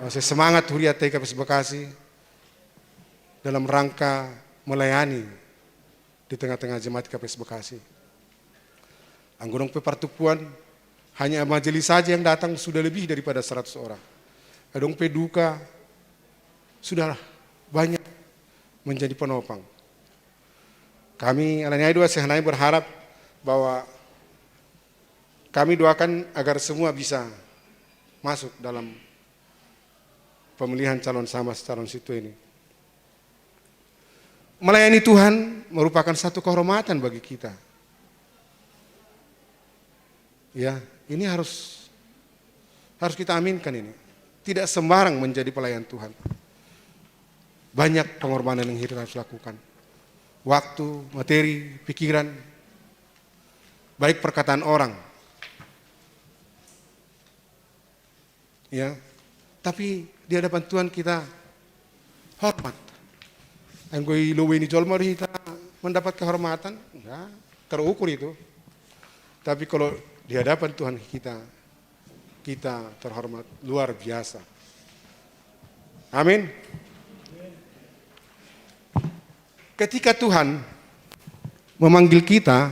Saya semangat huria T K P S Bekasi dalam rangka melayani di tengah-tengah jemaat K P S Bekasi. Anggo adong pe partumpuan, hanya majelis saja yang datang sudah lebih daripada seratus orang. Adong pe duka, sudah banyak menjadi penopang. Kami, alani ai do, sehanai berharap bahwa kami doakan agar semua bisa masuk dalam pemilihan calon sama calon situ ini. Melayani Tuhan merupakan satu kehormatan bagi kita. Ya, ini harus, harus kita aminkan ini. Tidak sembarang menjadi pelayan Tuhan. Banyak pengorbanan yang kita harus lakukan. Waktu, materi, pikiran, baik perkataan orang. Ya. Tapi di hadapan Tuhan kita hormat. Anggo i lobei ni jolma do hita mendapat kehormatan, ya, terukur itu. Tapi kalau di hadapan Tuhan kita, kita terhormat luar biasa. Amin. Ketika Tuhan memanggil kita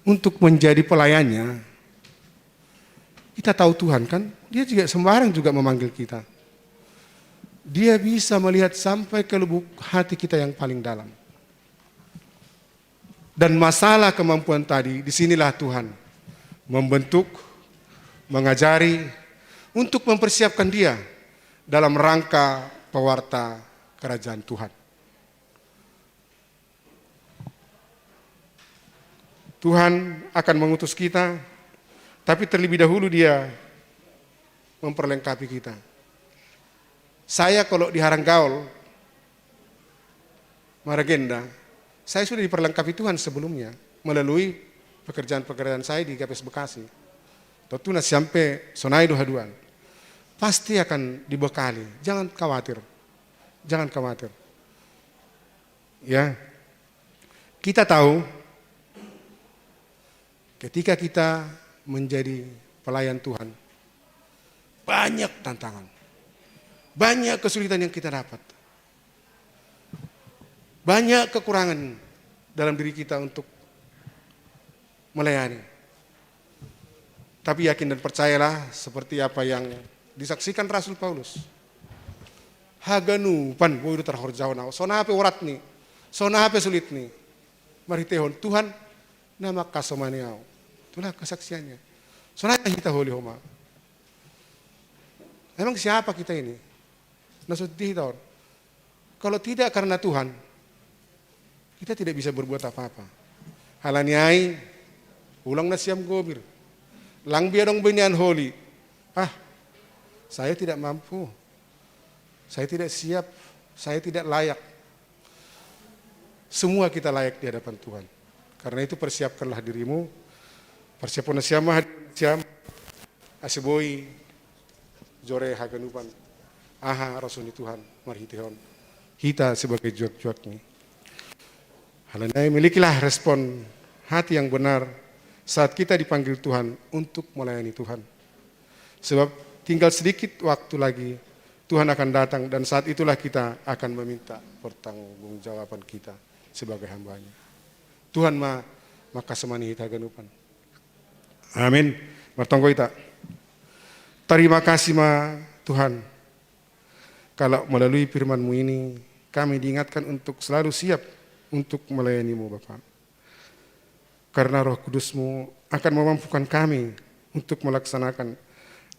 untuk menjadi pelayannya, kita tahu Tuhan kan, dia juga sembarang juga memanggil kita. Dia bisa melihat sampai ke lubuk hati kita yang paling dalam. Dan masalah kemampuan tadi, disinilah Tuhan membentuk, mengajari, untuk mempersiapkan dia dalam rangka pewarta kerajaan Tuhan. Tuhan akan mengutus kita, tapi terlebih dahulu dia memperlengkapi kita. Saya kalau di Haranggaol, Maragenda, saya sudah diperlengkapi Tuhan sebelumnya melalui pekerjaan-pekerjaan saya di Gapes Bekasi. Totuna siampe sonai do haduan. Pasti akan dibekali. Jangan khawatir. Jangan khawatir. Ya. Kita tahu ketika kita menjadi pelayan Tuhan, banyak tantangan. Banyak kesulitan yang kita dapat. Banyak kekurangan dalam diri kita untuk melayani. Tapi yakin dan percayalah seperti apa yang disaksikan Rasul Paulus. Haganupan boy do tarhorjahon au. Sonape uratni, sonape sulitni. Marhitehon Tuhan na mangkasomani au. Itulah kesaksiannya. Sonape hita holi homa. Emang siapa kita ini? Na so dihita on. Kalau tidak karena Tuhan, kita tidak bisa berbuat apa-apa. Halani ai, ulang nasiam gobir. Lang biadong benian holi. Ah, saya tidak mampu. Saya tidak siap. Saya tidak layak. Semua kita layak di hadapan Tuhan. Karena itu persiapkanlah dirimu. Persiapkan nasiam, nasiam. Ase boi jore haganupan aha rosuh ni Tuhan marhitehon hita sebagai juak-juakni. Halani ai milikilah respon hati yang benar saat kita dipanggil Tuhan untuk melayani Tuhan. Sebab tinggal sedikit waktu lagi Tuhan akan datang dan saat itulah kita akan meminta pertanggungjawaban kita sebagai hambanya. Tuhan ma mangkasomani hita haganupan. Amin. Martonggo hita. Terima kasih ma Tuhan, kalau melalui firman-Mu ini kami diingatkan untuk selalu siap untuk melayani-Mu Bapa. Karena Roh Kudus-Mu akan memampukan kami untuk melaksanakan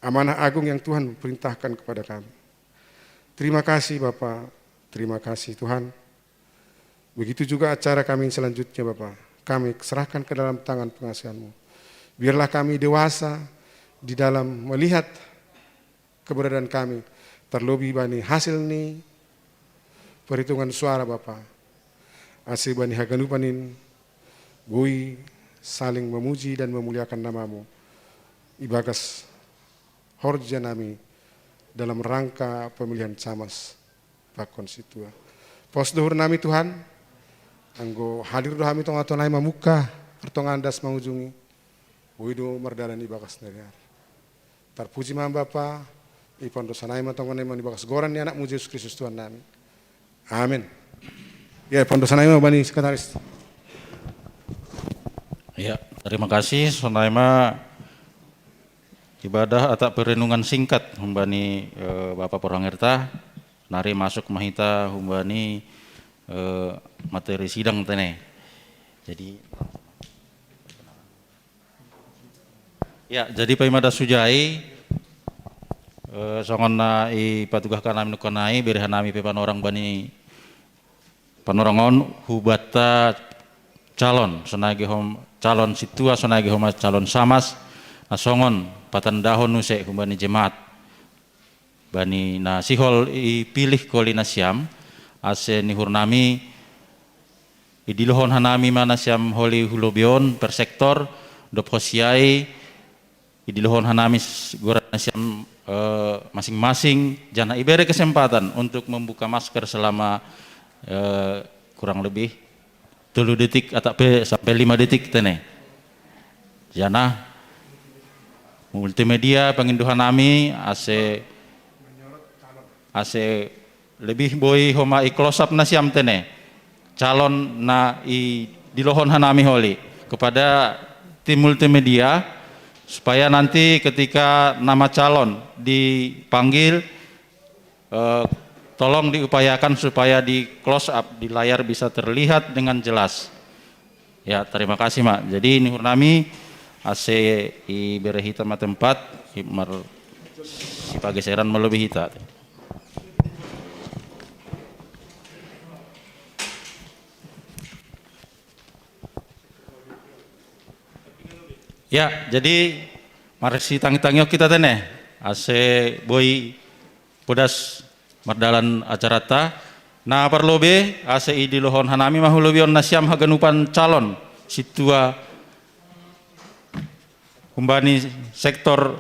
amanah agung yang Tuhan perintahkan kepada kami. Terima kasih Bapa, terima kasih Tuhan. Begitu juga acara kami selanjutnya Bapa. Kami serahkan ke dalam tangan pengasihan-Mu. Biarlah kami dewasa di dalam melihat keberadaan kami. Terlebih bani hasil ni perhitungan suara Bapa. Ase bani haganupan in boi saling memuji dan memuliakan nama-Mu ibagas horja nami dalam rangka pemilihan camas pakon sintua. Pos do uhur nami Tuhan, anggo hadir do hami tonga-tonga i mamungka partongaan das mangujungi, boi do mardalan ibagas nari ari. Tarpuji ma Bapa, ipandosan nami ma tongon nami ibagas goran ni Anak-Mu Jesus Kristus Tuhan nami. Amin. Ya, ipandosan nami ma bani sekretaris. Ya, terima kasih. Sonai ma ibadah atau perenungan singkat humbani eh, Bapak Porhangerta. Nari masuk ma hita humbani eh, materi sidang tene. Jadi ya, jadi paima das hujai eh, songon na ipatugahkan nami nungkanai, bere hanami pe panorang bani panorang on hubanta calon sonai ge hom calon sintua sonai ge homa calon samas na songon patandahon use humbani jemaat bani na sihol ipilih koli nasiam ase ni uhur nami idilohon hanami ma nasiam holi hu lobei on per sektor dob hosiai idilohon hanami goran nasiam eh, masing-masing janah ibere kesempatan untuk membuka masker selama eh, kurang lebih tolu detik atau pe sampai lima detik tene. Janah multimedia pangindohan nami ase ase lebih boi homa i close up nasiam tene. calon na i dilohon hanami holi kepada tim multimedia, supaya nanti ketika nama calon dipanggil, eh, tolong diupayakan supaya di close up di layar bisa terlihat dengan jelas. Ya, terima kasih, Mak. Jadi ini hurnami ase i bere hita ma tempat, i mar si pageseran malobi hita. Ya, jadi mar si tangi-tangi kita tene. Ase boi podas mardalan acarata. Na parlobe, ase i dilohon hanami mahulobion nasiam haganupan calon sintua humbani sektor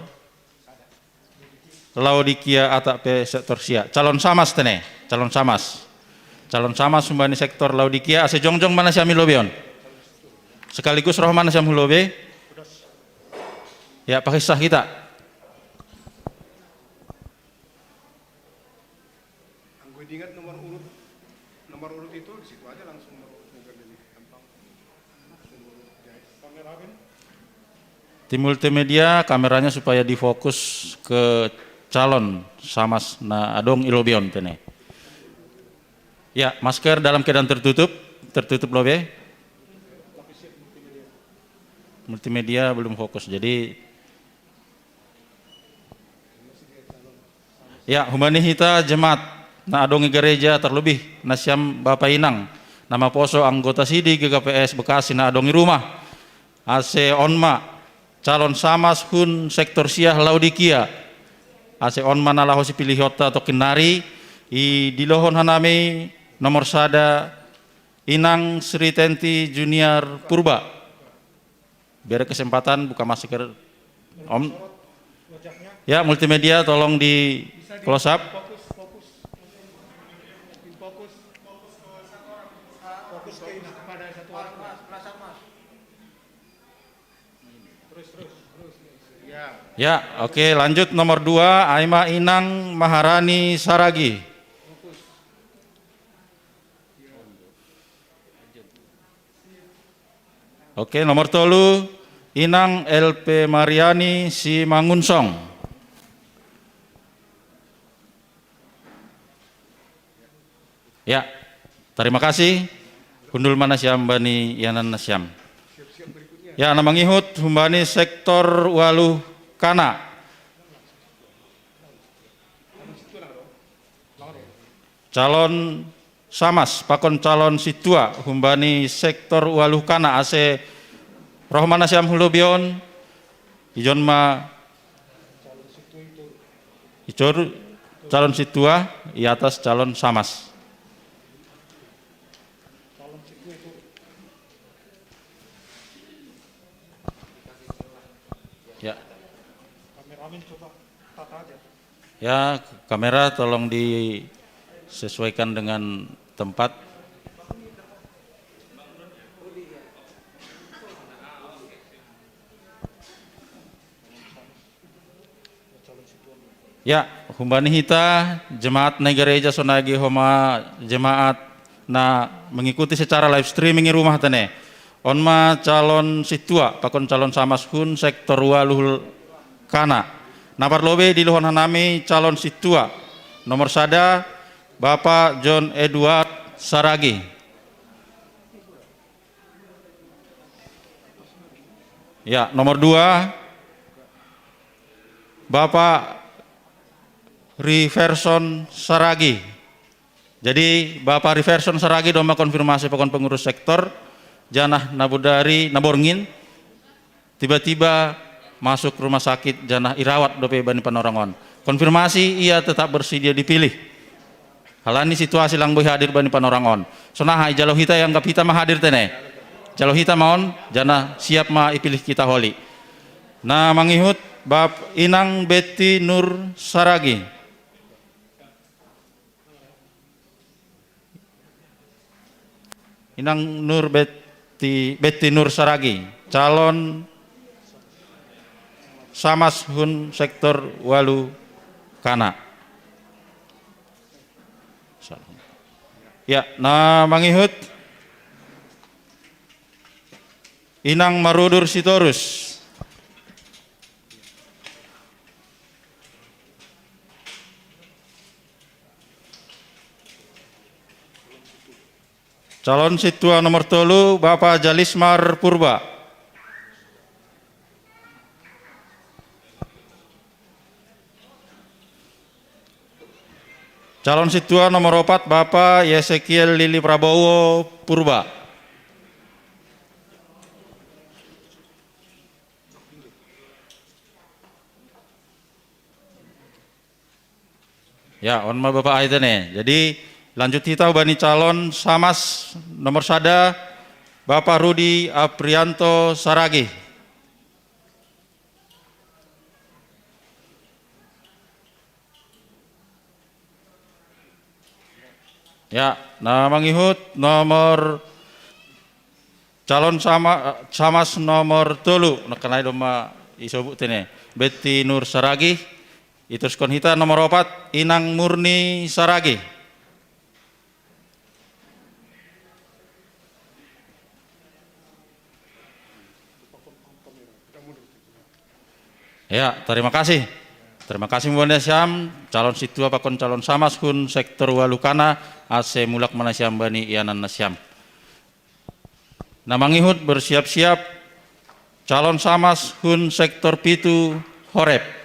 Laodikia ata pe sektor sia. Calon samas tene, calon samas. Calon samas humbani sektor Laodikia, ase jongjong ma nasiam i lobion. Sekaligus roh ma nasiam hulobe. Ya, pakisah kita. Anggo diingat nomor urut, nomor urut itu di situ aja langsung nomor urut Google ini, gampang. Tim multimedia, kameranya supaya difokus ke calon samas na adong i lobion tene. Ya, masker dalam keadaan tertutup, tertutup lobe. Multimedia belum fokus, jadi ya, humbani hita jemaat na adong i gareja, terlebih nasiam bapa inang na maposo anggota sidi G K P S Bekasi na adong i rumah. Ase on ma calon samas hun sektor sia Laodikia. Ase on ma na laho sipilihonta tongkin nari, i dilohon hanami nomor sada Inang Sri Tenti Junior Purba. Beri kesempatan buka masker, Om. Ya, multimedia tolong di close up. Ya, oke, lanjut nomor dua, Aima Inang Maharani Saragi. Oke, nomor tolu, Inang L P Mariani Simangunsong. Ya, terima kasih. Hundul ma nasiam bani ianan nasiam. Ya, na mangihut humbani sektor ualuh Kana. Calon samas pakon calon sintua humbani sektor ualuh Kana, ase roh ma nasiam hulobion, ijon ma icor calon sintua i atas calon samas. Ya. Ya, kamera tolong disesuaikan dengan tempat. Ya, humbani hita jemaat na i gareja sonai homa jemaat na mengikuti secara live streaming i rumah tene. On ma calon sintua pakon calon samas hun sektor ualuh Kana. Na parlobe dilohon hanami calon sintua. Nomor sada, Bapak John Edward Saragi. Ya, nomor dua, Bapak Riverson Saragi. Jadi, Bapak Riverson Saragi do ma konfirmasi pakon pengurus sektor, janah na bodari, na borngin, tiba-tiba masuk rumah sakit, janah irawat dope bani panorang on. Konfirmasi, ia tetap bersedia dipilih. Halani situasi lang boi hadir bani panorang on. Sonaha, ijalo hita, ianggap hita ma hadir tene. Jalo hita ma on, janah siap ma ipilih hita holi. Na mangihut, Bap Inang Betty Nur Saragi. Inang Nur Betty, Betty Nur Saragi, calon samas hun sektor ualuh Kana. Ya, na mangihut, Inang Marudur Sitorus. Calon sintua nomor tolu, Bapak Jalismar Purba. Calon sintua nomor opat, Bapak Yesekiel Lili Prabowo Purba. Ya, on ma Bapak ai tene. Jadi, lanjut hita bani calon samas nomor sada, Bapak Rudi Aprianto Saragih. Ya, na mangihut nomor calon sama, samas nomor tolu, na kanai doma isobu tene. Betty Nur Saragih, ituskon hita nomor opat, Inang Murni Saragih. Ya, terima kasih. Terima kasih mbuan nasiam, calon sintua pakon calon samas hun sektor walu kana, ase mulak ma nasiam bani ianan nasiam. Na mangihut bersiap-siap calon samas hun sektor pitu Horeb.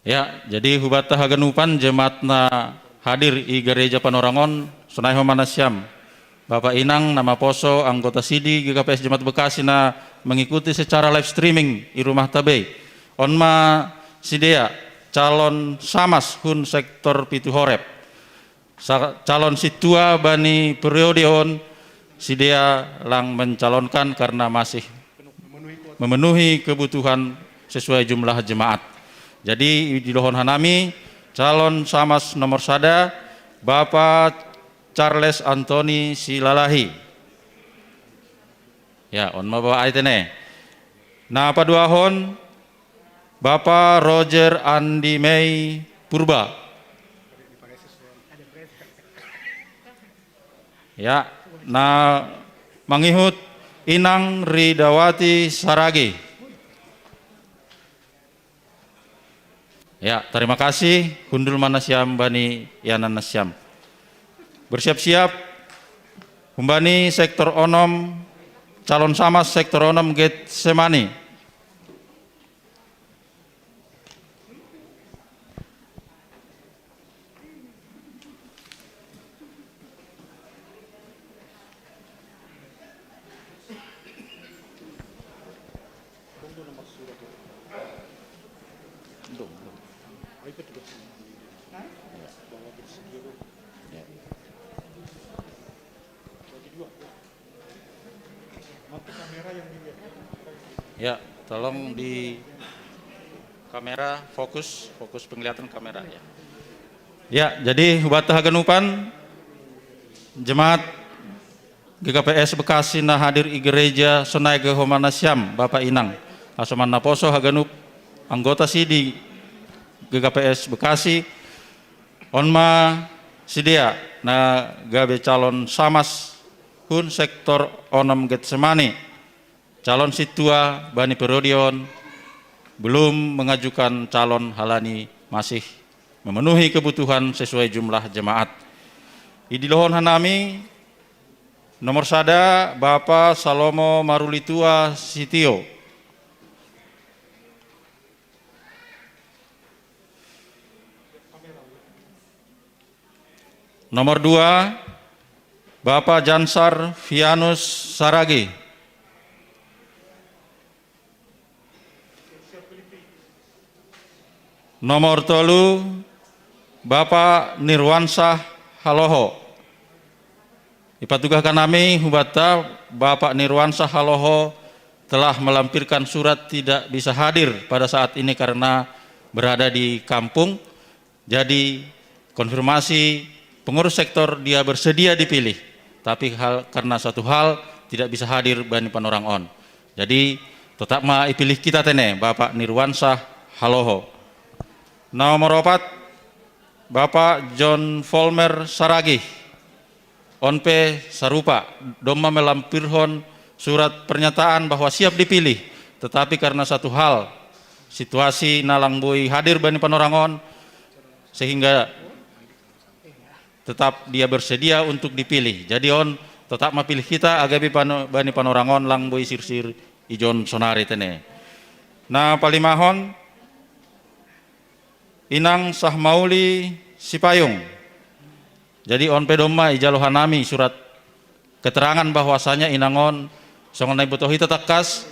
Ya, jadi hubata haganupan jemaat na hadir i gereja Panorangon, sonai ho ma nasiam. Bapak Inang na maposo anggota sidi G K P S Jemaat Bekasi na mengikuti secara live streaming i rumah tabei. On ma sidea calon samas hun sektor pitu Horeb. Sa-, calon sintua bani periode on sidea lang mencalonkan karena masih memenuhi kebutuhan sesuai jumlah jemaat. Jadi, didohon hanami calon samas nomor sada, Bapak Charles Anthony Silalahi. Ya, on ma Bapak ai tene. Na paduahon, Bapak Roger Andi Mei Purba. Ya, na mangihut Inang Ridawati Saragih. Ya, terima kasih. Hundul ma nasiam bani ianan nasiam. Bersiap-siap, humbani sektor onom, calon samas sektor onom Getsemani. Ya, tolong di kamera fokus, fokus penglihatan kamera ya. Ya, jadi hubata haganupan jemaat G K P S Bekasi na hadir i gereja sonai ge ho ma nasiam, Bapak Inang. Aso ma na poso haganup anggota sidi G K P S Bekasi, on ma sidea na gabe calon samas hun sektor onom Getsemani. Calon sintua bani periode on belum mengajukan calon halani masih memenuhi kebutuhan sesuai jumlah jemaat. Idilohon hanami nomor sada, Bapak Salomo Marulitua Sitio. Nomor dua, Bapak Jansar Fianus Saragi. Nomor tolu, Bapak Nirwansah Haloho. Ipatugah kanami hubata Bapak Nirwansah Haloho telah melampirkan surat tidak bisa hadir pada saat ini karena berada di kampung. Jadi, konfirmasi pengurus sektor dia bersedia dipilih, tapi hal, karena satu hal tidak bisa hadir bani panorang on. Jadi tetap ma ipilih kita tene, Bapak Nirwansyah Haloho. Nomor opat, Bapak John Folmer Saragih. On pe sarupa, domma melampirhon surat pernyataan bahwa siap dipilih, tetapi karena satu hal, situasi nalang boi hadir bani panorang on, sehingga tetap dia bersedia untuk dipilih. Jadi on tetap mapilih kita, agapi bani panorang on lang boi sirsir ijon sonari tene. Na palimahon, Inang Sahmauli Sipayung. Jadi on pe domma ijalo hanami surat keterangan bahwasanya inang on, songon na iboto hita tangkas,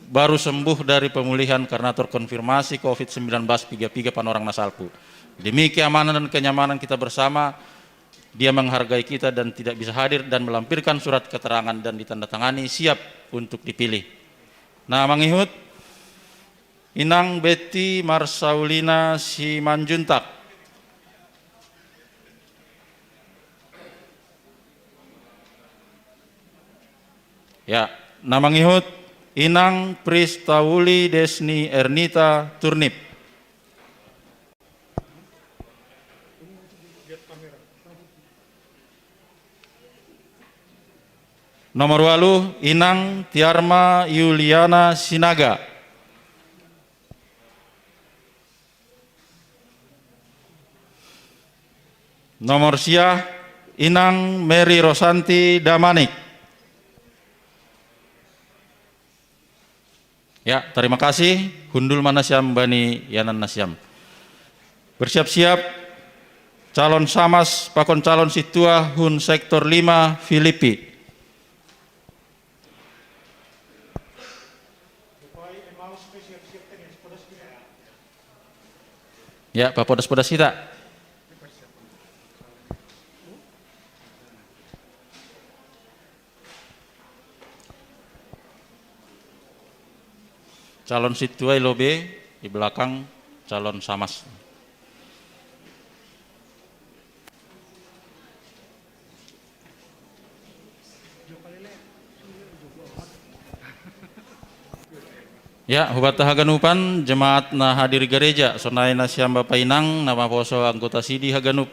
baru sembuh dari pemulihan karena terkonfirmasi covid sembilan belas piga-piga panorang na salpu. Demi keamanan dan kenyamanan kita bersama, dia menghargai kita dan tidak bisa hadir dan melampirkan surat keterangan dan ditandatangani siap untuk dipilih. Na mangihut, Inang Betty Marsaulina Simanjuntak. Ya, na mangihut, Inang Pristauli Desni Ernita Turnip. Nomor walu, Inang Tiarma Yuliana Sinaga. Nomor sia, Inang Mary Rosanti Damanik. Ya, terima kasih. Hundul ma nasiam bani ianan nasiam. Bersiap-siap calon samas pakon calon sintua hun sektor lima Filipi. Ya, papodas-podas hita. Calon sintua i lobei, di belakang calon samas. Ya, hubanta haganupan jemaat na hadir i gareja, sonai nasiam bapa inang na maposo anggota sidi haganup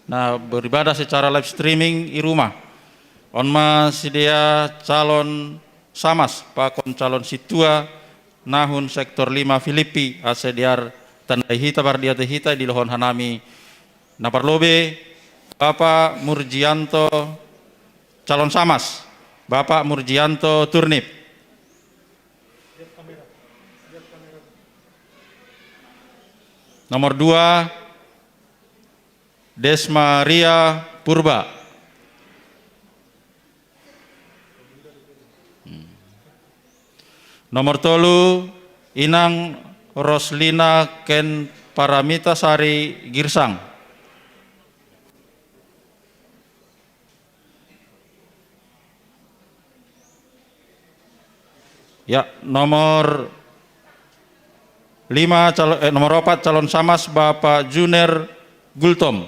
na beribadah secara live streaming i rumah. On ma sidea calon samas pakon calon sintua na hun sektor lima Filipi, ase dear tandai hita, pardiatei hita, dilohon hanami na parlobei Bapak Murjianto, calon samas, Bapak Murjianto Turnip. Nomor dua, Desmaria Purba. Hmm. Nomor tolu, Inang Roslina Ken Paramita Sari Girsang. Ya, nomor lima, calo-, eh, nomor opat, calon samas Bapak Juner Gultom.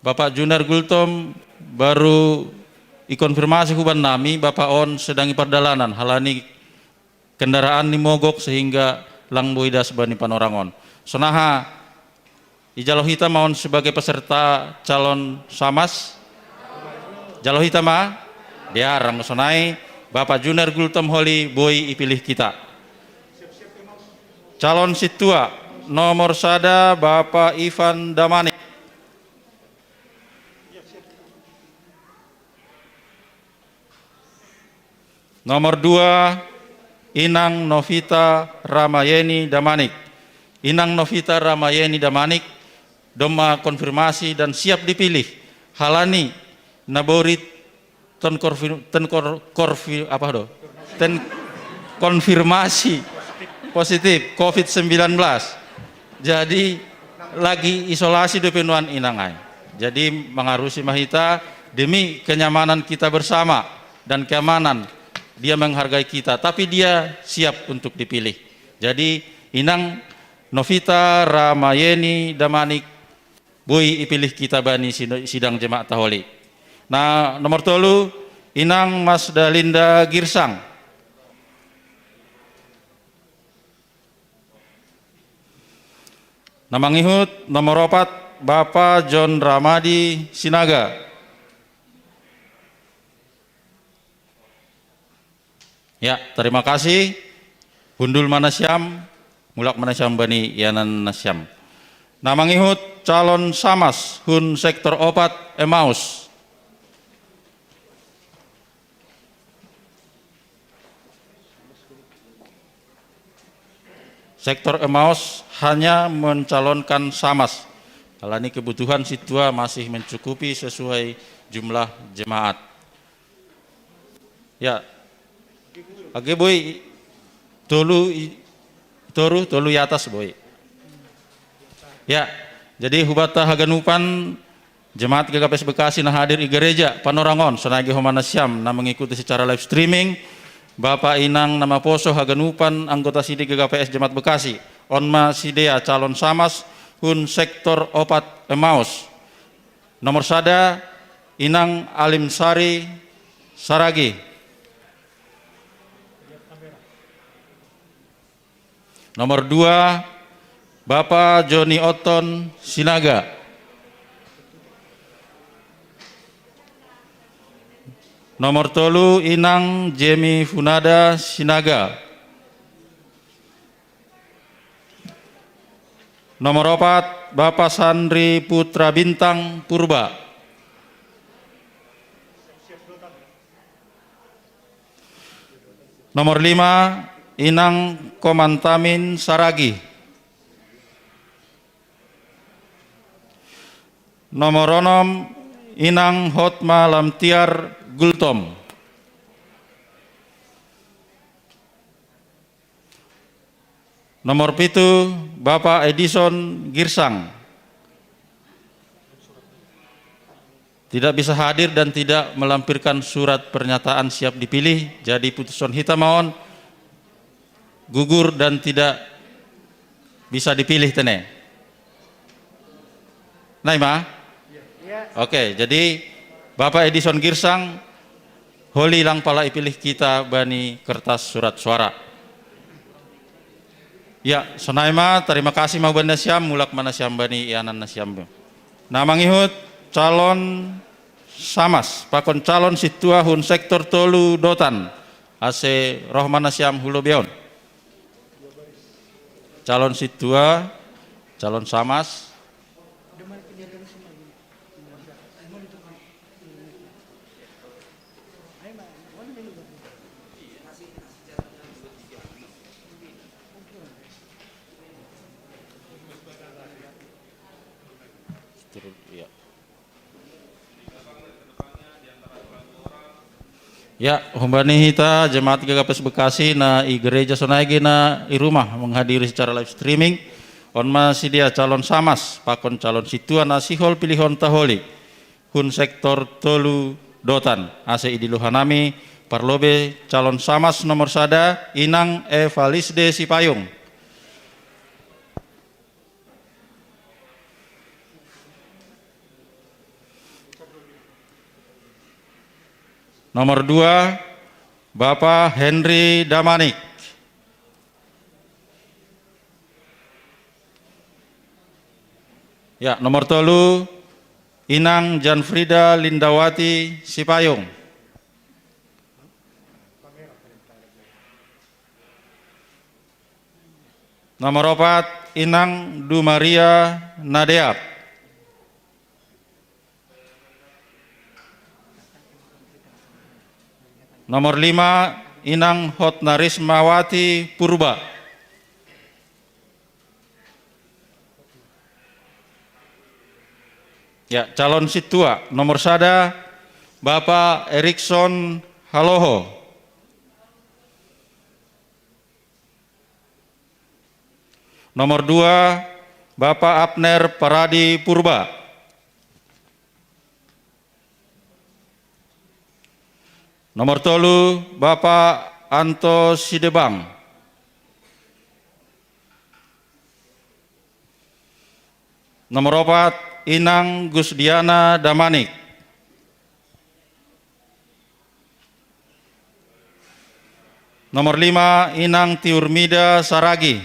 Bapak Juner Gultom baru ikonfirmasi huban nami, Bapak on sedang i pardalanan, halani kendaraan ni mogok sehingga lang boi das bani panorang on. Sonaha, ijalo hita ma on sebagai peserta calon samas? Jalo hita ma? Dear, anggo sonai, Bapak Juner Gultom Holi boi ipilih hita. Calon sintua, nomor sada, Bapak Ivan Damanik. Nomor dua, Inang Novita Ramayeni Damanik. Inang Novita Ramayeni Damanik, domma konfirmasi dan siap dipilih. Halani naborit ten korfi-, ten kor-, korfi-, apa do? Ten konfirmasi positif covid sembilan belas. Jadi lagi isolasi dope nuan inang ai. Jadi mangarusi ma hita demi kenyamanan kita bersama dan keamanan. Dia menghargai kita, tapi dia siap untuk dipilih. Jadi Inang Novita Ramayeni Damanik, Boi ipilih kita bani sidang jemaat taholi. Na nomor tolu, Inang Mas Dalinda Girsang. Na mangihut nomor opat, Bapa John Ramadi Sinaga. Ya, terima kasih. Hundul ma nasiam, mulak ma nasiam bani ianan nasiam. Na mangihut calon samas hun sektor opat Emmaus. Sektor Emmaus hanya mencalonkan samas. Alani kebutuhan sintua masih mencukupi sesuai jumlah jemaat. Ya. Age boi, tolu i-, toru, tolu i atas boi. Ya, jadi hubata haganupan jemaat G K P S Bekasi na hadir i gereja Panorangon, sonai age homa nasiam na mengikuti secara live streaming, Bapa Inang na maposo haganupan anggota siding G K P S Jemaat Bekasi. On ma sidea calon samas hun sektor opat Emmaus. Nomor sada, Inang Alim Sari Saragi. Nomor dua, Bapa Joni Oton Sinaga. Nomor tolu, Inang Jemi Funada Sinaga. Nomor opat, Bapa Sandri Putra Bintang Purba. Nomor lima, Inang Komantamin Saragi. Nomor onom, Inang Hotma Lamtiar Gultom. Nomor pitu, Bapak Edison Girsang. Tidak bisa hadir dan tidak melampirkan surat pernyataan siap dipilih, jadi putusan hita maon gugur dan tidak bisa dipilih tene. Nai ma? Oke, jadi Bapak Edison Girsang, holi lang pala ipilih kita bani kertas surat suara. Ya, sonai ma, terima kasih ma bani nasiam, mulak ma nasiam bani ianan nasiam. Na mangihut calon samas, pakon calon sintua hun sektor tolu Dotan, ase roh ma nasiam hulo beon. Calon sintua, calon samas. Ya, humbani hita jemaat G K P S Bekasi na i gereja sonai age na i rumah menghadiri secara live streaming. On ma sidea calon samas, pakon calon sintua na sihol pilihon taholi. Hun sektor tolu Dotan, ase idilo hanami, parlobe calon samas nomor sada, Inang Evalisde Sipayung. Nomor dua, Bapak Henry Damanik. Ya, nomor tolu, Inang Janfrida Lindawati Sipayung. Nomor opat, Inang Dumaria Nadeap. Nomor lima, Inang Hotnarismawati Purba. Ya, calon sintua nomor sada, Bapak Erikson Haloho. Nomor dua, Bapak Abner Paradi Purba. Nomor tolu, Bapak Anto Sidebang. Nomor opat, Inang Gusdiana Damanik. Nomor lima, Inang Tiurmida Saragi.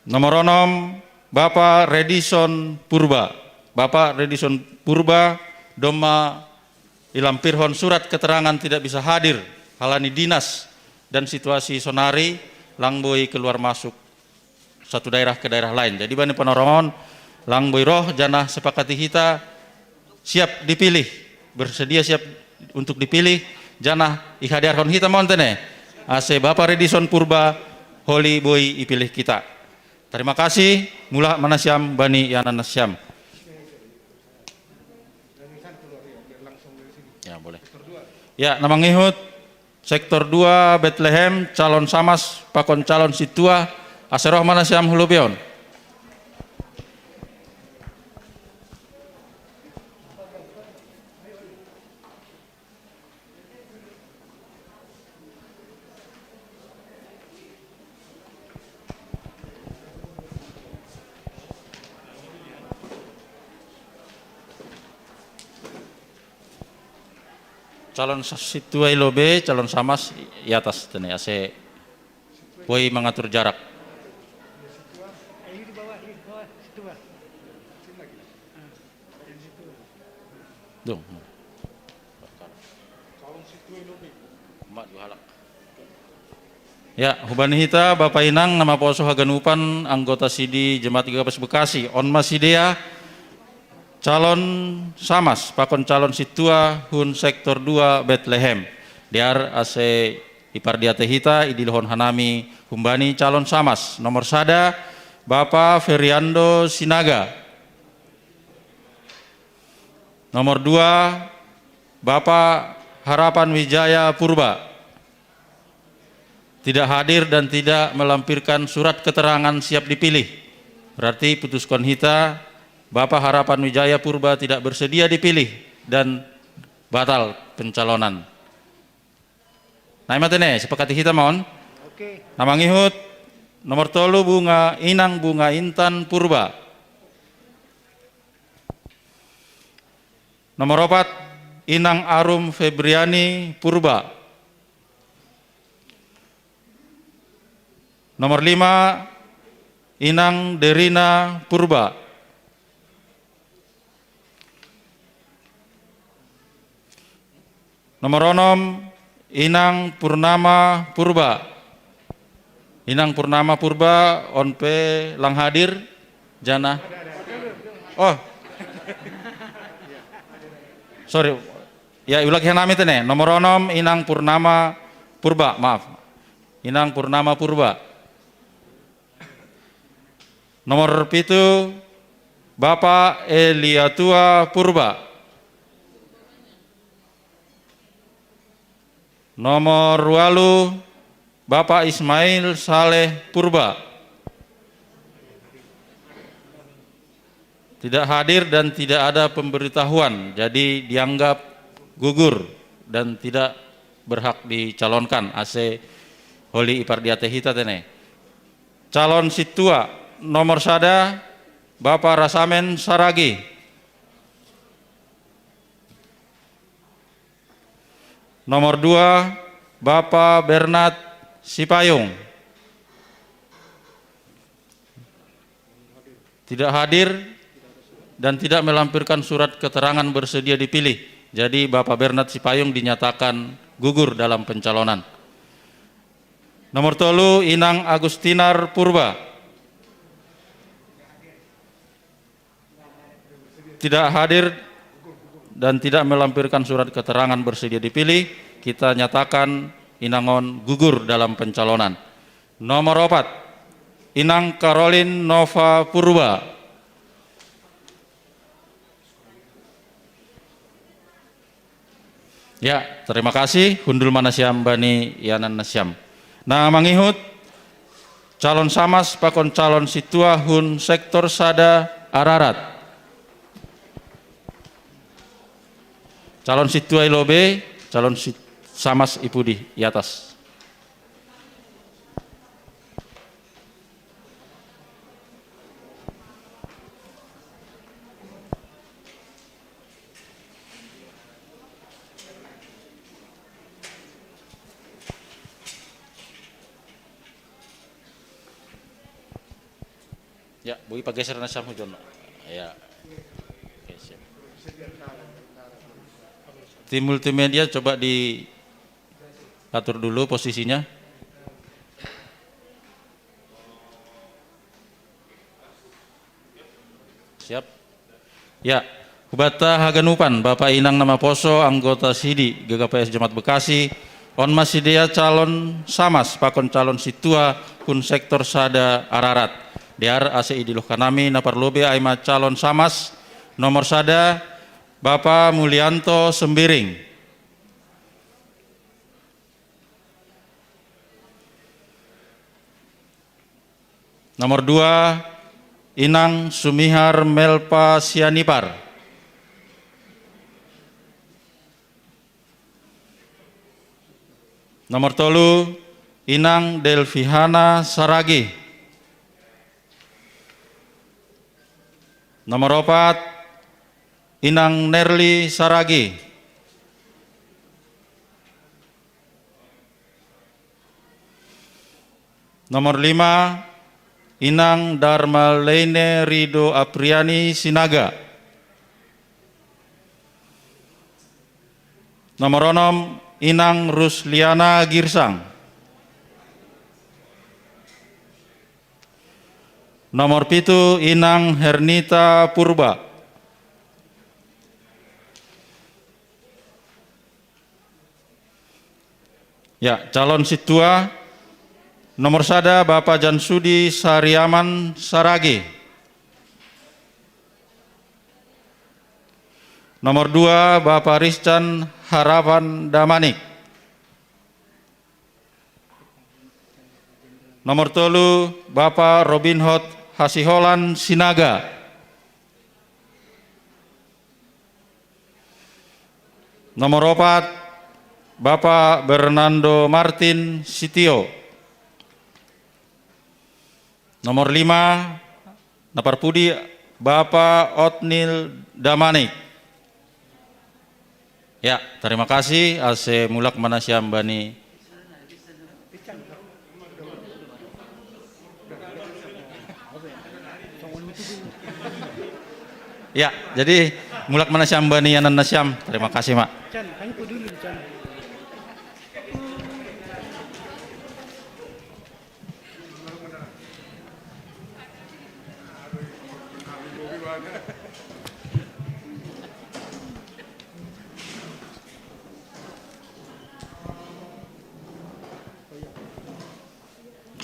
Nomor onom, Bapak Redison Purba. Bapak Redison Purba, domma ilampirhon surat keterangan tidak bisa hadir, halani dinas dan situasi sonari, lang boi keluar masuk satu daerah ke daerah lain. Jadi bani Ponorogon, lang boi roh, janah sepakati hita siap dipilih, bersedia siap untuk dipilih, janah ihadiarhon hita ma on tene. Ase Bapak Redison Purba holi boi ipilih kita. Terima kasih, mula ma nasiam bani ianan nasiam. Ya, boleh. Ya, na mangihut, sektor dua Betlehem, calon samas pakon calon sintua, ase roh ma nasiam hu lobei on. Calon sa-, sintua i lobei, calon samas i atas tene, ase boi mangatur jarak. Dong. Emak dua halak. Ya, hubani hita, Bapa Inang, na maposo haganupan anggota sidi Jemaat G K P S Bekasi, on ma sidea calon samas pakon calon sintua hun sektor dua Betlehem. Dear ase ipardiatei hita, idilohon hanami humbani calon samas. Nomor sada, Bapa Feriando Sinaga. Nomor dua, Bapa Harapan Wijaya Purba. Tidak hadir dan tidak melampirkan surat keterangan siap dipilih. Berarti putuskon hita, Bapa Harapan Wijaya Purba tidak bersedia dipilih dan batal pencalonan. Na i ma tene, sepakati hita ma on. Oke. Na mangihut, nomor tolu, Bunga, Inang Bunga Intan Purba. Nomor opat, Inang Arum Febriani Purba. Nomor lima, Inang Derina Purba. Nomor onom, Inang Purnama Purba. Inang Purnama Purba, on pe lang hadir, janah. Oh. Sorry. Ya, ulang hanami tene. Nomor onom, Inang Purnama Purba, maaf. Inang Purnama Purba. Nomor pitu, Bapak Eliatua Purba. Nomor walu, Bapak Ismail Saleh Purba. Tidak hadir dan tidak ada pemberitahuan, jadi dianggap gugur dan tidak berhak dicalonkan. Ase holi ipardiatei hita tene. Calon sintua, nomor sada, Bapak Rasamen Saragi. Nomor dua, Bapak Bernard Sipayung. Tidak hadir dan tidak melampirkan surat keterangan bersedia dipilih. Jadi Bapak Bernard Sipayung dinyatakan gugur dalam pencalonan. Nomor tolu, Inang Agustinar Purba. Tidak hadir dan tidak melampirkan surat keterangan bersedia dipilih, kita nyatakan Inang on gugur dalam pencalonan. Nomor opat, Inang Karolin Nova Purba. Ya, terima kasih. Hundul ma nasiam bani ianan nasiam. Na mangihut, calon samas pakon calon sintua hun sektor sada Ararat. Calon sintua i lobei, calon si-, samas i pudi, i atas. Ya, Bu, pageser na siam hujon. Ya. Oke, siap. Tim multimedia coba diatur dulu posisinya. Siap. Ya, hubata haganupan, Bapa inang na maposo, anggota sidi G K P S Jemaat Bekasi, on ma sidea calon samas pakon calon sintua hun sektor sada Ararat. Dear ase idilohkan nami na parlobei ai ma calon samas, nomor sada, Bapa Mulianto Sembiring. Nomor dua, Inang Sumihar Melpa Sianipar. Nomor tolu, Inang Delvihana Saragi. Nomor opat, Inang Nerli Saragi. Nomor lima, Inang Darmaleine Rido Apriani Sinaga. Nomor onom, Inang Rusliana Girsang. Nomor pitu, Inang Hernita Purba. Ya, calon sintua, nomor sada, Bapa Jansudi Sariaman Saragi. Nomor dua, Bapa Riscan Harapan Damanik. Nomor tolu, Bapa Robin Hot Hasiholan Sinaga. Nomor opat, Bapa Bernando Martin Sitio. Nomor lima, na parpudi, Bapa Otnil Damanik. Ya, terima kasih, ase mulak ma nasiam bani. Ya, jadi mulak ma nasiam bani yanan nasiam. Terima kasih, Mak.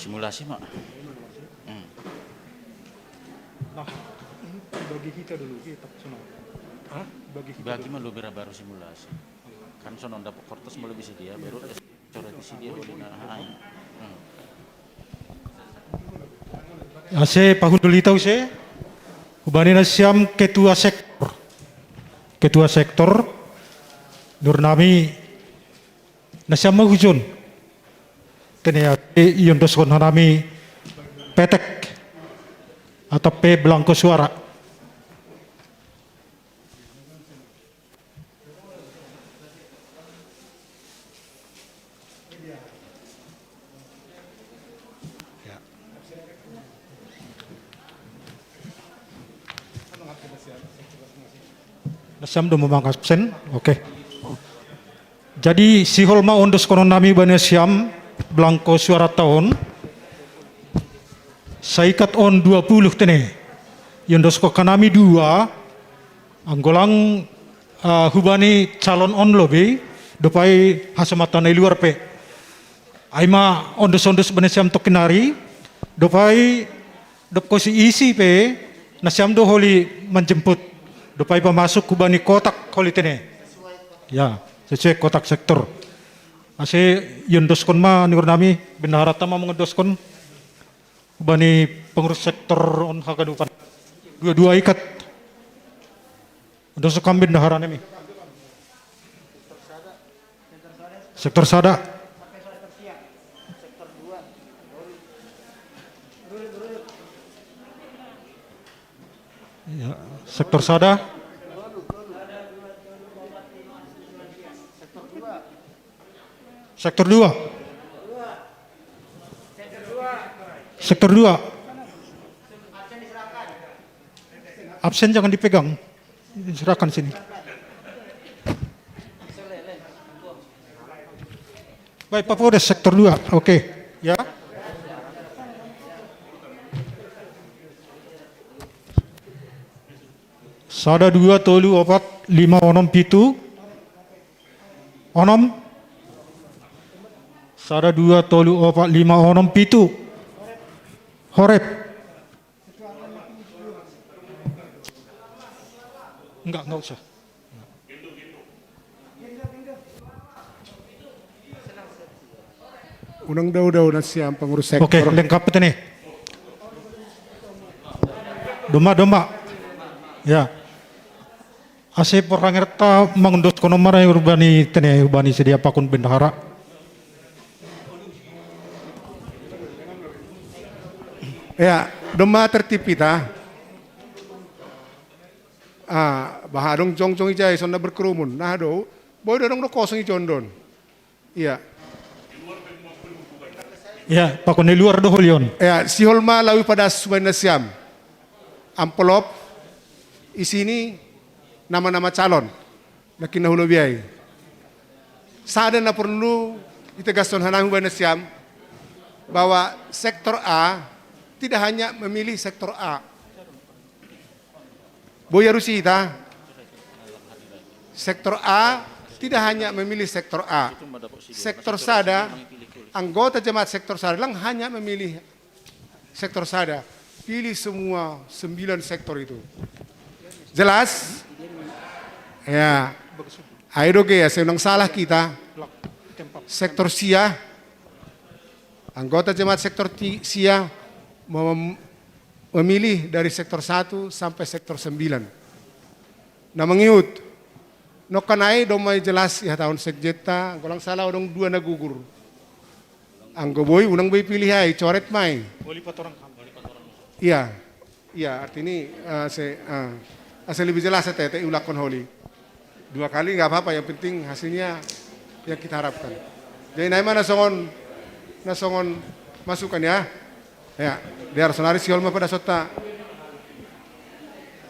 Simulasi, Mak. Hmm. Nah, ini bagi kita dulu, kita sono. Hah? Bagi kita. Bagi dulu. Mah lu bira baru simulasi. Kan sono dapet kertas, mau bisa dia baru. Ase pahundul hita use, hubani nasiam ketua sektor. Ketua sektor, nur nami nasiam ma hujon. Tene ase iondoskon hanami petek atap pe belangko suara. Ya. Nasiam do memang absen. Oke. Jadi sihol ma ondoskonon nami bani nasiam belangko suara taon. Saikat on dua puluh tene. Iondoskon hanami dua. Anggo lang, ah, hubani calon on lobei, dopai hasamatan na i luar pe. Ai ma ondos-ondos bani nasiam tongkin nari, dopai dob kosi isi pe, nasiam do holi manjemput. Dopai pamasuk hubani kotak holi tene. Ya, sesuai kotak sektor. Ase iondoskon ma ni nur nami, bendaharanta ma mangondoskon. Bani pengurus sektor on haganupan. Dua-dua ikat. Ondoskon ma bendaharanami. Sektor sada. Ya, sektor sada. Sektor dua. Sektor dua. Absen jangan dipegang. Serahkan sini. Baik, Pak Polres sektor dua. Oke, ya. Sada, dua, tolu, opat, lima, onom, pitu. Onom. Sada, dua, tolu, opat, lima, onom, pitu. Horep. Enggak, enggak usah. Unang dau-dau na siam pengurus sektor. Oke, lengkap itu nih. Domma, domma. Ya. Ase porhangerta mangundos kono marai urbani tene urbani sedia pakun bendahara. Ya, domma tertib ita. Ah, baha dong jongjong ijai sonna berkerumun. Nah, do, boy dong do kosong ijon don. Iya. Ya, pakon di luar do holion. Ya, sihol ma lawi pada subai nasiam. Amplop, isini nama-nama calon. Nakin nahulo biai. Sada na perlu ditegaskan hanami hubai nasiam bahwa sektor A tidak hanya memilih sektor A. Boya Rusita, sektor A tidak hanya memilih sektor A. Sektor sada, anggota jemaat sektor sada lang hanya memilih sektor sada. Pilih semua sembilan sektor itu. Jelas? Ya. Ayo doge ya, saya undang salah kita. Sektor sia, anggota jemaat sektor ti- sia mem- memilih dari sektor satu sampai sektor sembilan. Nah, mengihut. Nokkanai domai jelas ya tahun sekjetta, golang salah odong dua na gugur. Anggo boi unang boi pilih ai, coret mai. Iya. Iya, arti ini eh, se, eh, ase lebih jelas ya tete ulakon holi. Dua kali nggak apa-apa, yang penting hasilnya yang kita harapkan. Jadi naik mana songon, na songon masukan ya. Ya, biar sonari siol ma pada sotta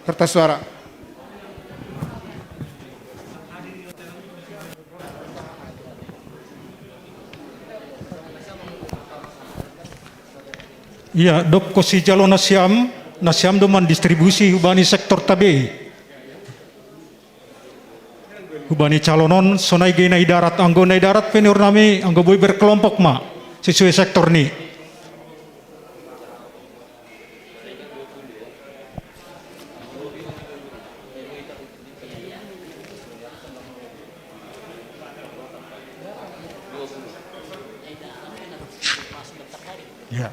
kertas suara. Iya, dok ko sijalo nasiam, nasiam do mandistribusi hubani sektor tabei. Hubani calon on, sonai ge na i darat, anggo na i darat pe ni urnami, anggo boi berkelompok ma, sesuai sektor ni. Ya.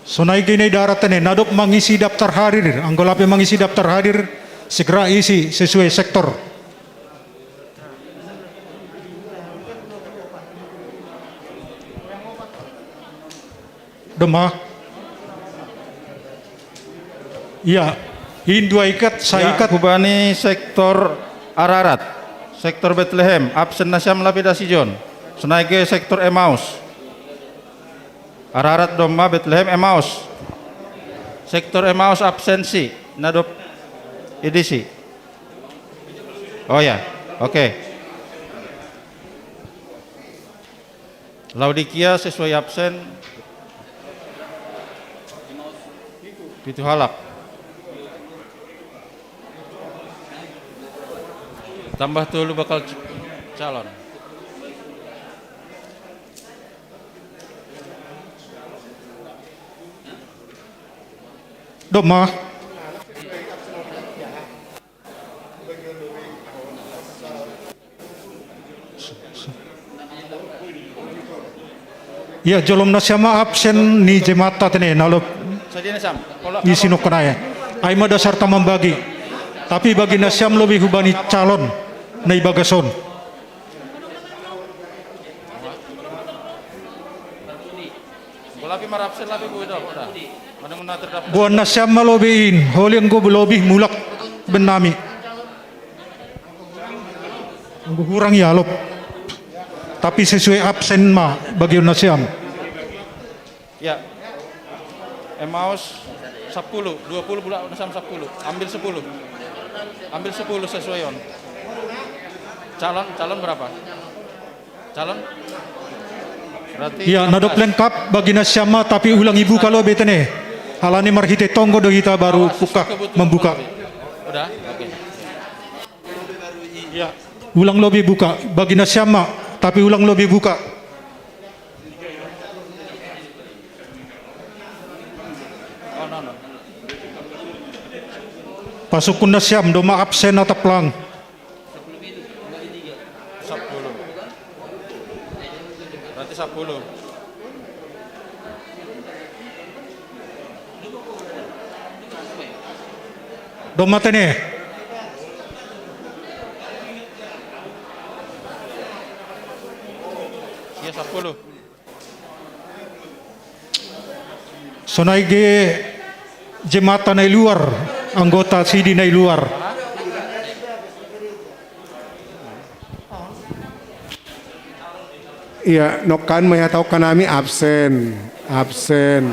Sonai gene darat tene, nadok mangisi daftar hadir, anggo lape mangisi daftar hadir, segera isi sesuai sektor. Domma. Iya, in dua ikat, saya ikat. Hubani sektor Ararat, sektor Betlehem, absen nasiam lape dasi jon. Sonai ge sektor Emaus. Ararat domma Betlehem Emaus. Sektor Emaus absensi, nadop idisi. Oh ya, oke. Laodikia sesuai absen pitu halak. Tambah tolu bakal calon. Domma. Ya, jolom nasiam ma absen ni jemaat tene, nalop isi nokkanai. Ai ma dasarta mambagi. Tapi bagi nasiam lobi hubani calon na i bagason. Boan nasiam ma lobi in, holi anggo lobi mulak bennami. Anggo hurang ialop. Tapi sesuai absen ma bagion nasiam. Ya. Emmaus sepuluh, dua puluh pula na siam sepuluh. Ambil sepuluh. Ambil sepuluh sesuai on. Calon, calon berapa? Calon? Berarti ya, enam belas. Nadop lengkap bagi na siam ma, tapi ulang ibuka lobi tene. Alani marhite tonggo do hita baru buka, membuka. Udah? Oke. Ya. Ulang lobi buka, bagi na siam ma, tapi ulang lobi buka. Pasukkun na siam, domma absen atap lang. Sepuluh. Berarti sepuluh. Domma tene. Iya, sepuluh. Sonai ge jemaat na i luar, anggota sidi na i luar. Iya, nongkan ma ihatahon hanami absen, absen.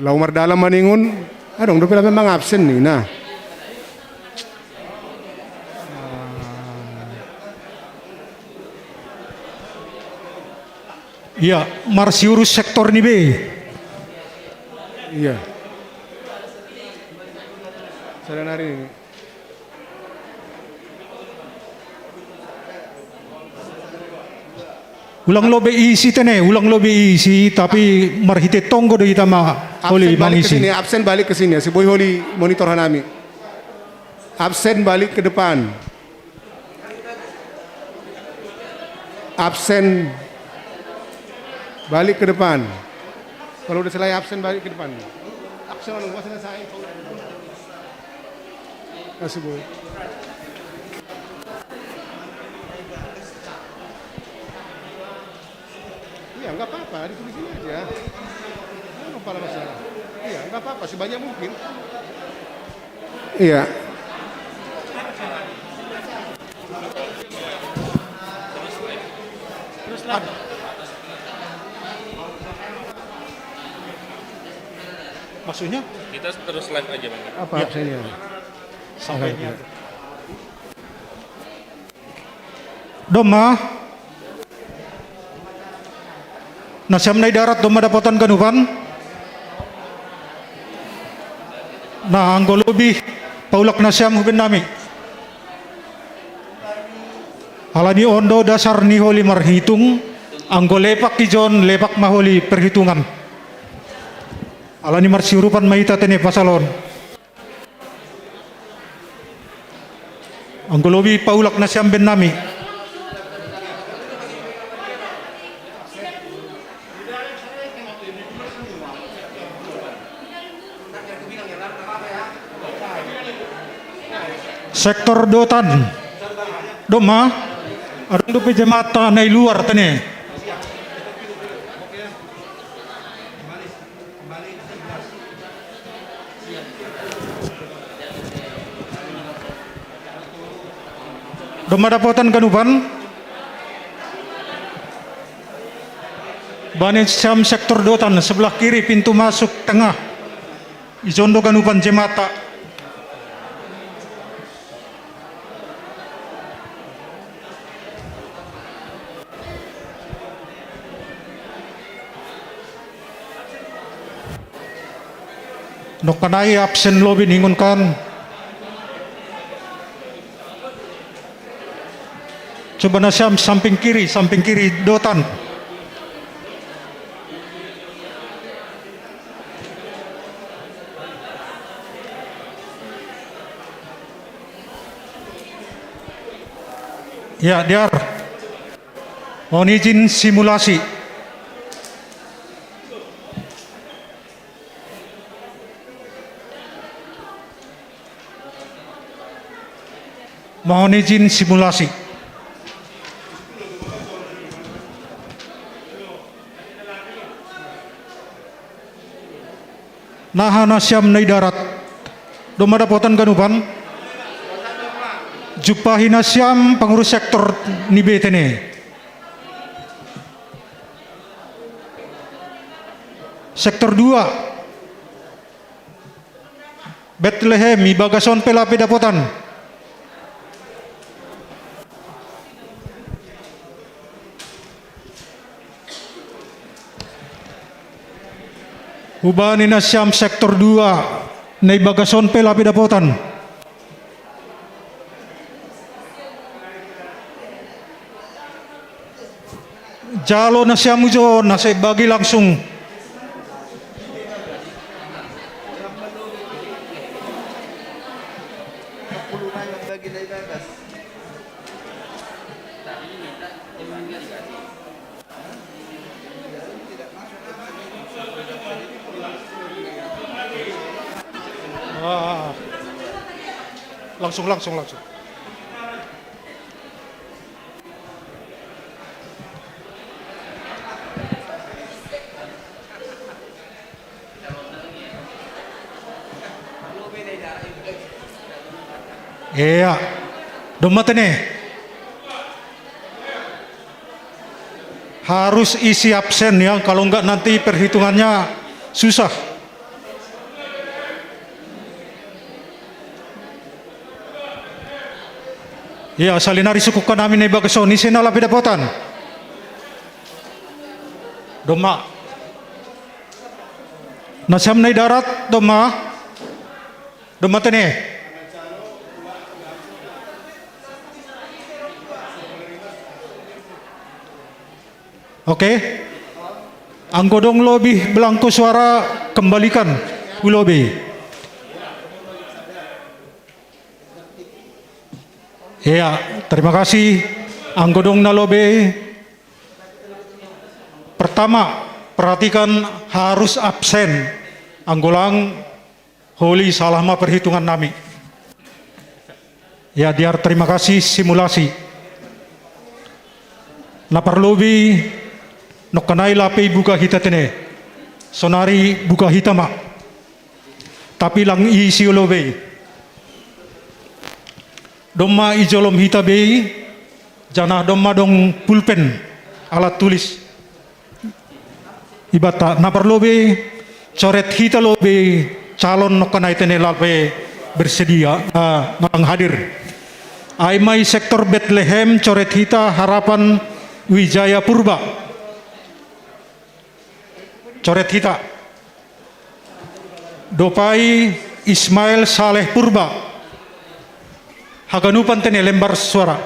Laho mardalan maningon, adong dope memang absen ninna. Iya, marsiurus sektor ni be. Iya. Sadanari. Ulang lobi isi tene, ulang lobi isi, tapi marhite tonggo do hita ma holi mangisi. Absen balik ke sini, absen balik ke sini, si boi holi monitor hanami. Absen balik ke depan. Absen. Balik ke depan. Kalau udah selesai absen, balik ke depan. Absen anu, gua selesai. Kasih, Bu. Iya, nggak apa-apa, ditulisin aja. Nggak apa-apa, masalah. Iya, nggak apa-apa, sebanyak mungkin. Iya. Maksudnya? Kita terus live aja, Bang. Apa absennya? Sampai dia. Domma. Na siam na i darat domma dapotan ganupan. Na anggo lobi paulak na siam hubennami. Alani on do dasar ni holi marhitung, anggo lepak ijon lepak ma holi perhitungan. Alani marsiurupan ma hita tene pasal on. Anggo lobi paulak na siam bennami. Sektor dotan. Domma. Adong dope jemaat na i luar tene. Domma dapotan ganupan. Bahen siam sektor dotan, sebelah kiri pintu masuk tengah. Ijon do ganupan jemaatta. Nongkan i absen lobi ningon kan. Coba na siam samping kiri, samping kiri dotan. Ya, diar. Mohon izin simulasi. Mohon izin simulasi. Naha na siam na i darat. Domma dapotan ganupan. Jumpahi na siam pangurus sektor ni B T N. Sektor dua. Betlehem, i bagason pe lape dapotan. Hubani nasiam sektor dua, na i bagason pe lape dapotan. Jalo nasiam ujon, na sai bagi langsung. Ah, langsung, langsung, langsung. Iya. Domma tene. Harus isi absen ya, kalau enggak nanti perhitungannya susah. Iya, salinari suku kanami na i bagason, ise na lape dapotan. Domma. Nasiam na i darat, domma. Domma tene. Oke. Anggo dong lobei belangko suara, kembalikan hu lobei. Iya, terima kasih. Anggo dong na lobei. Pertama, perhatikan harus absen. Anggo lang holi salah ma perhitungan nami. Ya, diar terima kasih simulasi. Na parlobei, nongkanai lape ibuka hita tene. Sonari buka hita ma. Tapi lang iisi hu lobei. Domma i jolom hita bei, janah domma dong pulpen, alat tulis. Ibanta na parlobei, coret hita lobei calon nongkanai tene lape bersedia, ah, na lang hadir. Ai ma i sektor Betlehem, coret hita Harapan Wijaya Purba. Coret hita. Dopai Ismail Saleh Purba. Haganupan tene lembar suara.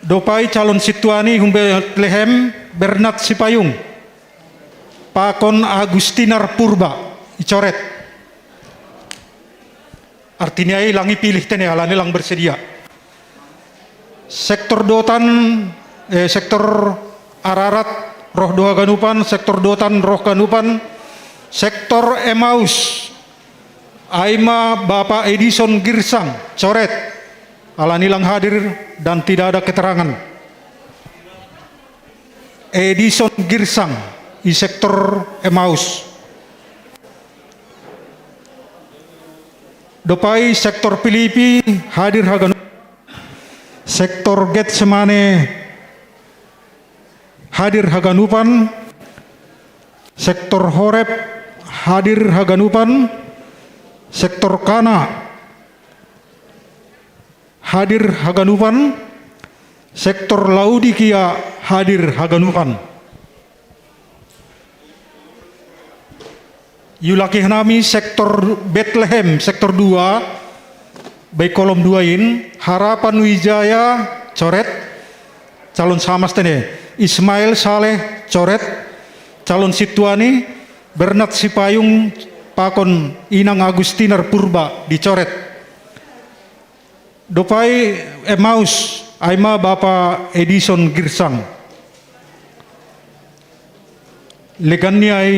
Dopai calon sintua ni hum Betlehem Bernat Sipayung. Pakon Agustinar Purba. Icoret. Artinya i lang ipilih tene alani lang bersedia. Sektor Dotan, eh, sektor Ararat roh do haganupan, sektor Dotan roh haganupan, sektor Emaus. Ai ma Bapak Edison Girsang, coret. Alani lang hadir dan tidak ada keterangan. Edison Girsang, i sektor Emaus. Dopai sektor Pilipi hadir haganupan. Sektor Getsemane hadir haganupan. Sektor Horeb hadir haganupan. Sektor Kana hadir haganupan. Sektor Laodikia hadir haganupan. Iulaki hanami sektor Betlehem, sektor dua, baik kolom dua in, Harapan Wijaya, coret, calon samas tene, Ismail Saleh, coret, calon sintua ni, Bernat Sipayung, pakon Inang Agustinar Purba, dicoret. Dopai Emaus, ai ma Bapa Edison Girsang. Legan ni ai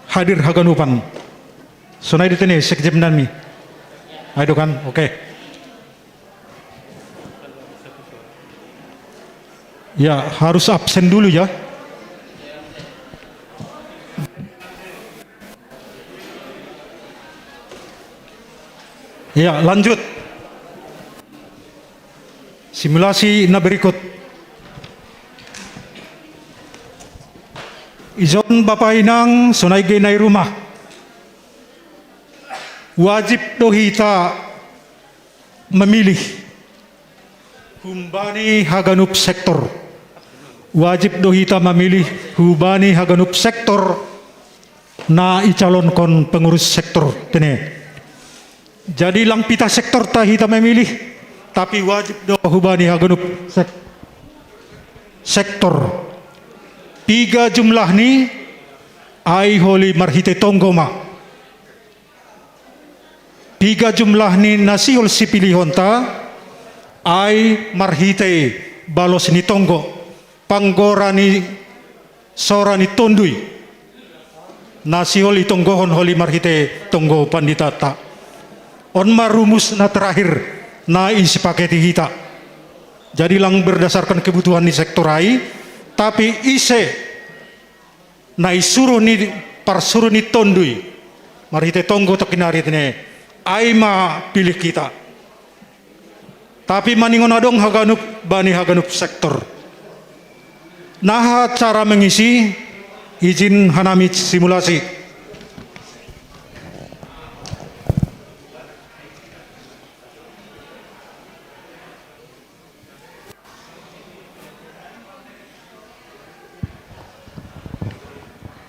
hadir haganupan. Sonai do tene sekjen nami. Ai do kan? Oke. Ya, harus absen dulu ya. Ya, lanjut. Simulasi na berikut. Ijon bapa inang sonai ge nai rumah. Wajib do hita memilih humbani haganup sektor. Wajib do hita memilih hubani haganup sektor na icalonkon pengurus sektor tene. Jadi lang pitah sektor ta hita memilih, tapi wajib do hubani haganup sek-, sektor. Piga jumlah ni ai holi marhite tonggo ma. Piga jumlah ni na sihol sipilihon ta ai marhite balos ni tonggo, panggora ni sora ni tondui. Na sihol itonggohon holi marhite tonggo pandita ta. On ma rumus na terakhir na isipaketi hita. Jadi lang berdasarkan kebutuhan ni sektor ai, tapi ise na isuruh ni parsuru ni tondui marhite tonggo tokinari tene, ai ma pilih hita. Tapi maningon adong haganup bani haganup sektor. Naha cara mengisi, izin hanami simulasi.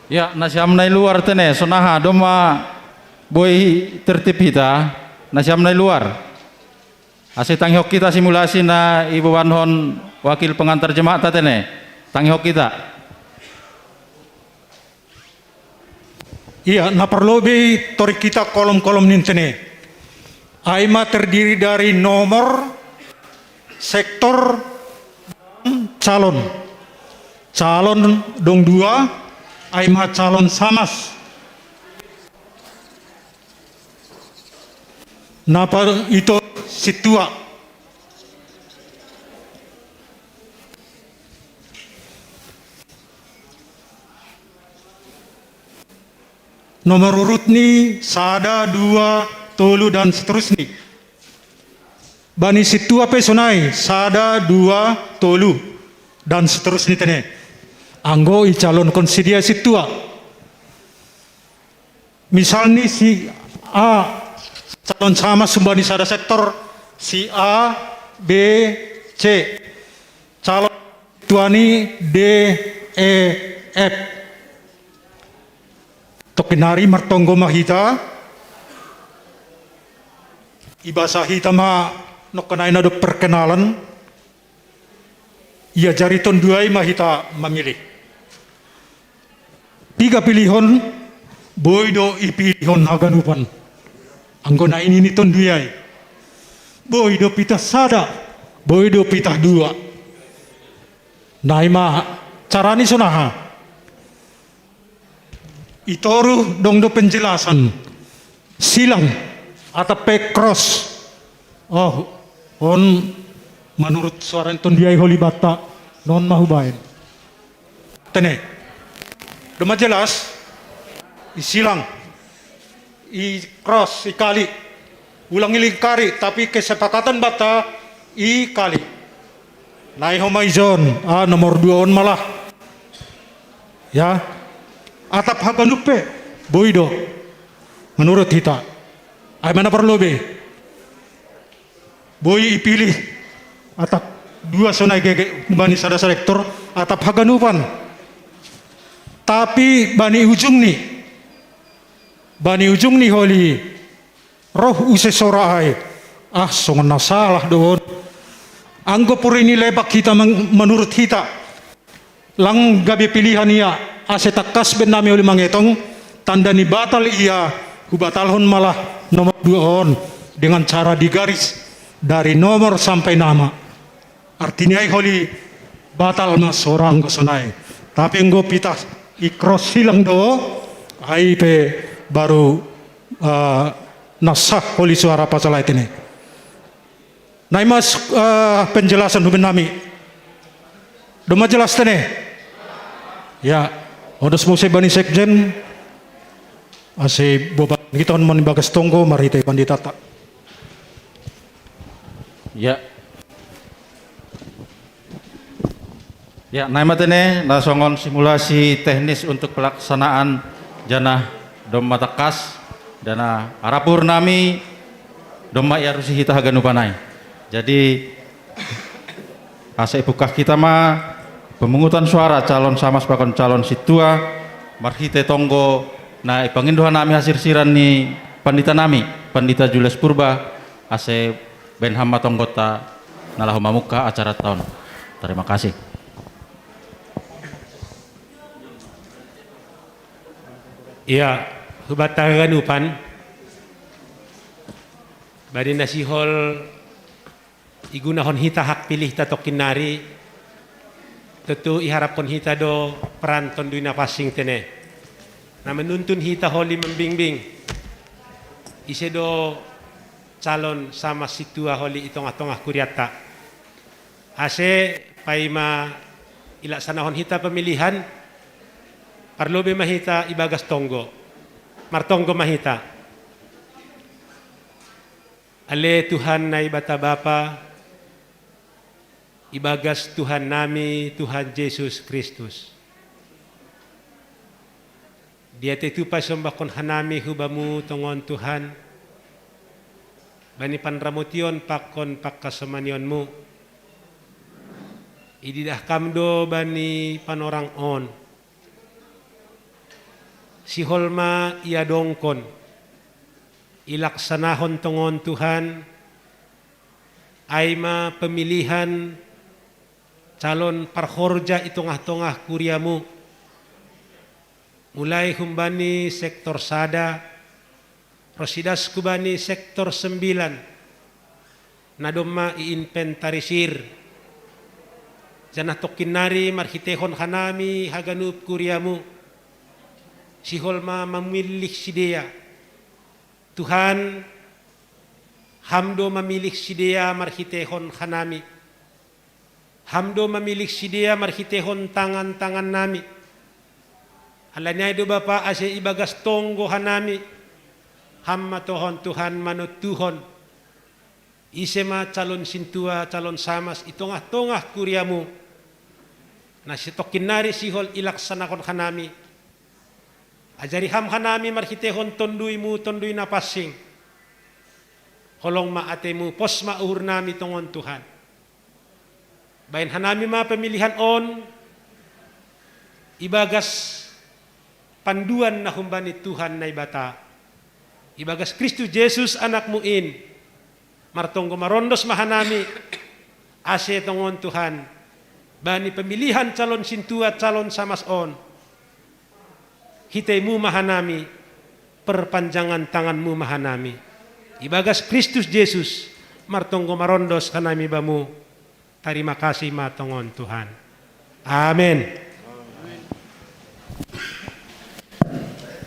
Ya, nasiam nai luar tene, sonaha doma boi tertib hita, nasiam nai luar. Ase tangihon hita simulasi na iboanhon wakil pengantar jemaat ta tene. Tangihon hita. Iya, na parlobei torik hita kolom-kolom ni tene. Ai ma terdiri dari nomor, sektor, calon. Calon dong dua, ai ma calon samas. Napa ito situa. Nomor urut ni sada, dua, tolu, dan seterusnya. Bani situa pe sonai, sada, dua, tolu, dan seterusnya tene. Anggo icalonkon sidia situa. Misalni si A, calon samas humbani sada sektor, si A, B, C. Calon situani D, E, F. Tokinari martonggo ma hita. Ibasa hita ma nongkanai na dob perkenalan. Ia jari tonduai ma hita mamilih. Piga pilihon, boi do ipilihon haganupan. Anggo na ini ni tonduai. Boi do pitah sada, boi do pitah dua. Nai ma carani sonaha. Itoru dong do penjelasan. Silang atap pe cross. Oh, on menurut suara tonduai holi banta, non ma hubaen. Tene. Doma jelas? Isilang. I cross, ikali. Ulang ilingkari, tapi kesepakatan banta ikali. Nai homa ijon, ah, nomor dua on malah. Ya. Atap haganup pe, boi do. Menurut hita. Ai mana parlobei. Boi ipilih atap dua sonai gege bani sada sektor atap haganupan. Tapi bani ujungni, bani ujungni holi roh use sora ai. Ah, songon na salah do on. Anggo puri ni lepak hita menurut hita. Lang gabe pilihan ia, ase tangkas bennami oli mangetong, tanda ni batal ia, hubatalhon malah nomor dua on dengan cara digaris dari nomor sampai nama. Artinya ai holi batal ma sora anggo sonai. Tapi anggo pitah i cross silang do, ai pe baru uh, na sah holi suara pasal ai tene. Nai ma uh, penjelasan hubennami. Doma jelas tene. Ya, odos muse bani sekjen. Ase boban hita on mani bagas tonggo marhite panditata. Ya. Ya, nai mate ne, na songon simulasi teknis untuk pelaksanaan janah domma tangkas, dana arapur nami domma iarusi hita haganupan ai. Jadi, asa ipungkah hita ma pemungutan suara calon samas pakon calon sintua, marhite tonggo na ipangindo hanami hasirsiran ni pandita nami, Pandita Julius Purba, ase baen ham ma tonggonta na laho mamungkah acara taon. Terima kasih. Ia, hubanta haganupan, bani na sihol igunahon hita hak pilihta tongkin nari, tontu iharapkon hita do peran Tonduy Napansing tene, na manuntun hita holi mambingbing, ise do calon samas sintua holi i tongah-tongah kurianta. Ase paima ilaksanahon hita pemilihan, parlobei ma hita ibagas tonggo. Martonggo ma hita. Ale Tuhan Naibata Bapa, ibagas Tuhan nami, Tuhan Jesus Kristus. Dia tetu pasombahkon hanami hu Bamu tongon Tuhan, bani panramotion pakon pangkasomanion-Mu. Ididah Kam do bani panorang on. Sihol ma iadongkon, ilaksanahon tongon Tuhan, ai ma pemilihan calon parhorja i tongah-tongah kuria-Mu, mulai humbani sektor sada, ro sidas hubani sektor sembilan, na domma iinventarisir, janah tongkin nari marhiteihon hanami haganup kuria-Mu, sihol ma mamilih sidea. Tuhan, Ham do mamilih sidea marhiteihon hanami. Ham do mamilih sidea marhiteihon tangan-tangan nami. Alani ai do Bapa, ase ibagas tonggo hanami, Ham ma tohon Tuhan manontuhon, ise ma calon sintua, calon samas i tongah-tongah kuria-Mu, na sitongkin nari sihol ilaksanahon hanami. Ajari Ham hanami marhiteihon Tonduy-Mu, Tonduy Napansing. Holong ma atei-Mu, pos ma uhur nami tongon Tuhan. Baen hanami ma pemilihan on ibagas panduan na humbani Tuhan Naibata, ibagas Kristus Jesus Anak-Mu in. Martonggo marondos ma hanami, ase tongon Tuhan, bani pemilihan calon sintua, calon samas on, hitei-Mu ma hanami, perpanjangan tangan-Mu ma hanami. Ibagas Kristus Jesus, martonggo marondos hanami Bamu. Tarima kasih ma tongon Tuhan. Amen.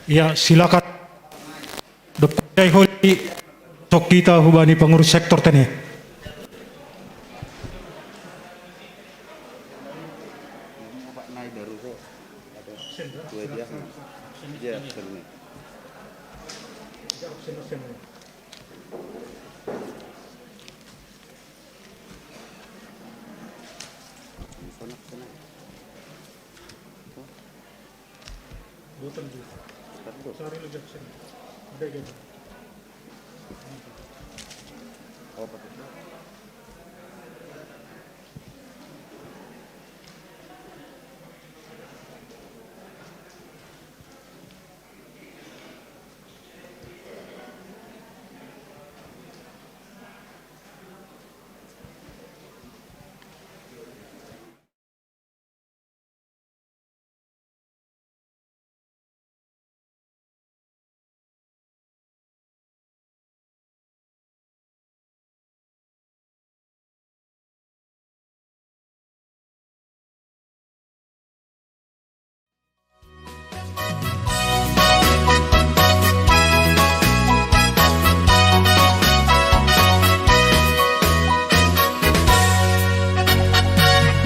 Ia, silakan. Dob jai holi, tok hita hubani pangurus sektor tene.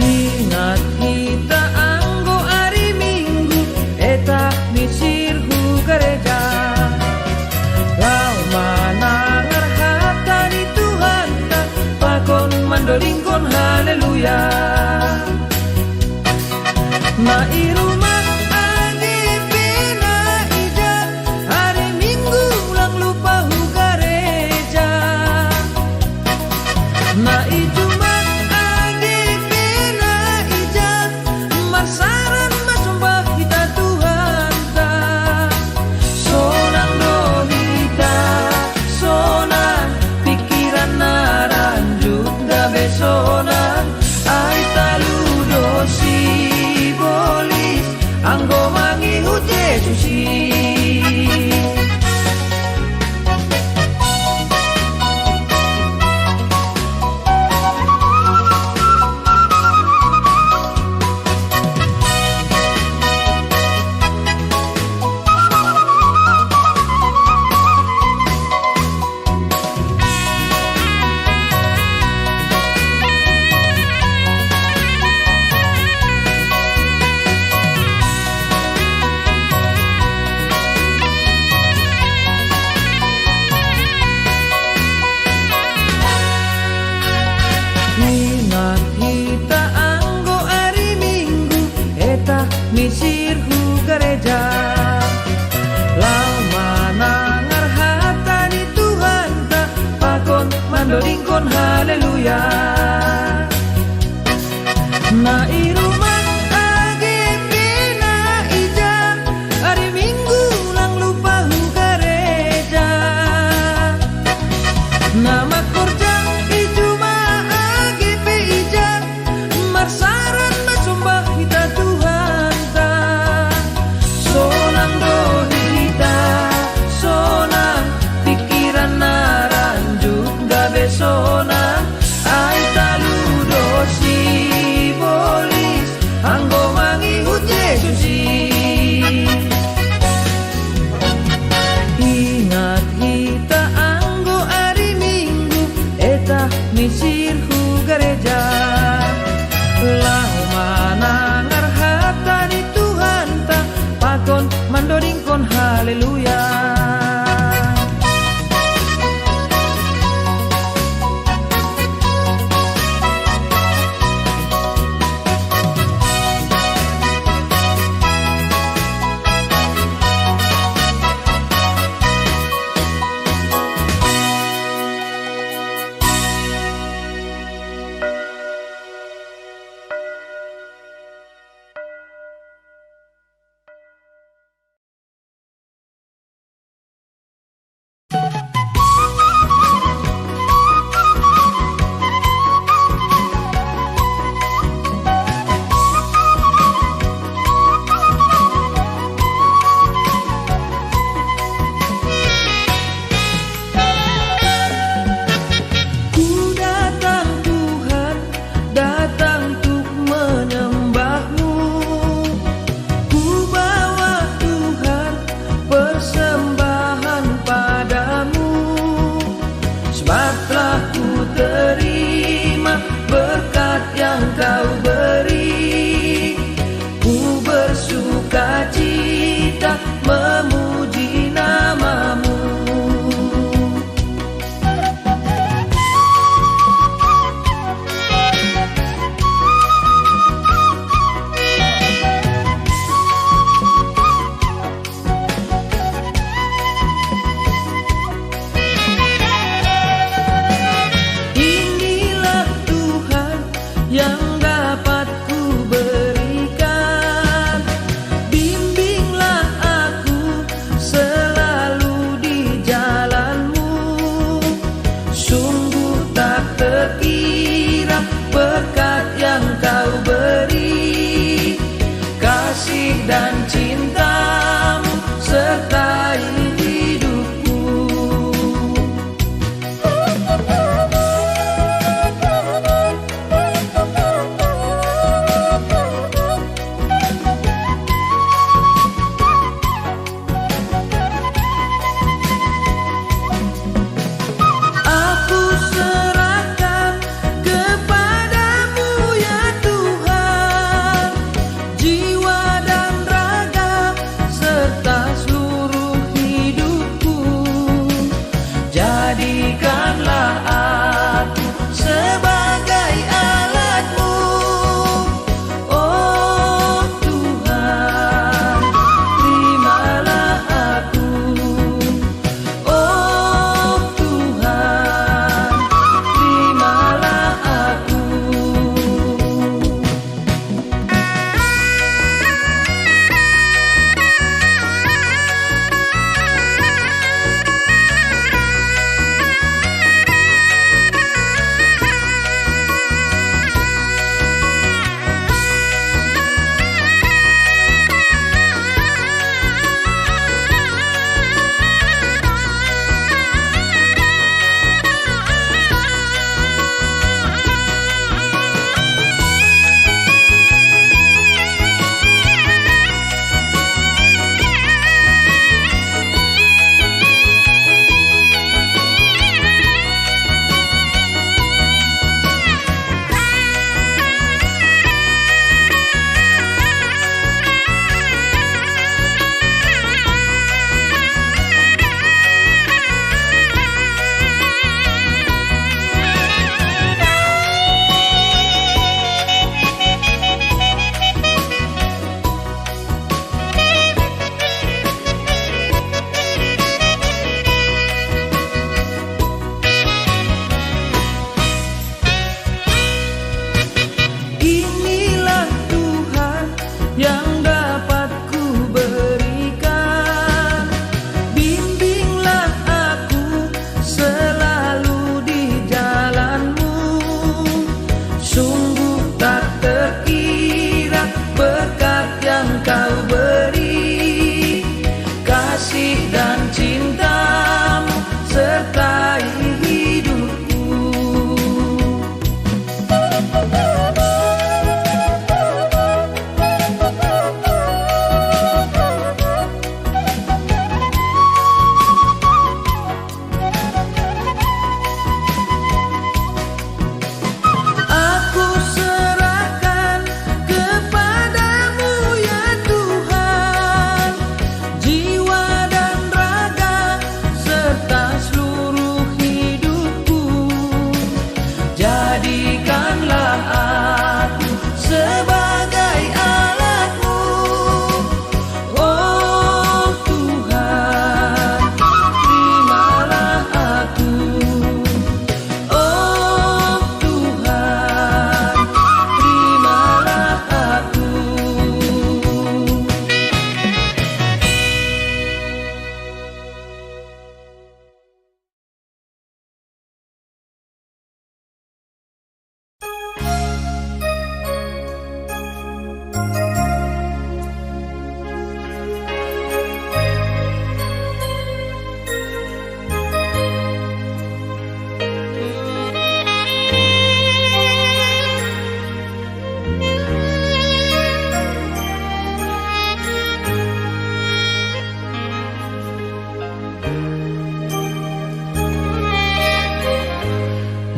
Ingat hita anggo ari Minggu, etap misir hu gareja. Laho manangar hata ni Tuhanta, pakon mandodingkon haleluya. Haleluya. Na i rumah age pe na ija, hari Minggu lang lupa hu gareja. Na makorja i juma age pe ija, marsaran masombah hita Tuhanta. Sonang do hita, sonang, pikiran na ranjuk gabe sonang, ai talu do si bolin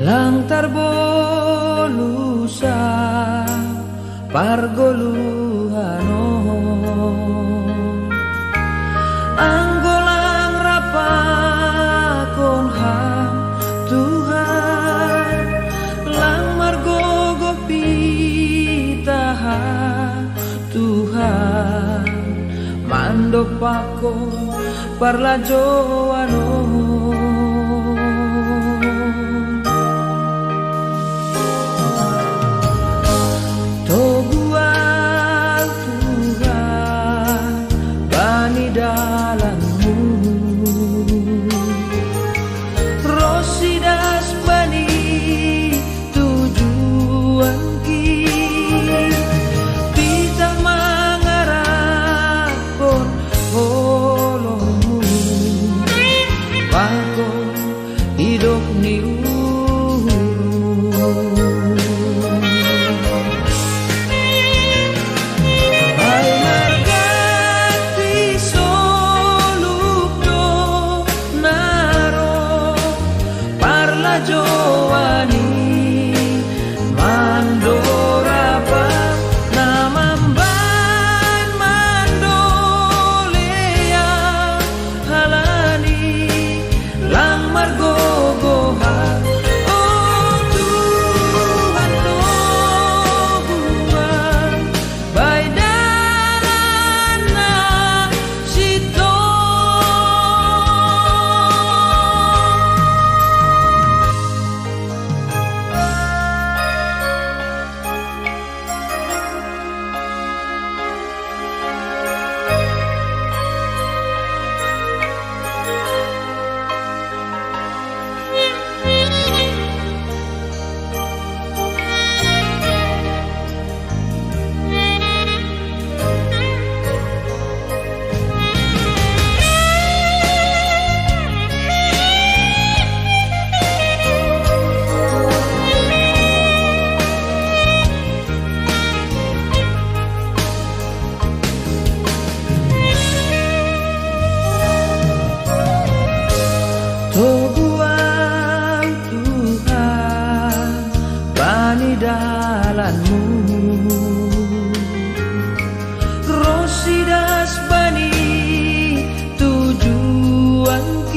Lang tarbolusa pargoluhan on. Anggo lang rapakon Ham Tuhan, lang margogoh pita Ham Tuhan, mandompakkon parlajouan on. Toguang Tuhan bani dalanMu, ronsi das bani tujuanki. Pitah mangaraphon holongMu, pakon idop ni uhurMu. Ai marganti solup do na ro parlajouan i, mandorapa na mambahen mandolea, halani lang margo